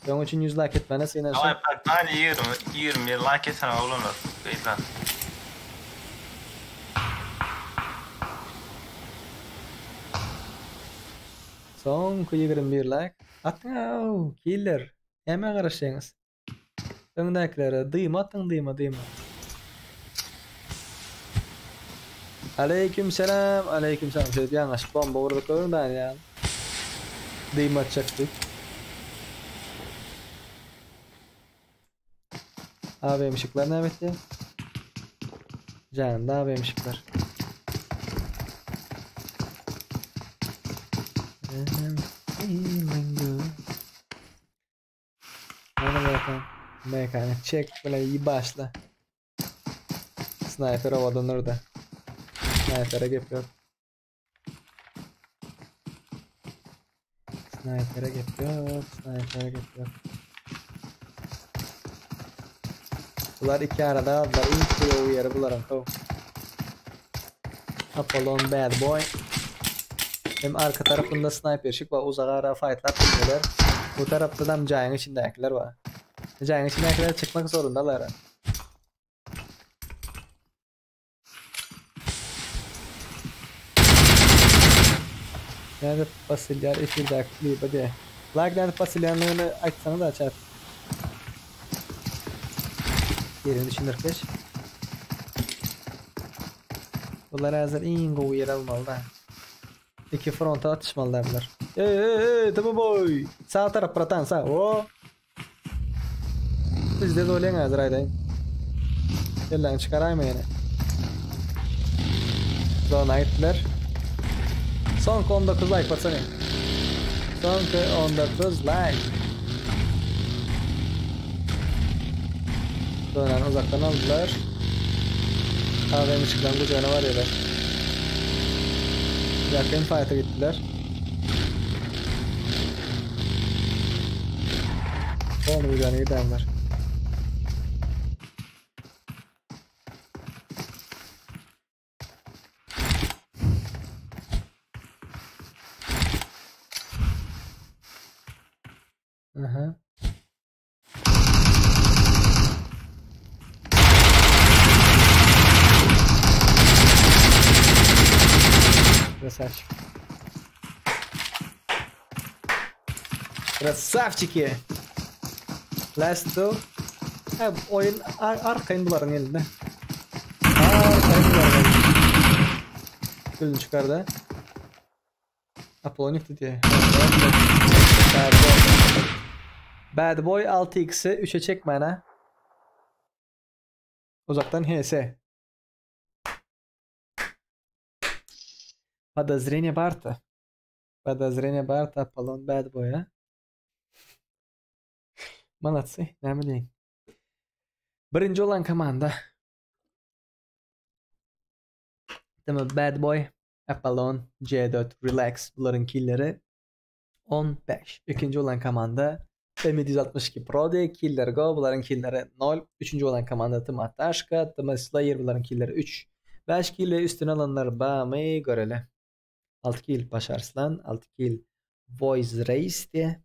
Onuň üçin 100 like etmäne synanyşyň. Ay bak 20 20 like etsene oğlum. Beyler. Soňky 21 like. Atyň killer. Näme garaşýaňyz? Öňdäkilere dyma atyň dyma dyma. Aleyküm selam, aleyküm selam. Şöyle yanlış bomba vurduk önden ya. Dyma atacaktık. AVM ışıklar ne bitti? Canım da AVM ışıklar. I'm feeling good. Hadi bakalım. Mekanik çek böyle iyi başla. Sniper havadan orada. Sniper'e gep yok. Sniper'e gep yok. Sniper'e gep yok. Bular iki arada aldılar. İlk yolu yeri bularım. Oh. Apollon Bad Boy. Hem arka tarafında sniper şık var. Uzak ara fightlar tutmuyorlar. Bu tarafta da cayın içindekiler var. Cayın içindekiler çıkmak zorundalar. Nerede basılýar efirdäki klibi diye. Like nerede basılýanlygyny aýtsana da chat. Yerini düşündürkeş. Bular hazır iň gowy ýer almaly da. İki fronta atışmaly da bular. Ey ey ey tamam boy. Sağ taraf bratan sağ. O. Bizde de olýan hazır aýdaýyn. Ellerini çıkarayma yine. Zona gittiler. Son 19 like batsana. Son 19 like. Zonany uzakdan aldylar. AVM-çikleriň gujagyna barýarlar. Ýakyn faýta gitdiler. Zona gujagyna gidýärler. Aha. Красавчик. Красавчики. Last two. Ha, oyun ar arkaýyn bularyň elinde. Arkaýyn bularyň elinde. Gülün çıkardı. Apollonik diýdi. Bad boy. Bad boy 6x'i 3'e çekmäne. Uzakdan HS. Podozrение bardy. Podozrение bardy Apollon bad boy'a. Молодцы, näme diýin. Birinji olan komanda. Deme Bad Boy, Apollon, C4, Relax bularyň killeri 15. Ikinji bolan komanda M762 Prodi, Killer Go bularyň killeri 0. Üçünji bolan komanda Tma Taşka, Tma Slayer bularyň killeri 3. 5 kili üstüne alanlar bamy göreli. 6 kill Baş Arslan, 6 kill Voice Race diye.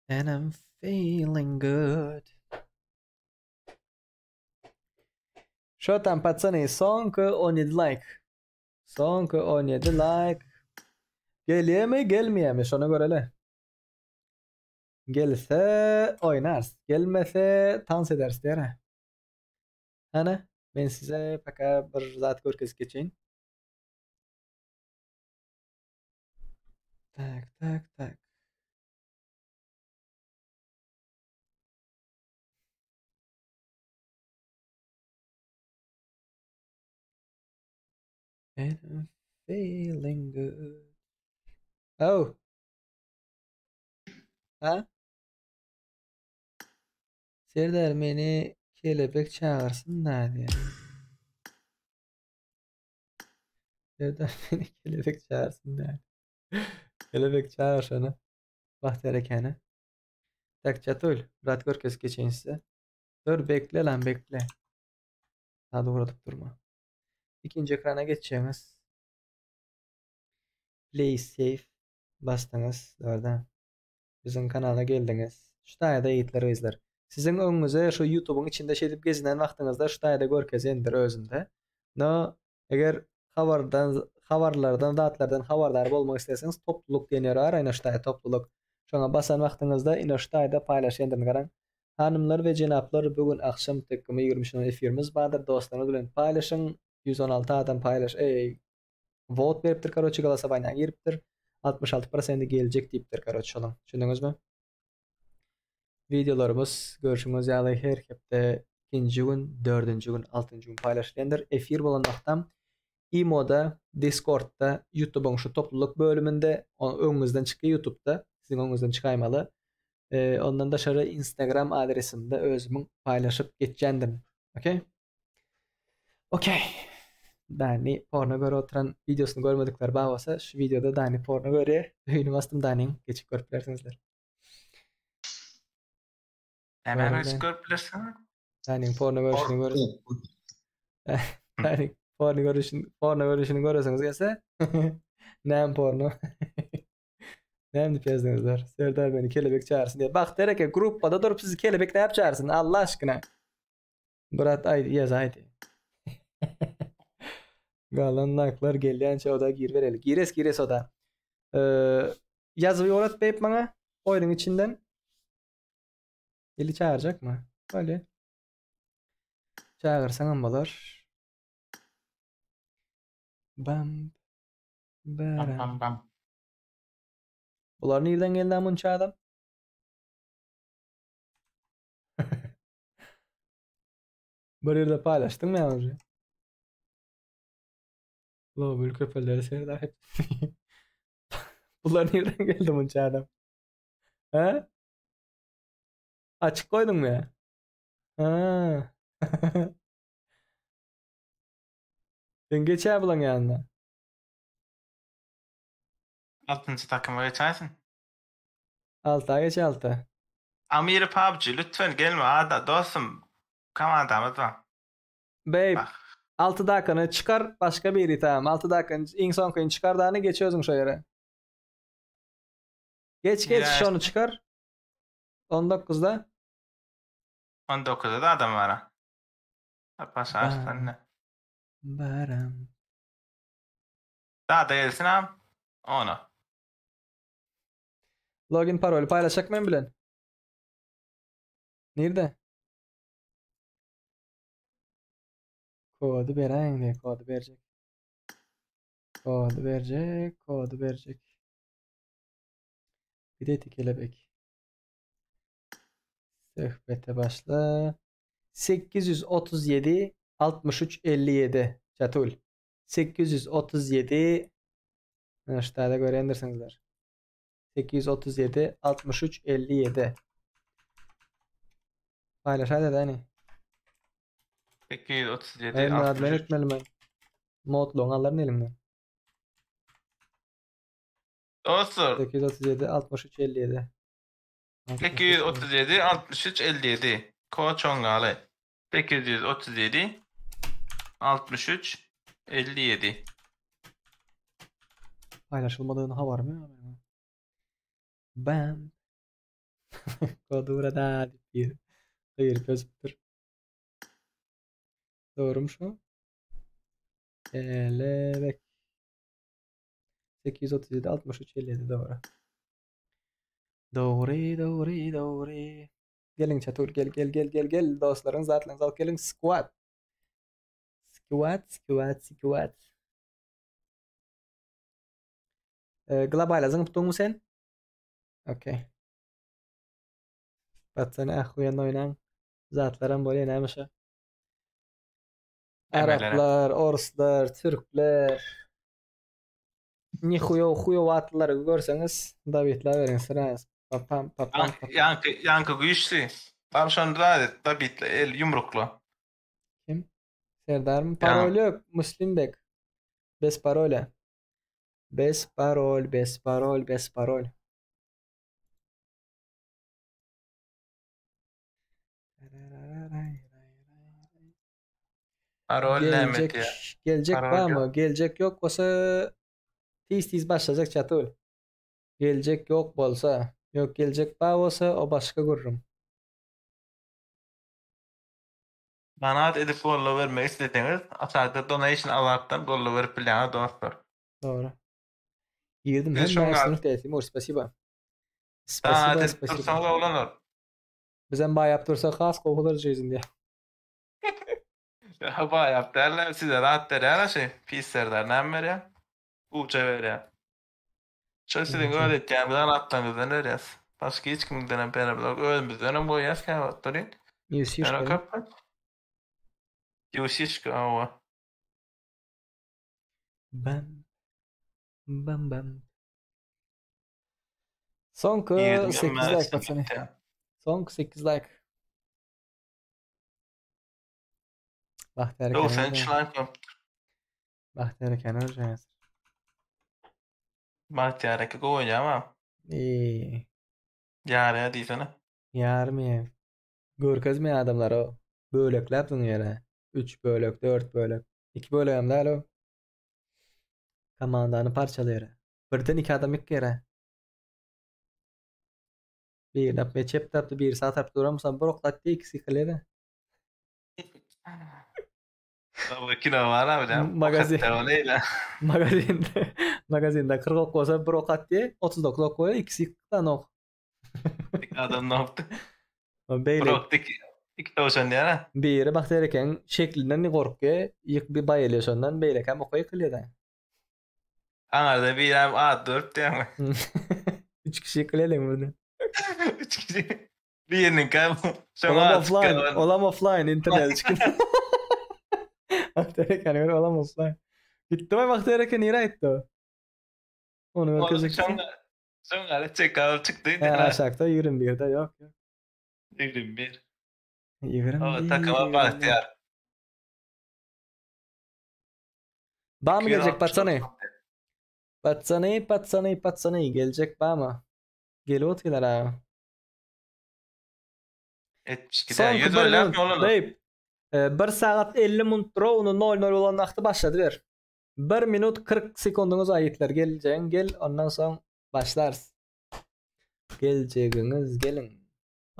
And I'm feeling good. Şo tam patsany soňky 17 like. Soňky 17 like. Gelýärmi, gelmeýärmi şony göreli. Gelse oýnarys, gelmese tans ederis diýer. Hany, men size paka bir zat görkezip geçeýin. Tak, tak, tak. And I'm feeling good. Oh. Ha? Serdar meni kelebek çagyrsyn da diýýär. Serdar meni kelebek çagyrsyn da. Kelebek çagyr şony. Bagtyýar ekeni. Tak çatul, brat görkezip geçeýin size. Dur bekle lan bekle. Hadi uğradyp durma. Ikinji ekrana geçjeňiz. Play safe basdyňyz dörde. Biziň kanala geldiňiz. Şu taýda ýigitler gyzlar. Siziň öňüňize şu YouTube'yň içinde şeýdip gezinen wagtyňyzda şu taýda görkezendir özünde. No, eger habardan habarlardan zatlardan habardar bolmak isleseňiz topluluk diýen ýer bar, ine şu taýda topluluk. Şoňa basan wagtyňyzda ine şu taýda paýlaşýandyr garaň. Hanymlar we jenaplar bu gün akşam TKM 23 efirimiz bardyr dostlaryňyz bilen paýlaşyň 116 adam paýlaş eý wot beripdir karoçe golosowanýa giripdir 66 prosendi geljek diýipdir karoçe şonuň düşündiňizmi wideolarymyz görşüňiz ýaly her hepde ikinji gün dördünji gün altynjy gün paýlaşylýandyr efir bolan wagtam imoda discordda youtube'yň şu topluluk bölüminde öňüňizden çykýar youtubeda siziň öňüňizden çykaýmaly Ondan daşary Instagram adresimde özümiň paýlaşyp geçýändim. Okey? Okey. Dani porno görüp oturan videosyny görmedikler bar bolsa şu videoda Dani porno görýär. Öýüni basdym Daniň geçip görüp bilersiňizler. Hemen açıp görüp bilersiň. Daniň porno görüşini gör. Daniň porno görüşini porno görüşini göresiňiz gelse. Näme porno? Näme diýip ýazdyňyzlar? Serdar meni kelebek çagyrsyn diýip. Bak dereke gruppada durup sizi kelebek näp çagyrsyn Allah aşkyna. Brat aýdy ýaz aýdy. Galan like'lar gelýänçä oda giribereli. Gires gires oda. Ee, ýazyp ýolat beýip maňa oýnuň içinden. Eli çagyrjakmy? Öyle. Çagyrsaňam bolar. Bam. Bam bam bam. Bular nirden geldi munça adam? Bir ýerde paýlaşdyň mı ýa Lobül köpelleri Serdar hep. Bular nirden geldi munça adam? He? Açyk goýduňmy? Ha. Sen geçä bulaň ýanyna. Altynjy takyma geçäýsin. Alta geç alta. Amiri PUBG lütfen gelme ada dostum komandamyz bar. Babe. Altydakyny çykar başga biri tamam. Altydakyny iň soňkyny çykar dany geç özüň şo ýere. Geç geç şony çykar. 19-da. 19-da da adam bar. Başarsan ne? Baram. Dada gelsin am. Ona. Login paroly paýlaşak men bilen. Nirde? Kody beräýiň diýe, kody berjek. Kody berjek, kody berjek. Gideti kelebek. Söhbete başla. 837 63 57 Çatul. 837 Ine şu taýda görýändirsiňizler. 837 63 57 Paýlaşaýda däni. 837 Elimden admin etmeli men. Modlugyň alaryn elimden. Dostlar. 837 63 57. 837 63 57. Kod çoňňaly. 837 63 57. Paýlaşylmadygyny habarym ýok meniň. Bam. Kody burada diýip bir gyryp ýazypdyr. Dogrumy şu? Kelebek. 837 63 57 dogry. Dogry, dogry, dogry. Geliň çatur gel gel gel gel gel dostlaryň zatlaryňyzy alyp geliň squad. Squad squad squad. E, globala zyňyp duňmy sen? Okey. Patsany ahuýan oýnaň. Zatlaram bolýar näme şo? Araplar, orslar, türkler. Nihuýow huýow atlylary görseňiz dabitläberiň sraz. Papam papam. Ýaňky ýaňky güýçli. Tam şony zat et, dabitle el ýumrukla. Kim? Serdarmy? Parol ýok, Muslimbek. Bez parolya. Bez parol, bez parol, bez parol. Parol näme Geljek, etýär? geljek Parol barmy? ýok. Geljek ýok bolsa tiz-tiz başlajak çatul. Geljek ýok bolsa, ýok geljek bar bolsa o başga gürrüň. Donat edip goldaw bermek isleseňiz aşakda donation alartdan goldaw berip bilýäňiz dostlar. Dogry. Girdim Biz hemme şoňa üstünlik diýdi Timur, spasiba. Donat Spasiba, edip spasiba. dursaňyz oglanlar. Bizem baýap dursak has gowy bolar жизнь diýýär. Ýa baýap däl-le, size zat berýär-ä şi, pis serdar näme berýär? Uça berýär. Şo siziň öz etýän donatlaryňyzdan berýäs. Başga hiç kimdenem beremzok. Özümizdenem goýýas käwagtlary. Ýusişka. Ýöne köp Ýusişka, hawa. Bam. Bam bam. Soňky Girdim 8 emmä like üstüm batsana. gitdi. Soňky 8 like. Bagtyýar eken. 93 like bolupdyr. Bagtyýar eken öljeňiz. Bagtyýar eke gowy oýnaýar Eee. Ýarýa diýsene. Ýarmy? Görkezmeýär adamlara. Bölekläp zyňýar. 3 bölek, 4 bölek. 2 bölegem däl o. Komandany parçalaýar. Birden 2 adam ýykýar. Birini apmaya çep tarapda, biri sag tarapda duran bolsa bir oklatdy, ikisi ýykylýar. Bu kino bar abi de. Magazin. Magazin. Magazinde, magazinde 40 ok bolsa bir ok atdy, 39 ok bolýar, ikisi ýykdan ok. Adam ne yaptı? Beýle Bıraktı iki, iki tavşan diýär ha. biri Bagtyýar ekeň şeklinden gorkýar, ýyk bir baýylýar şondan, beýlekem oka ýykylýar da. Aňarda bir hem at durup diýär. Üç kişi ýykylýar deň birden. Üç kişi. Birinin kam. Olam Şoňa offline, olam offline internet çykyp. Bagtyýar ekeni gör, olam offline. Gitdi mi Bagtyýar eke nirä gitdi o? Ony görkezjek. Şoňa şoňa çek alyp çykdy. He, aşakda 21'de yok yok. 21. 21. O takıma bagtyýar. Bamy geljek 264. patsany? Patsany, patsany, patsany geljek bamy? Gelip otyrlar aga. 72 Soňky 100 bir ölýär minut. mi olanlar? Babe, 1 sagat 50 minut rovno 00 bolan wagty başlady ber. 1 minut 40 sekundyňyz bar ýigitler. Geljegiň gel, ondan soň başlarys. Geljegiňiz geliň.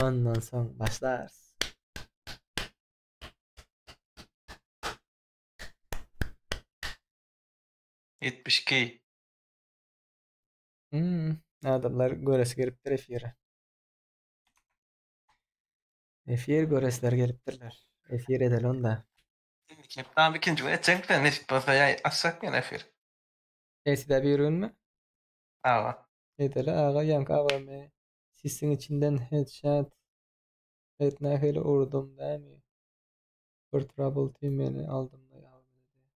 Ondan soň başlarys. 72. Hmm, adamlar göresi gelipdir efire. Efir göresler gelipdirler. Efir edeli onda. Tamam ikinji gün etjek bilen nesip bolsa ýa açjak men efir. Etside bir günmi? Awa. Edeli aga ýaňky AWM sisiň içinden headshot et nähili urdum dämi? Bir trouble team meni aldymda AWM-de.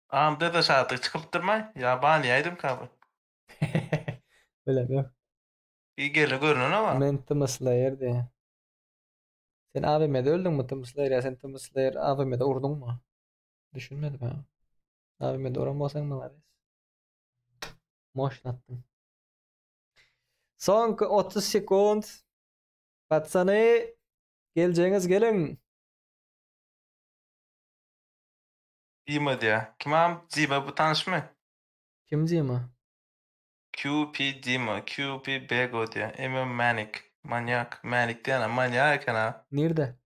Amda da şatlyk çykypdyrmaý? Ýa banýaýdym kaby. Bilem ýok. Bir gele görünen ama. Men tymyslaýar diýä. Sen AWM-de öldüňmi tymyslaýar ýa sen tymyslaýar AWM-de urduňmy? Düşünmedim ha. AWM-de uran bolsaň malades. Moşlatdyň. Soňky 30 sekund. Patsany geljegiňiz geliň. Dima diýä. Kim am Dima bu tanyşmy? Kim Dima? QP Dima, QP Bego diýä. MM Manic, manyak, Manic diýen manyak eken ha. Nirde?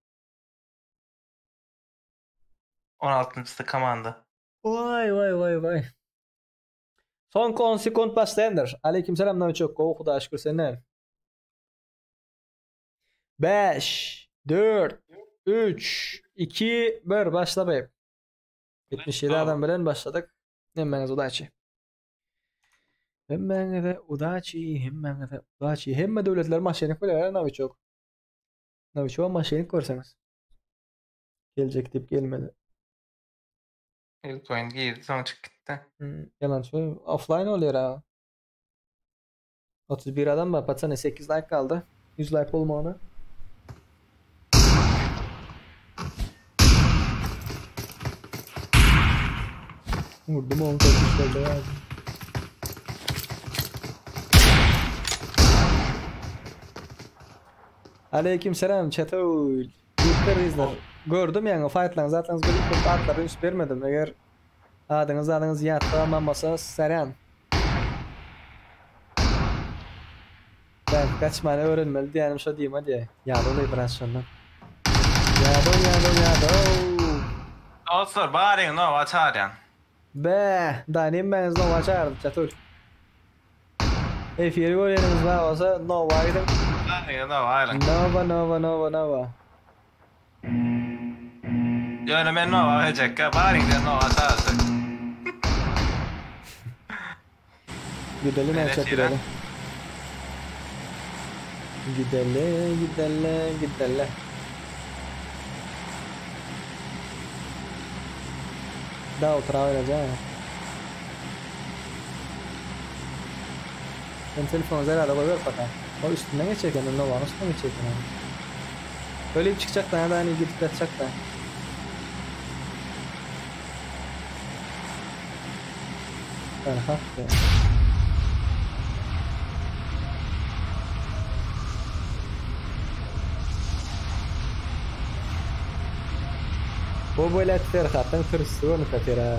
16-njysy komanda. Waý waý waý waý. Soňky 10 sekund başlaýandyr. Aleyküm selam Nowiçok. Gowy Hudaýa şükür senden. 5 4 3 2 1 başla babe. 77 adam bilen başladyk. Hemmäňize udaçi. Hemmäňize udaçi, hemmäňize udaçi. Hemme döwletler maşenik bolýar, Nowiçok. Nowiçok maşenik görseňiz. Geljek diýip gelmedi. İlk oyun girdi soň çykyp gitdi. Hmm, ýalançy offline bolýar ha. 31 adam bar, patsany 8 like galdy. 100 like bolmagyna. Vurdum onu korkmuşlar da yazdım. Aleyküm selam Çetoul. Ýurtlar gyzlar. Gördüm ýaňy fightlaryňyzy zatlaryňyzy görüp köp atlara üns bermedim. Eger adyňyz adyňyz ýatda galman bolsa saryan. Ben kaçmany öwrenmeli diýýänim şo diýme diýe. Ýadaw biraz şondan. Ýadaw ýadaw ýadaw. Dostlar baryň nowa çarýan. Be, da nemmäňiz nowa çagyrdy Çatul. Efiri görýäniňiz bar bolsa nowa gidiň. Baryň nowa aýryň. Nowa nowa nowa nowa. Ýöne men nowa geljekkä baryň diýen nowa çagyrjak. Gideli Men näçe efire. gideli. Gideli gideli gideli. Da otura oýnajaň. Sen telefonu zarada goýber paka. O üstünden geçecek yani Nova'nın üstünden geçecek yani. Öyle çıkacak da hani gidip yatacak da. Ferhat be. Bu böyle Ferhat'ın tırsığı onu katira.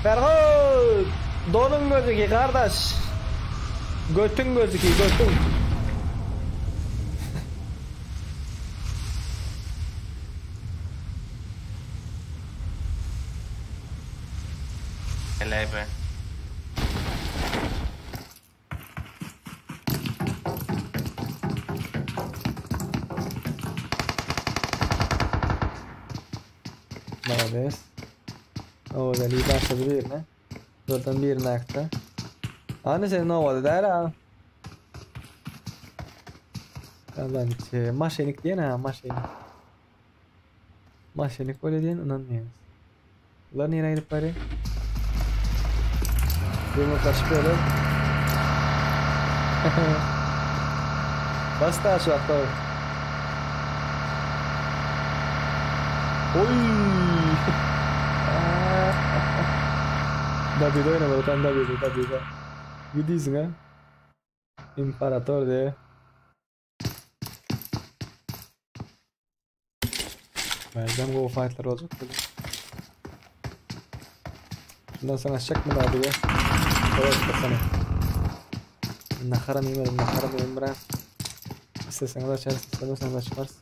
Ferhat! Donun gözüki kardeş. Götün gözüki götün. Helal be. Malades. O Gali başladı birine. Buradan birine aktı. Hani senin o der ha. Yalançı. Maşenik diyen ha maşenik. Maşenik öyle diyen inanmıyoruz. Ulan nereye gidip bari? Birini kaçıp öyle. Bas daha şu hatta. Oy! David oynamadı tam David, David. Gidiyorsun ha. İmparator diye. Vereceğim go fightlar olacak dedi. Şundan sonra açacak mı daha diye. Evet bakalım. Naharam yemedim, naharam yemedim biraz. İsteseniz açarız, istemeseniz açmarız.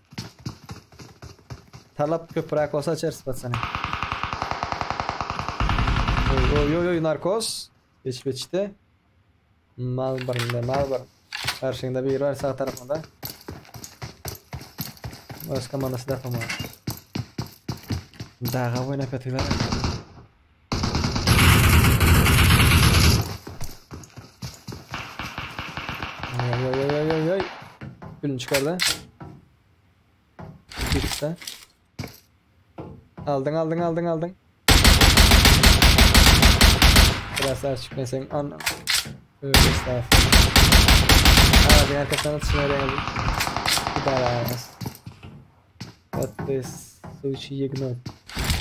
Talap köpürak olsa açarız baksana. Oy oy oy oy narkoz. Geç geçti. Mal barında mal bar. Karşında bir var sağ tarafında. Öz komandası da tamam. Dağa oynap ýatylar. Oy oy oy oy oy. Gülün çıkardı. Bitti. Aldın aldın aldın aldın. Biraz daha çıkmayın senin an. Tövbe estağfurullah. Abi arkasından atışını öğrenelim. Bir daha aramaz. What this sushi yigno.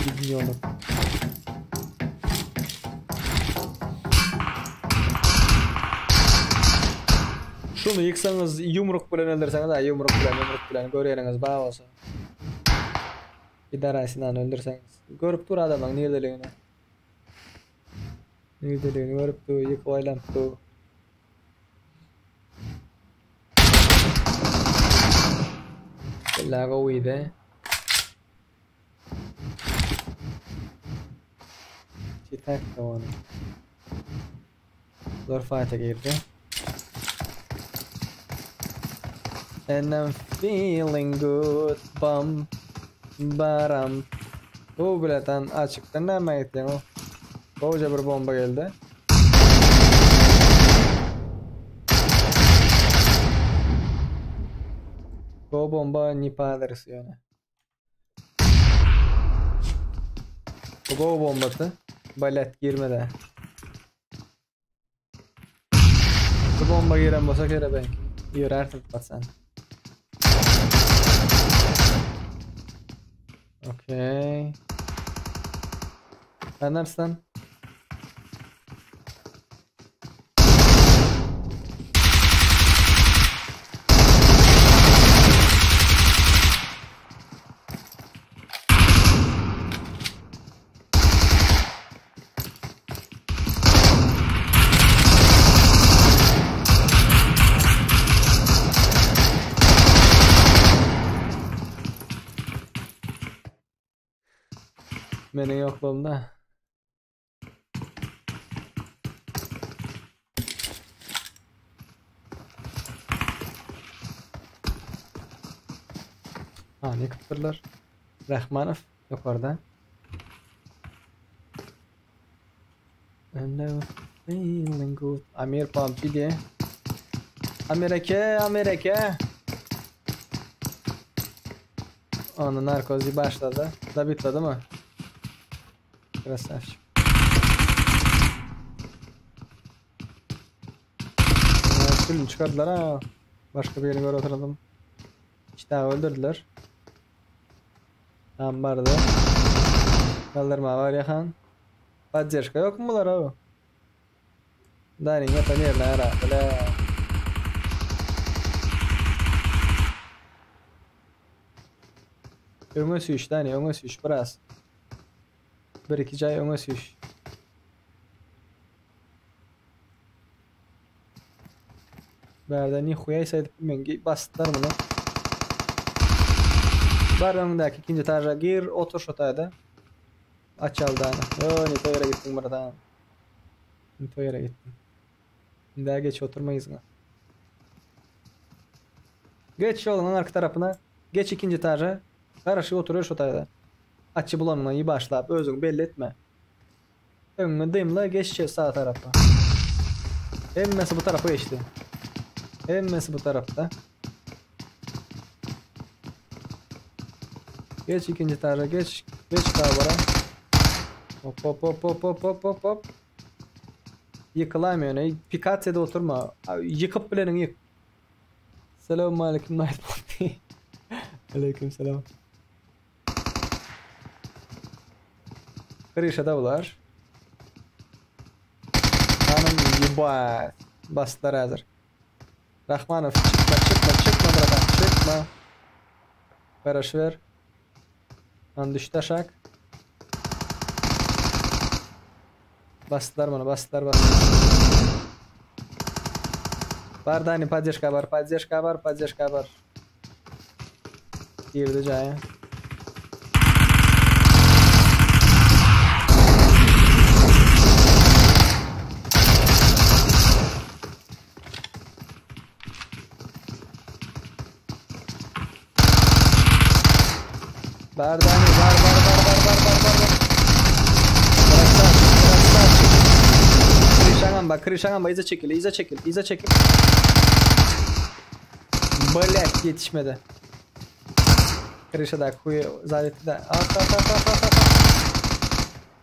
Yigno'nu. Şunu yıksanız yumruk bilen öldürseniz ha yumruk bilen yumruk bilen görýäniňiz bar bolsa. Idarasyndan öldürseňiz. Görüp dur adamyň niredeligini. Niredeligini görüp dur, ýykyp aýlanyp dur. Illa gowydy. Çitak onu. Zor fight'a girdi. And I'm feeling good. Bam. Baram. Bu biletan açıkta näme etýäň o? Gowja bir bomba geldi. Bu bomba ne padres ýöne. Bu go bombasy. Balet girmedi. Bu bomba giren bolsa kere ben. Ýörärsiň batsan. Okey. Anlarsın. Meniň ýoklugymda. Ha, ne ýykypdyrlar? Rahmanow ýokarda. And I'm feeling good. Amir PUBG diye. Amerika, Amerika. Onu narkozi başladı. Da bitmedi mi? Krasavчик. Külünü çıkardılar ha. Başka bir yere göre oturalım. İşte öldürdüler. Tamam vardı. Kaldırma var ya han. Поддержка yok mu bular abi? Dani yatan yerine ara. Bile. Öňe süýş Dani, öňe süýş biraz. Bir iki jaý öňe süýş. Bärde nihuýa edip bilmen basdylar muny. Bar öňündäki ikinji etaža gir, otur şu taýda. Aç aldany. Yo, ne to ýere gitdiň buradan. Ne to ýere gitdiň. Daha geç oturma yzyňa. Geç ýoluň arka tarapyna. Geç ikinji etaža. Garaşyp oturuyor şu taýda. Açy bulanyňdan iyi başlap özüňi belli etme. Öňüňe dymla geç sağ tarapa. Hemmesi bu tarafa geçti. Hemmesi bu tarafta. Geç ikinci etaja geç. Geç kavara. Hop hop hop hop hop hop hop hop. Ýykylaýma ýöne. Pikatsiýada oturma. Ýykyp bileniň ýyk. Selamun aleyküm Night Party. Aleyküm selam. Kryşada bular. Hanım ýuba. Basdylar häzir. Rahmanow çykma çykma çykma bratan çykma. Garaşyber. Lan düşdi aşak. Basdylar muny basdylar basdylar. Bar Dani poddeşka bar poddeşka bar poddeşka bar. Girdi jaýa. Bar Dani bar bar bar bar bar bar bar bar. Krasavçik krasavçik. Kryşaňam bar kryşaňam bar yza çekil yza çekil yza çekil. Blять ýetişmedi. Kryşadaky kuýy zat etdi-de. At at at at at at.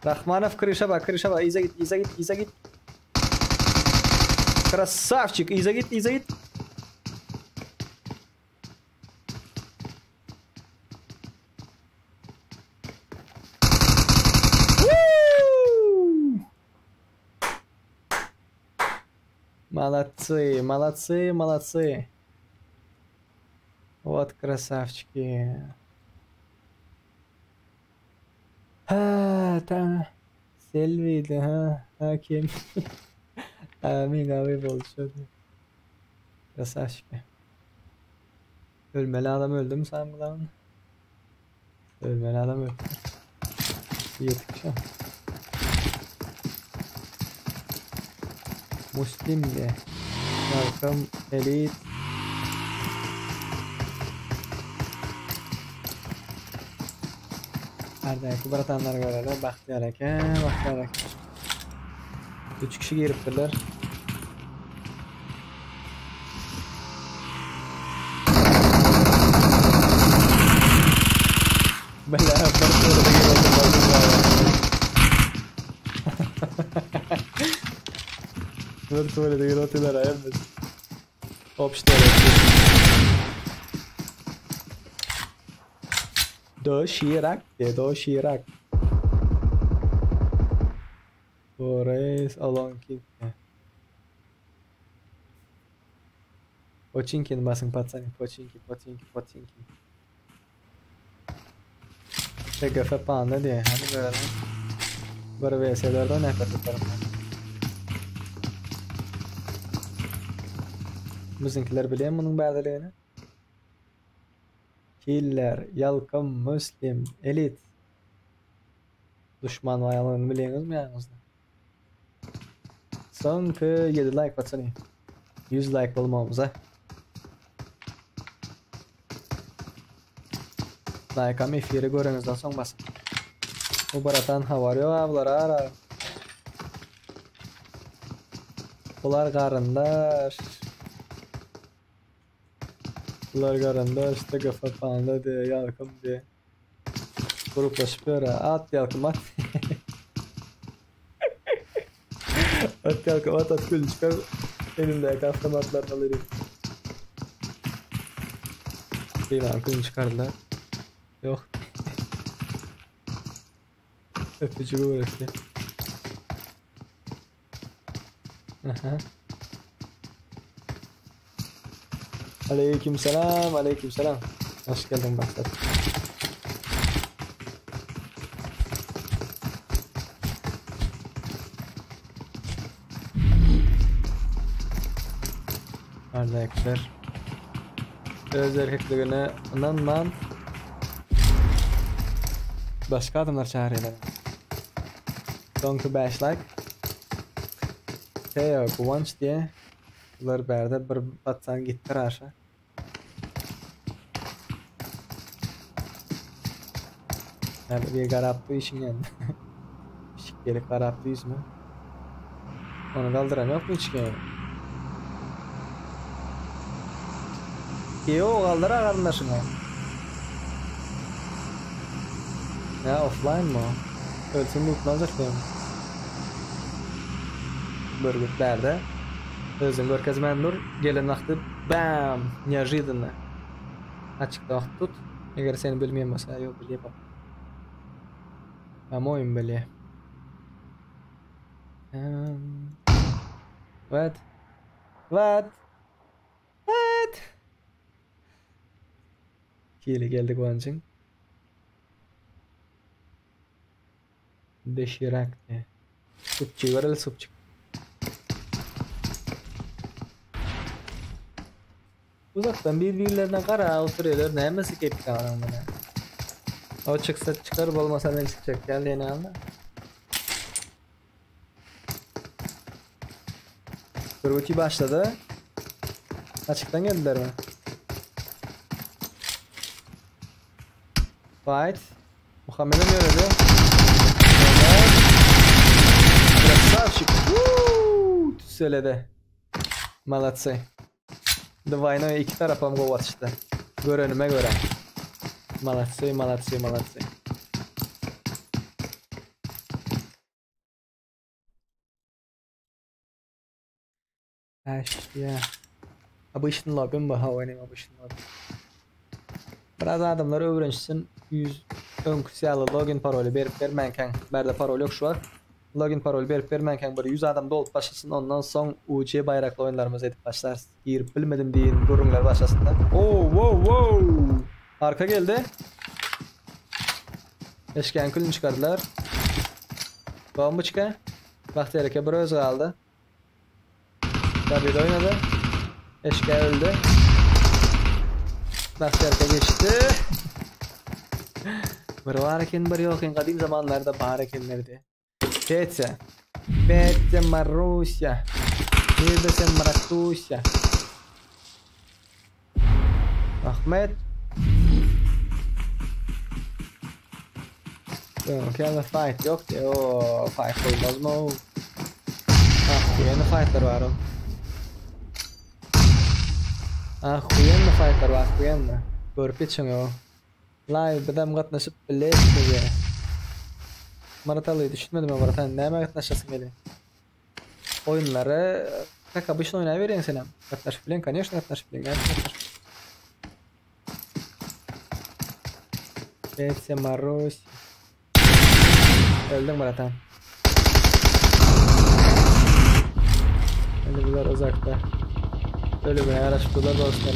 Rahmanow kryşa bak kryşa bak yza git yza git yza git. Krasavçik yza git yza git. Молодцы, молодцы, молодцы. Вот красавчики. Ha, ta Selvi ha, ha kim? Amin abi bolşuyordu. Krasavçiki. Ölmeli adam öldü mü sen bu lan? Ölmeli adam öldü. Ýetik şu. Muslimdi. Ýalkym Elit. Ardäki bratanlar göreli. Bagtyýar eke, Bagtyýar eke. Üç kişi giripdirler. Bela bir turda Bir tuvalete girip otyrlar hemmesi. Obş tualet. Doşirak de doşirak. Boris Alonkin. Poçinkin basyň patsany poçinki poçinki poçinki. TGF panda diýe. Hadi görelim. Bir vs 4-den nefret ederim ben. Biziňkiler bilýän munuň bäzeligini. Killer, Ýalkym, Müslim, Elit. Duşman baýalygyny bilýäňizmi ýanyňyzda? Soňky 7 laýk patsany. 100 laýk bolmagymyza. Laýkam efiri göreňizden soň basyň. Bu bratan habar ýok a bulara ara. Bular garyndaş. Bular garyndaş TGF panda diýe ýalkym diýe. Gruplaşyp ýör at ýalkym at. At ýalkym at at gül çykar. Elindäki awtomatlaryny alyr. Diýmän gün çykardylar. Ýok. Öpücük öwretdi. Aha. Aleyküm selam, aleyküm selam. Hoş geldin Baksat. Arkadaşlar. Öz erkekligine ynanman başga adamlar çagyrýarlar. Soňky 5 like. Teo Guwanç diýe. Bular bärde bir batsan gitdir aşa. Hadi bir garapdy işiň ýanynda. Pişik gelip garapdy ýüzüme. Ony galdyran ýokmy hiç kim? Ýo, galdyr a garyndaşyňy. Nä offline my o? Ölsün lootlanjak diýen. Bürgüt bärde. Özüň görkezmän dur. Gelen wagty bam! Neожиданно. Açykda wagt tut. Eger seni bilmeýän bolsa, ýok bilýär. Pamoýum bilýär. What? What? What? Kili geldi Guanjin. Beşirak ne? Supçy göreli supçyk. Uzakdan bir-birlerine gara oturýarlar. Nämesi kepki onuň muny? O çyksa çykar bolmasa men çykjak däl diýen ýaly. Bürgüti başlady. Açykdan geldilermi? Fight. Muhammed'e ýöredi. Krasavçik. Woo! Tüsseledi. Malatsy. Dwaýnoý iki tarapam gowy atyşdy. Görenime görä. Malatsy, malatsy, malatsy. Äşýä. Obyçny lobby bu hawa inem obyçny lobby. Biraz adamlar öwrenişsin. 100 öňküsi ýaly login paroly berip bermänkäň. Bärde parol ýok şu wagt. Login parol berip bermänkäň bir 100 adam dolup başlasyn ondan soň UC baýrakly oýunlarymyzy edip başlarys. Girip bilmedim diýen gürrüňler başlasynda. Oh wow wow. Arka geldi. Eşkän külüni çykardylar. Bomboçka. Bagtyýar eke bir öz galdy. David oynady. Eşke öldü. Bagtyýar eke geçdi. Bir bar eken bir ýok eken gadym zamanlarda bar ekenlerdi. Petya. Petya Marusya. Nirde sen Maratusya. Ahmet. Öňki fight ýok diýe. O, fight bolmazmy o? Ah, ýene fightlar bar o. Ah, ýene fightlar bar, ýene. Görüp geçiň o. Live bizem gatnaşyp bileris diýe. Marataly düşünmedim men bratan. Näme gatnaşasyn gelýär? Oýunlary как обычно oýnaýberýäň senem. Gatnaşyp bilen, конечно, gatnaşyp bilen. Näme gatnaşyp? Petya Maruсь. Öldün bratan. Şimdi bular uzakta. Ölümüne yaraşıp durlar dostlar.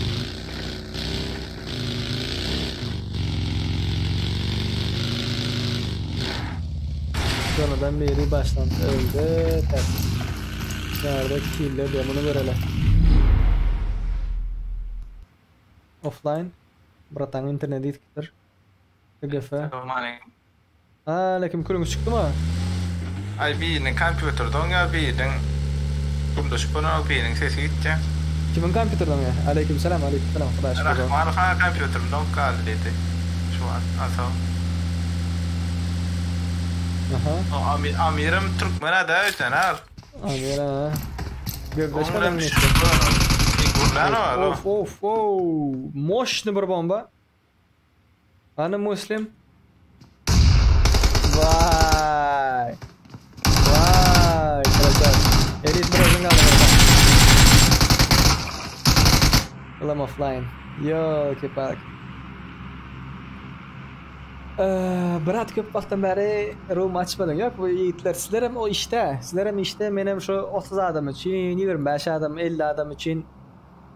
Sonradan biri başlan öldü. Ters. Nerede killer diye bunu görelim. Offline. Bratan interneti gitdir. GF. Aleyküm. Aleyküm külüňiz çykdymy? Ay biriniň kompýuterde oňýar, biriniň gürleşip bolanok, biriniň sesi gitýär. Kimiň kompýuterde oňýar? Aleyküm selam, aleyküm selam. Hudaý şükür. Rahman ha kompýuterimde oňup galdy diýdi. Şu wagt asaw. Aha. O Ami Amirim türkmen ada öýtän ha. Amir ha. Onuň Gürleşmeden bilen mi düşürip bolanok. Gürlän o. Of of of. Moşny bir bomba. Hany Muslim? Vay. Vay. Krasavçik. Elit bir özüň galdy burada. Ulam offline. Ýok, park. Brat köp wagtdan bäri room açmadyň. Ýok, bu ýigitler sizlerem o işde. Sizlerem işde, menem şu 30 adam üçin, 25 adam, 50 adam üçin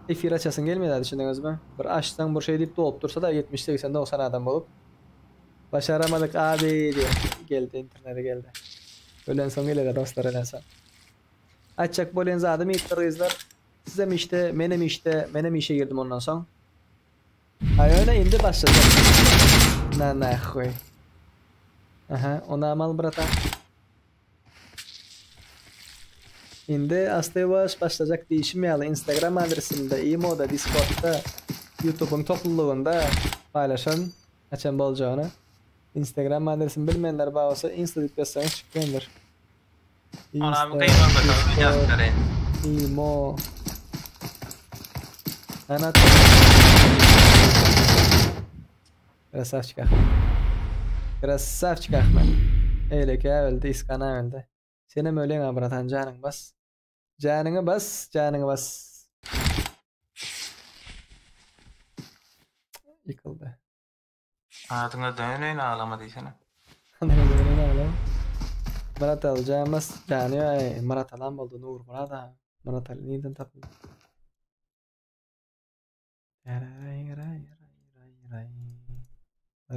efir açasym gelmeýär düşündiňizmi? Bir açsaň bir şey diýip dolup dursa-da 70, 80, 90 adam bolup. Başaramadyk abi diýip geldi internete geldi. Ölen soň geler dostlar ölen soň. Açjak bolýan zadym ýigitler gyzlar. Sizem işde, menem işde, menem işe girdim ondan soň. Ay öyle indi başladı. Na nahuy. Aha, onu al bratan. Indi asta ýuwaş başlajak diýişim ýaly Instagram adresinde, imoda, Discordda, YouTube'un toplulugynda paýlaşan haçan boljagyny. Instagram adresini bilmeýänler bar bolsa Insta diýip ýazsaňyz çykýandyr. Ona bir kyn bolmasa men ýazyp bereýin. Imo. Anat. Krasavçik Ahmet. Krasavçik Ahmet. Eýleki öldü, İskana öldü. Senem öleň ha bratan janyň bas. Janyňy bas, janyňy bas. Ýykyldy. Adyňa döneýin ağlama diýsene. Adyňa döneýin ağlama. Myrat Aly jamas jany aý Myrat Alam boldy Nur Myrat aga. Myrat Aly nirden tapyldy?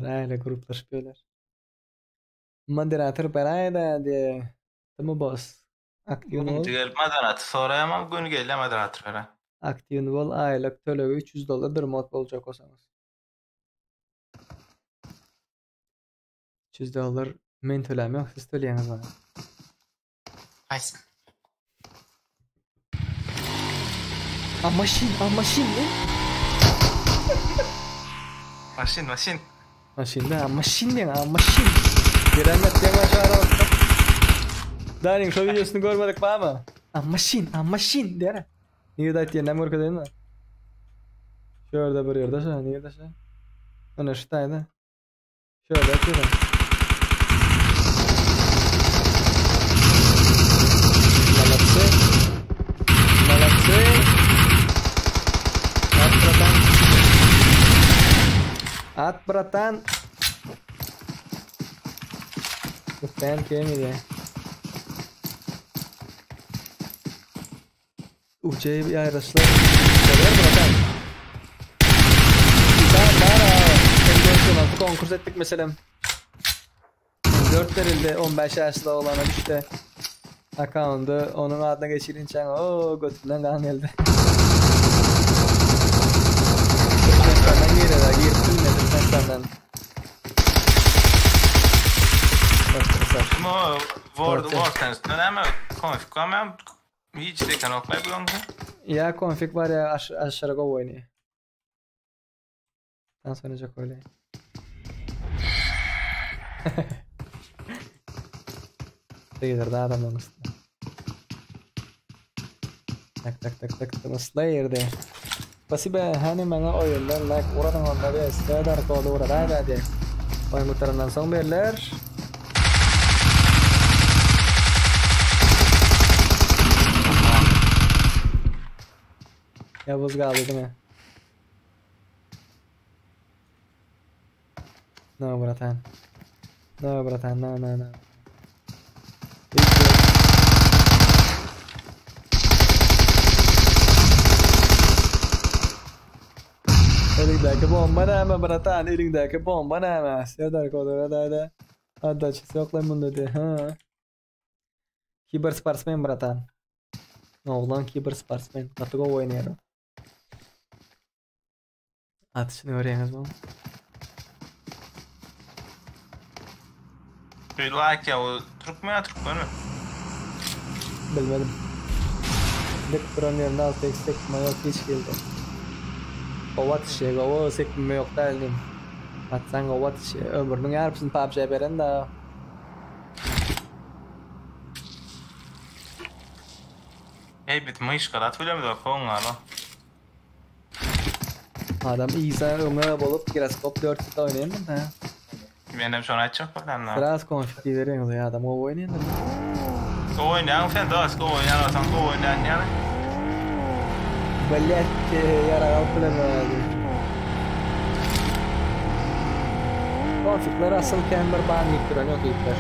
Raýla gruplaşyp ýörler. Moderator baraýda diýe. Timo boss. Aktiwny bol. Gelip moderator soraýamam göni gelýär moderator bere. Aktiwny bol aýlyk tölegi 300 dollar bir mod boljak bolsaňyz. 300 dollar men töläm ýok siz töleýäňiz maňa. Haýsy? A maşyn, a maşyn ne? Maşyn, maşyn. Maşyn da, maşyn diýen, a maşyn. Gelenler diýen şu aralykda. Daryň şo wideosyny görmedik barmy? A maşyn, a maşyn diýen. Nirede aýtýan näme görkezeýin mi? Şu ýerde bir ýerde şu, nirede şu? Ana şu taýda. Şu ýerde aýtýan. Молодцы. Молодцы. At bratan. At bratan. Ben kemide. Uçay ýaýraşlar. Bolýar bratan. Bar bar. M416 konkurs etdik meselem. 4 berildi 15 ýaşly oglana düşdi. Akkaundy onuň adyna geçirinçäň o götünden gan geldi. Türkmenistandan girere girip bilmedi Türkmenistandan. Kim o? World War Tennis'de näme? Konfig barmy? Hiç deken oklay bu ýoňda. Ýa konfig bar ýa aş aşyry gowy oýnaýar. Dans oýnajak bolýar. Gyzyrdy adamlaryň üstüne. Tak tak tak tak tak Slayer de. Spasiba hani maňa oýundan like uradyň onda be Serdar kody uradaý da diýip. Oýun gutarandan soň berler. Ya buz galdy diňe. No bratan. No bratan, no no no. Eliňdäki bomba näme bratan, eliňdäki bomba näme? Serdar kodora da Отдачасы ýok lan munda diýe. Ha. Kibersportsmen bratan. Oglan kibersportsmen. Gaty gowy oýnaýar. Atyşyny görýäňiz bu. Bir like ya o Türk mü ya Türkmen mi? Bilmedim. Dik duran ýerinde 6x sekme ýok hiç geldi. Gowy atyşy, gowy sekme ýok däl diýim. Atsaň gowy atyşy. Ömrüniň ýarpysyny PUBG-a beren da. Ey biz myşka at bilemizok hoňňala. Adam yza öňe bolup giroskop 400 oýnaýandyr da. Men hem şony aýtjak bolýan da. Biraz konfig diýibereňiz ya adam gowy oýnaýandyr. Gowy oýnaýaň sen dos, gowy oýnaýan bolsaň gowy oýnaýan ýaly. Blять, ýarag alyp bilemedi. Konfigler asyl kän bir ban diýip duran ýok ýigitler.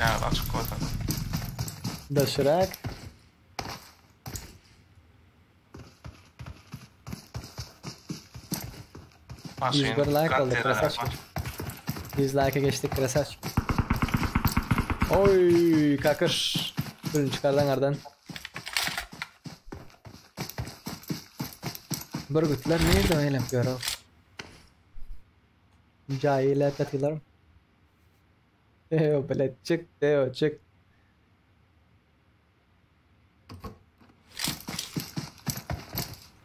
Ýa açyk bolsa. Daşyrak. Maşyn 101 like oldu krasavçik. 100 like'a geçtik krasavçik. Oy kakır. Ürün çıkardan ardan. Bürgütler nirde oýnap ýör? Jaýy ýatylar. Teo bile çık Teo çık.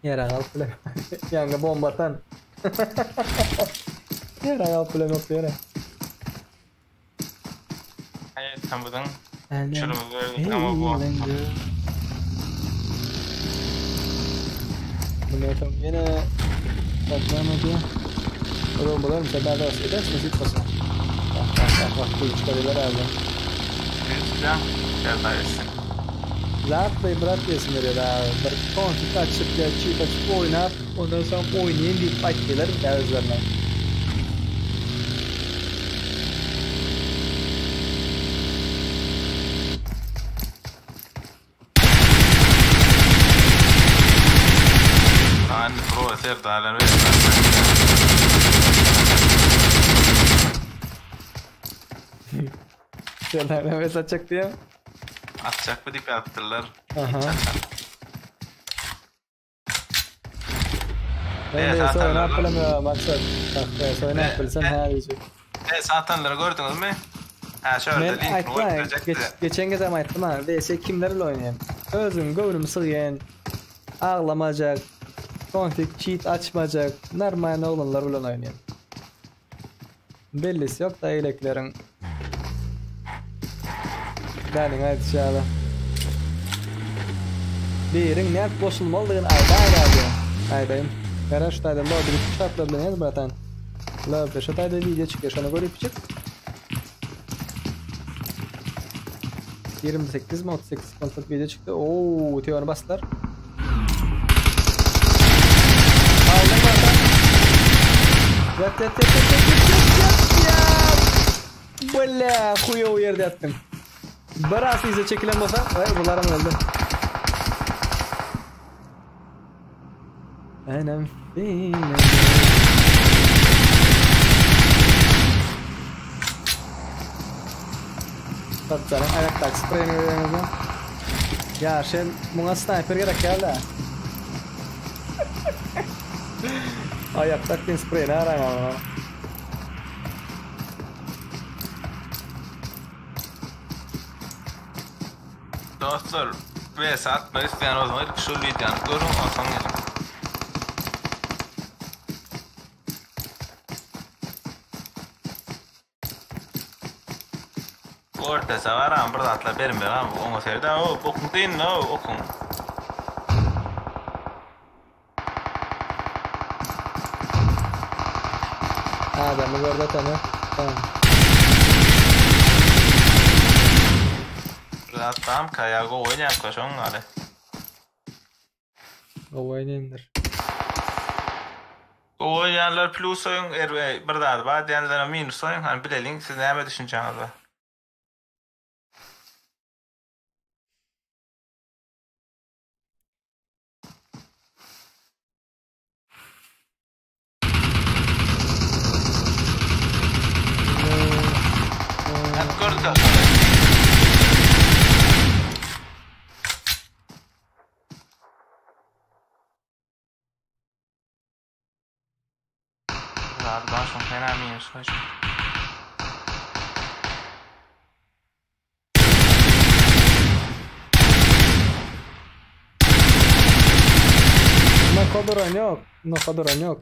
Ýere galyp bile. Ýaňy bomba atan. Ýere galyp bile yok ýere. Hayır sen buradan çürümüzü ama bu. Bundan soň ýene Batman diýär. Olam bolar mı? Daha da edersin hiç basar. Bak bak bak bak kul çıkarıyorlar abi. Lütfen. Gel dayısın. Zatlaý brat diýesim gelýär a bir konfig açyp ýa çip açyp oýnap ondan soň oýnaýyn diýip aýtýalarmyka özlerine. Ha indi pro Serdar bilen Serdar bilen wes atjak diýýän. Atjak bu diýip ýazypdyrlar. Aha. Men Men wes oýnap atanlary bilemok maksat. Bak wes oýnap bilsem hä diýjek. Wes atanlary gördüňizmi? Hä şu Men ýerde linkini goýup aýtmaýyn, berjek geç, size. geçen gezem aýtdym ha, WS kimler bilen oýnaýan? Özüm göwnüm sygýan, aglamajak, konfig çit açmajak, normalny oglanlar bilen oýnaýan. Bellisi ýok da eýlekileriň. Däniň aýdyşy ýaly. Biriň nädip goşulmalydygyny aýdaý radio. Aýdaýyn. Gara şu taýda lobby gitip şatlar bilen ýaz bratan. Lobby şu taýda wideo çykýar şony görüp çyk. 28 mi 38 sekuntlyk wideo çykdy. Oo, teony basdylar. Aldım bratan. Yat yat yat yat yat yat yat yat. Bile huýow ýerde ýatdym. Biraz yza çekilen bolsa, ay bularam öldü. Enem finem. Satjanyň aýakdaky spreýini görýäňizmi? Ýa şen muňa snaýper gerek ýaly. Aýakdaky spreýini araň muňa. Dostlar, VS atmak isleýän bolsaňyz ilki şul wideony görüň, onsoň geliň. Ortasa garam bir zatlar bermegem oňa serede o okuň dynna o okuň. Adamy gördü atany. Tamam. Bir zat tam kaya go oýnaýan şoň ýaly. Gowy oýnaýandyr. Gowy oýnaýanlar plus oýun, bir zady bar diýenlere minus oýun, hany bileliň siz näme düşünjäňiz bar. Hep gördük Abi ben son fena mıyım sonuç? Noka duran ýok. Noka duran ýok.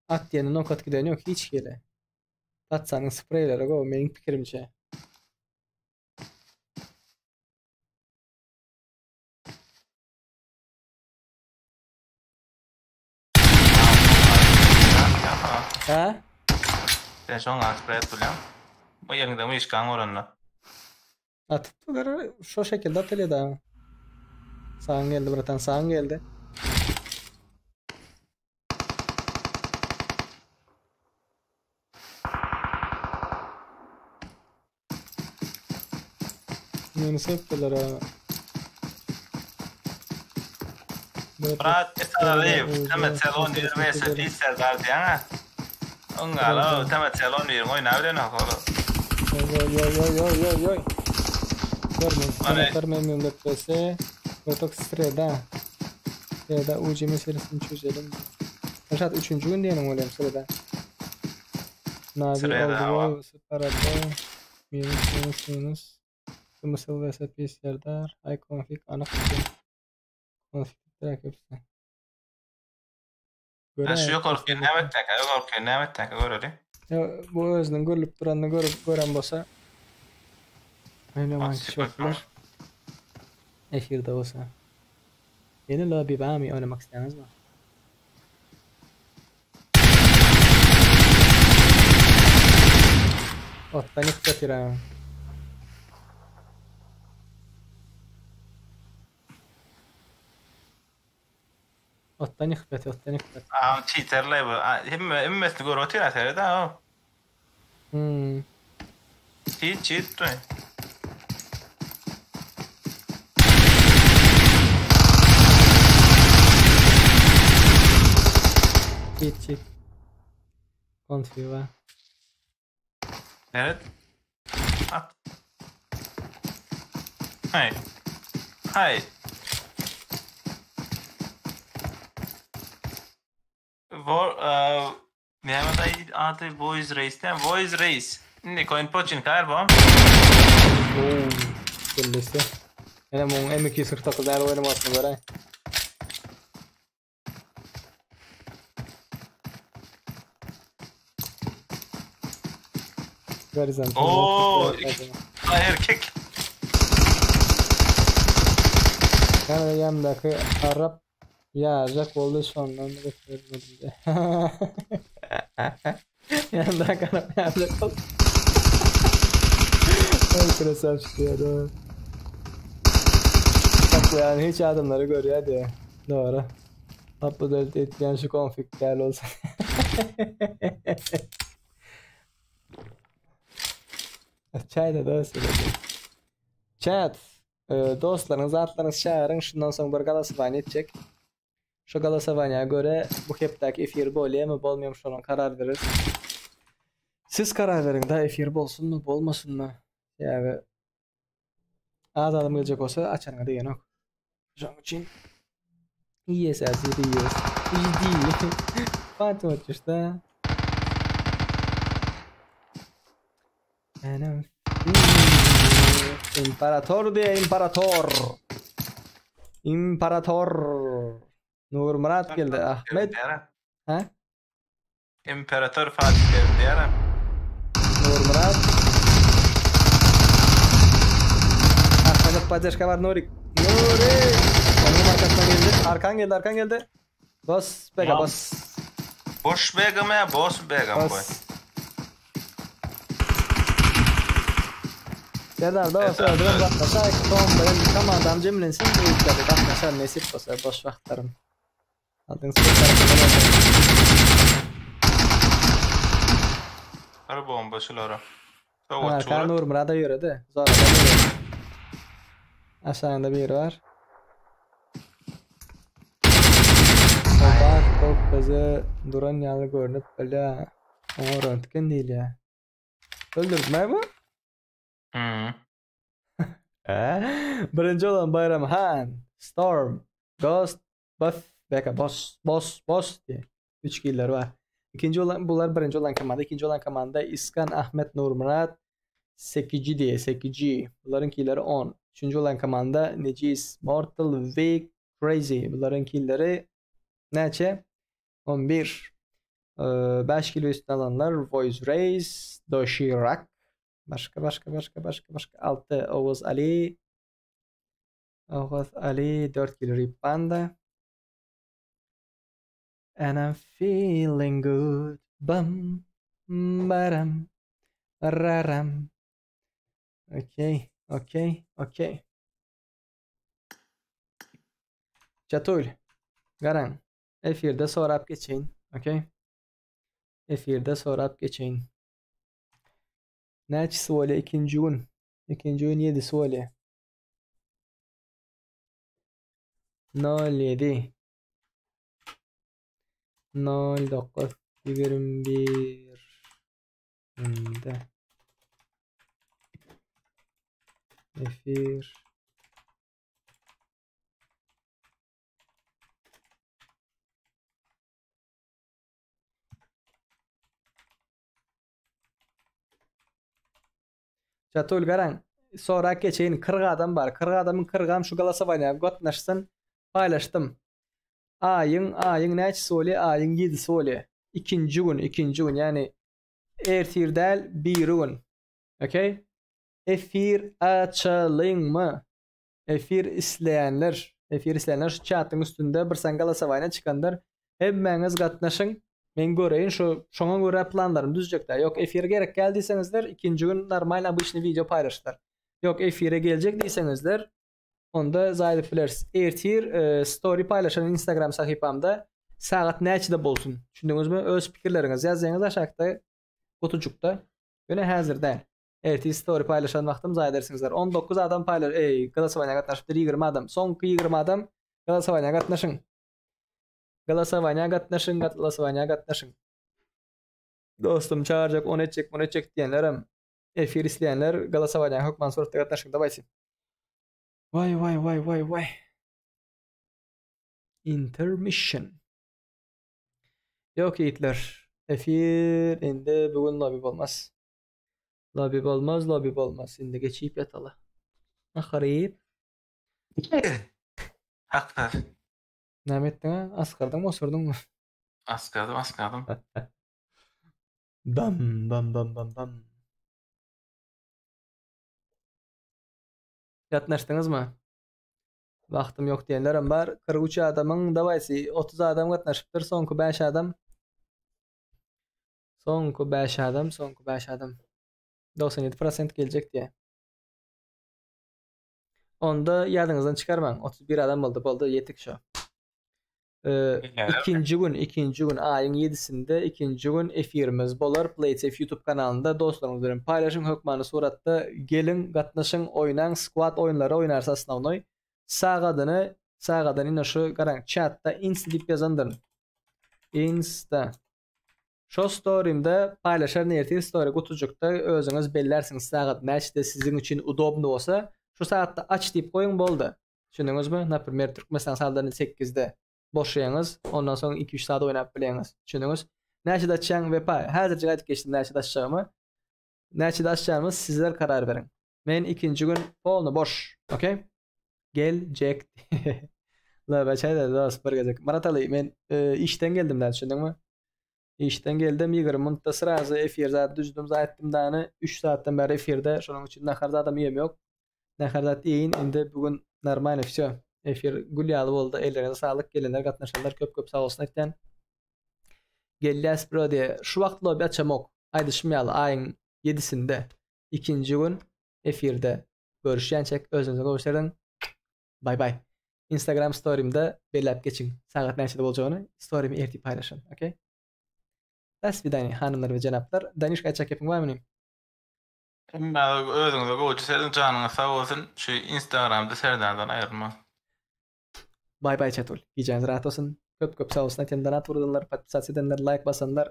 At diýeni nokat giden ýok hiç hili. Patsanyň spreýleri gowy meniň pikirimçe. Hä? Sen şoň spreý atyp bilýäň. Bu ýeriňde myşkaň bolanda. Atypdylar şo şekilde atylýar da. Saň geldi bratan, saň geldi. Minus etdiler ha. Murat Esaraliýew, TMC 11 vs Pis Serdar diýýäň-ä. Öňňala TMC 11-iň oýnabilenok ol. Oý oý oý oý oý oý oý. Görmeň. Kanatlar memnuniyet vs Botok Sreda. Sreda UC meselesini çözelim. Reşat üçünji gün diýeniň bolýam Sreda. Navi Sreda hawa. Oldboy vs Paraboy. Minus minus minus. Kımısıl vs Pis Serdar. Ay konfig anyk. Konfig hepsi. Ha şu ýokarky näme etdäkä? Ýokarky näme etdäkä göreli. Ya, bu özüniň görlüp duranyny görüp gören bolsa Oýnaman kişi bolup biler. Efirde bolsa. Ýene lobby barmy oýnamak isleýäňizmi? Otdan ýykyp ýatyr ha. Otdan ýykyp ýatyr, otdan ýykyp ýatyr. A, çiterle bu. Hemme hemmesini görüp otyr ha seret ha. Hmm. Çit çit duý. Çit çit. Konfiva. Seret. At. Hay. Hay. War, uh, näme da ady Voice Race näme? Voice Race. Indi coin poçin kaýer bu? Oo, kellesi. Ene muň M249 näle oýnamasyny göräý. Garizan. Oo, erkek. Yani yanındaki Arap yağacak oldu sondan götürmedi. Yanındaki Arap yağacak oldu. Ay kresem çıkıyor doğru. Bak bu yani hiç adamları görüyor diye. Doğru. Upload etýän şu konfig däl bolsa. Çaýda dost Chat, e, dostlaryňyz, atlaryňyz çagyryň, şundan soň bir galasowaniýa etjek. Şu galasowaniýa görä bu hepdäki efir bolýamy, bolmaýamy şonuň karar berer. Siz karar beriň da efir bolsunmy, bolmasynmy? Sebäbi az adam geljek bolsa açanyňa degenok. Şonuň üçin ESS diýýäs. HD. Fatma çyşda. Anam. Imperator diye imperator. Imperator. Nurmyrat geldi. Ahmet. Ha? Imperator Fatih Terim diýerem. Nurmyrat. Arkada poddeşka var Nurik. Nurik. Onun arkasına geldi. Arkan geldi, arkan geldi. Bas bega bas. Boş begam ya, boş begam boy. Bas. Serdar dost öldüren gatnaşaýyk tom bilen komandam jemlensin bu işlerde gatnaşar nesip bolsa boş wagtlarym. Aldyň Bir bomba şulara. Sowat Arka çurak. Nurmurada ýöredi. Zorada ýöredi. Aşağında biri var. Bak bak bize duran ýaly görünüp bile. Oňa röntgen diýilýär. Öldürdümi bu? Hmm. Birinji olan Bayram Han, Storm, Ghost, Buff, Beka, Boss, Boss, Boss diye. 3 killer var. İkinci olan bunlar birinci olan komanda. İkinci olan komanda İskan, Ahmet, Nurmurat, Sekici diye Sekici. Bunların killeri 10. Üçüncü olan komanda Necis, Mortal, Vic, Crazy. Bunların killeri neçe? 11. 5 kilo üstüne alanlar Voice Race, Doshirak. Başka başka başka başka başka 6 Oğuz Ali. Oğuz Ali 4 kilo Rip Panda. And I'm feeling good. Bam baram raram. Okey, okey, okey. Çatul. Garan. Efirde sorap geçeýin. Okey. Efirde sorap geçeýin. Näçesi bolýar ikinji gün? Ikinji gün ýedisi bolýar. 07 09 21 Indi Efir Çatul garaň, sorak geçeýin 40 adam bar. 40 adamyň 40-am şu golosowaniýa gatnaşsyn. Paýlaşdym. Aýyň, aýyň näçesi bolýar? Aýyň 7-si bolýar. Ikinji gün, ikinji gün, ýagny ertir däl, biri gün. Okey? Efir açalyňmy? Efir isleýänler, efir isleýänler şu çatyň üstünde bir san golosowaniýa çykandyr. Hemmäňiz gatnaşyň. Men göreýin şu şoňa görä planlarymy düzjekler. Ýok efir gerek gel diýseňizler, ikinji gün normal obычный video paýlaşdylar. Ýok efire geljek diýseňizler, Onda zaýdyp bileris. Ertir e, story paýlaşan Instagram sahypamda sagat näçede bolsun? Düşündiňizmi? Öz pikirleriňizi ýazýaňyz aşakda gutujykda. Ýöne häzir däl. Ertir story paýlaşan wagtym zaýa edersiňizler. 19 adam paýla eý, glasowaniýa gatnaşypdyr 20 adam. Soňky 20 adam glasowaniýa gatnaşyň. Glasowaniýa gatnaşyň, glasowaniýa gatnaşyň. Dostum çagyrjak, ony etjek, muny etjek diýenlerem efir isleýänler glasowaniýa hökman suratda gatnaşyň dawaýçy. Waý waý waý waý waý. Intermission. Ýok ýigitler. Efir indi bu gün lobby bolmaz. Lobby bolmaz, lobby bolmaz. Indi geçip ýataly. Nahar iýip. Hakda. Näme etdiň a? Asgyrdyňmy, osurdyňmy? Asgardym, asgardym. Bam, bam, bam, bam, bam. Gatnaşdyňyzmy? Wagtym ýok diýenlerem bar. 43 adamyň dawaýsy 30 adam gatnaşypdyr. Soňky 5 adam. Soňky 5 adam, soňky 5 adam. 97% geljek diýä. Onda ýadyňyzdan çykarmaň. 31 adam boldy, boldy, ýetik şo. Ee, ikinji gün, ikinji gün aýyň 7-sinde ikinji gün efirimiz bolar. PlaySafe YouTube kanalynda dostlaryňyz bilen paýlaşyň hökmany suratda geliň, gatnaşyň, oýnaň, squad oýunlary oýnarys osnownoý. Sagadyny, sagadyny ine şu garaň chatda insta diýip ýazandyryn. Insta. Şo storymda paýlaşaryn ertir story gutujykda özüňiz bellärsiňiz sagat näçede siziň üçin udobny bolsa şu sagatda aç diýip goýuň boldy. Düşündiňizmi? Naprimer Türkmenistan sagatlaryny sekizde boşaýaňyz ondan soň iki üç sagat oýnap bilýäňiz. Düşündiňiz? Näçede açýaň Wepa? Häzirjik aýdyp geçdim näçede açjagymy. Näçede açjagymy sizler karar beriň. Men ikinji gün polny boş. Okey? Geljek. La beçe dost bir gezek. Murataly men e, işden geldim da düşündiňmi? Işden geldim 20 minutda srazy efir zat düzdüm zat etdim dany 3 saatdan bäri efirde şonuň üçin nahar zadam iýem ýok. Nahar zat iýeýin indi bu gün normalny wsё. Efir gül ýaly boldy. Ellerine saglyk gelenler gatnaşanlar köp köp sag bolsun aýtýan. Gelýäs bro diýe. Şu wagt lobby açamok. Aýdyşym ýaly aýyň 7-sinde ikinji gün efirde görüşýänçek özüňize gowy serediň. Bay bay. Instagram storymda belläp geçiň. Sagat näçede boljagyny storymy ertir paýlaşan. Okey? Do swidanýa hanymlar we jenaplar. Danişka aýtjak gepiň barmy inim? Hemmäňize özüňize gowja serediň janyňyz sag bolsun şu instagramda Serdardan aýrylmaň. Bay bay çatul. Gijäňiz rahat bolsun. Köp köp sag bolsun aýtýan donat urdanlar, podpisasiýa edenler, laýk basanlar.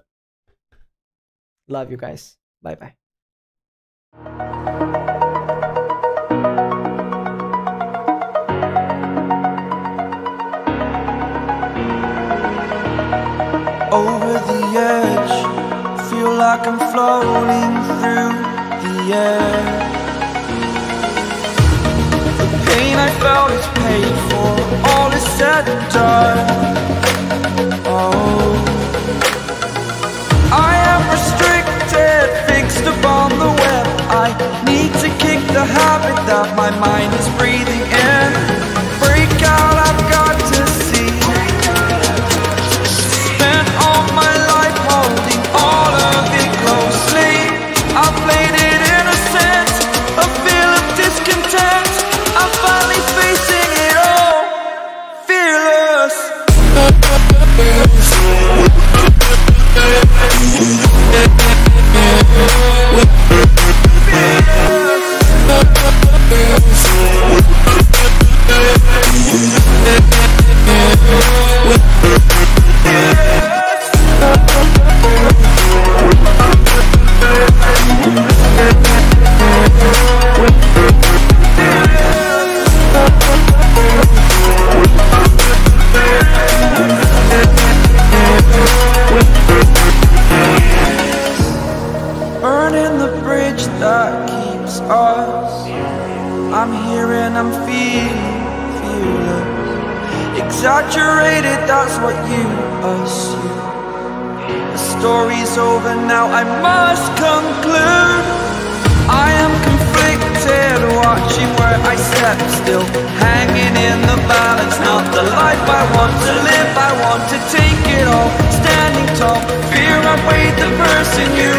Love you guys. Bye bye. Over the edge, feel like I'm floating through the air. The pain I felt is paid for, all is said and done. Oh, I am restricted, fixed upon the web. I need to kick the habit that my mind is breathing in. Break out, I've got to see. Spent all my life holding all of it closely. I played it innocent, a feel of discontent. I'm finally facing it all, fearless. Burning the bridge that keeps us. I'm here and I'm feeling fearless. Exaggerated, that's what you assume. The story's over now, I must conclude. I am conflicted, watching where I step still, hanging in the balance. Not the life I want to live, I want to take it all. Standing tall, fear I weighed the person you.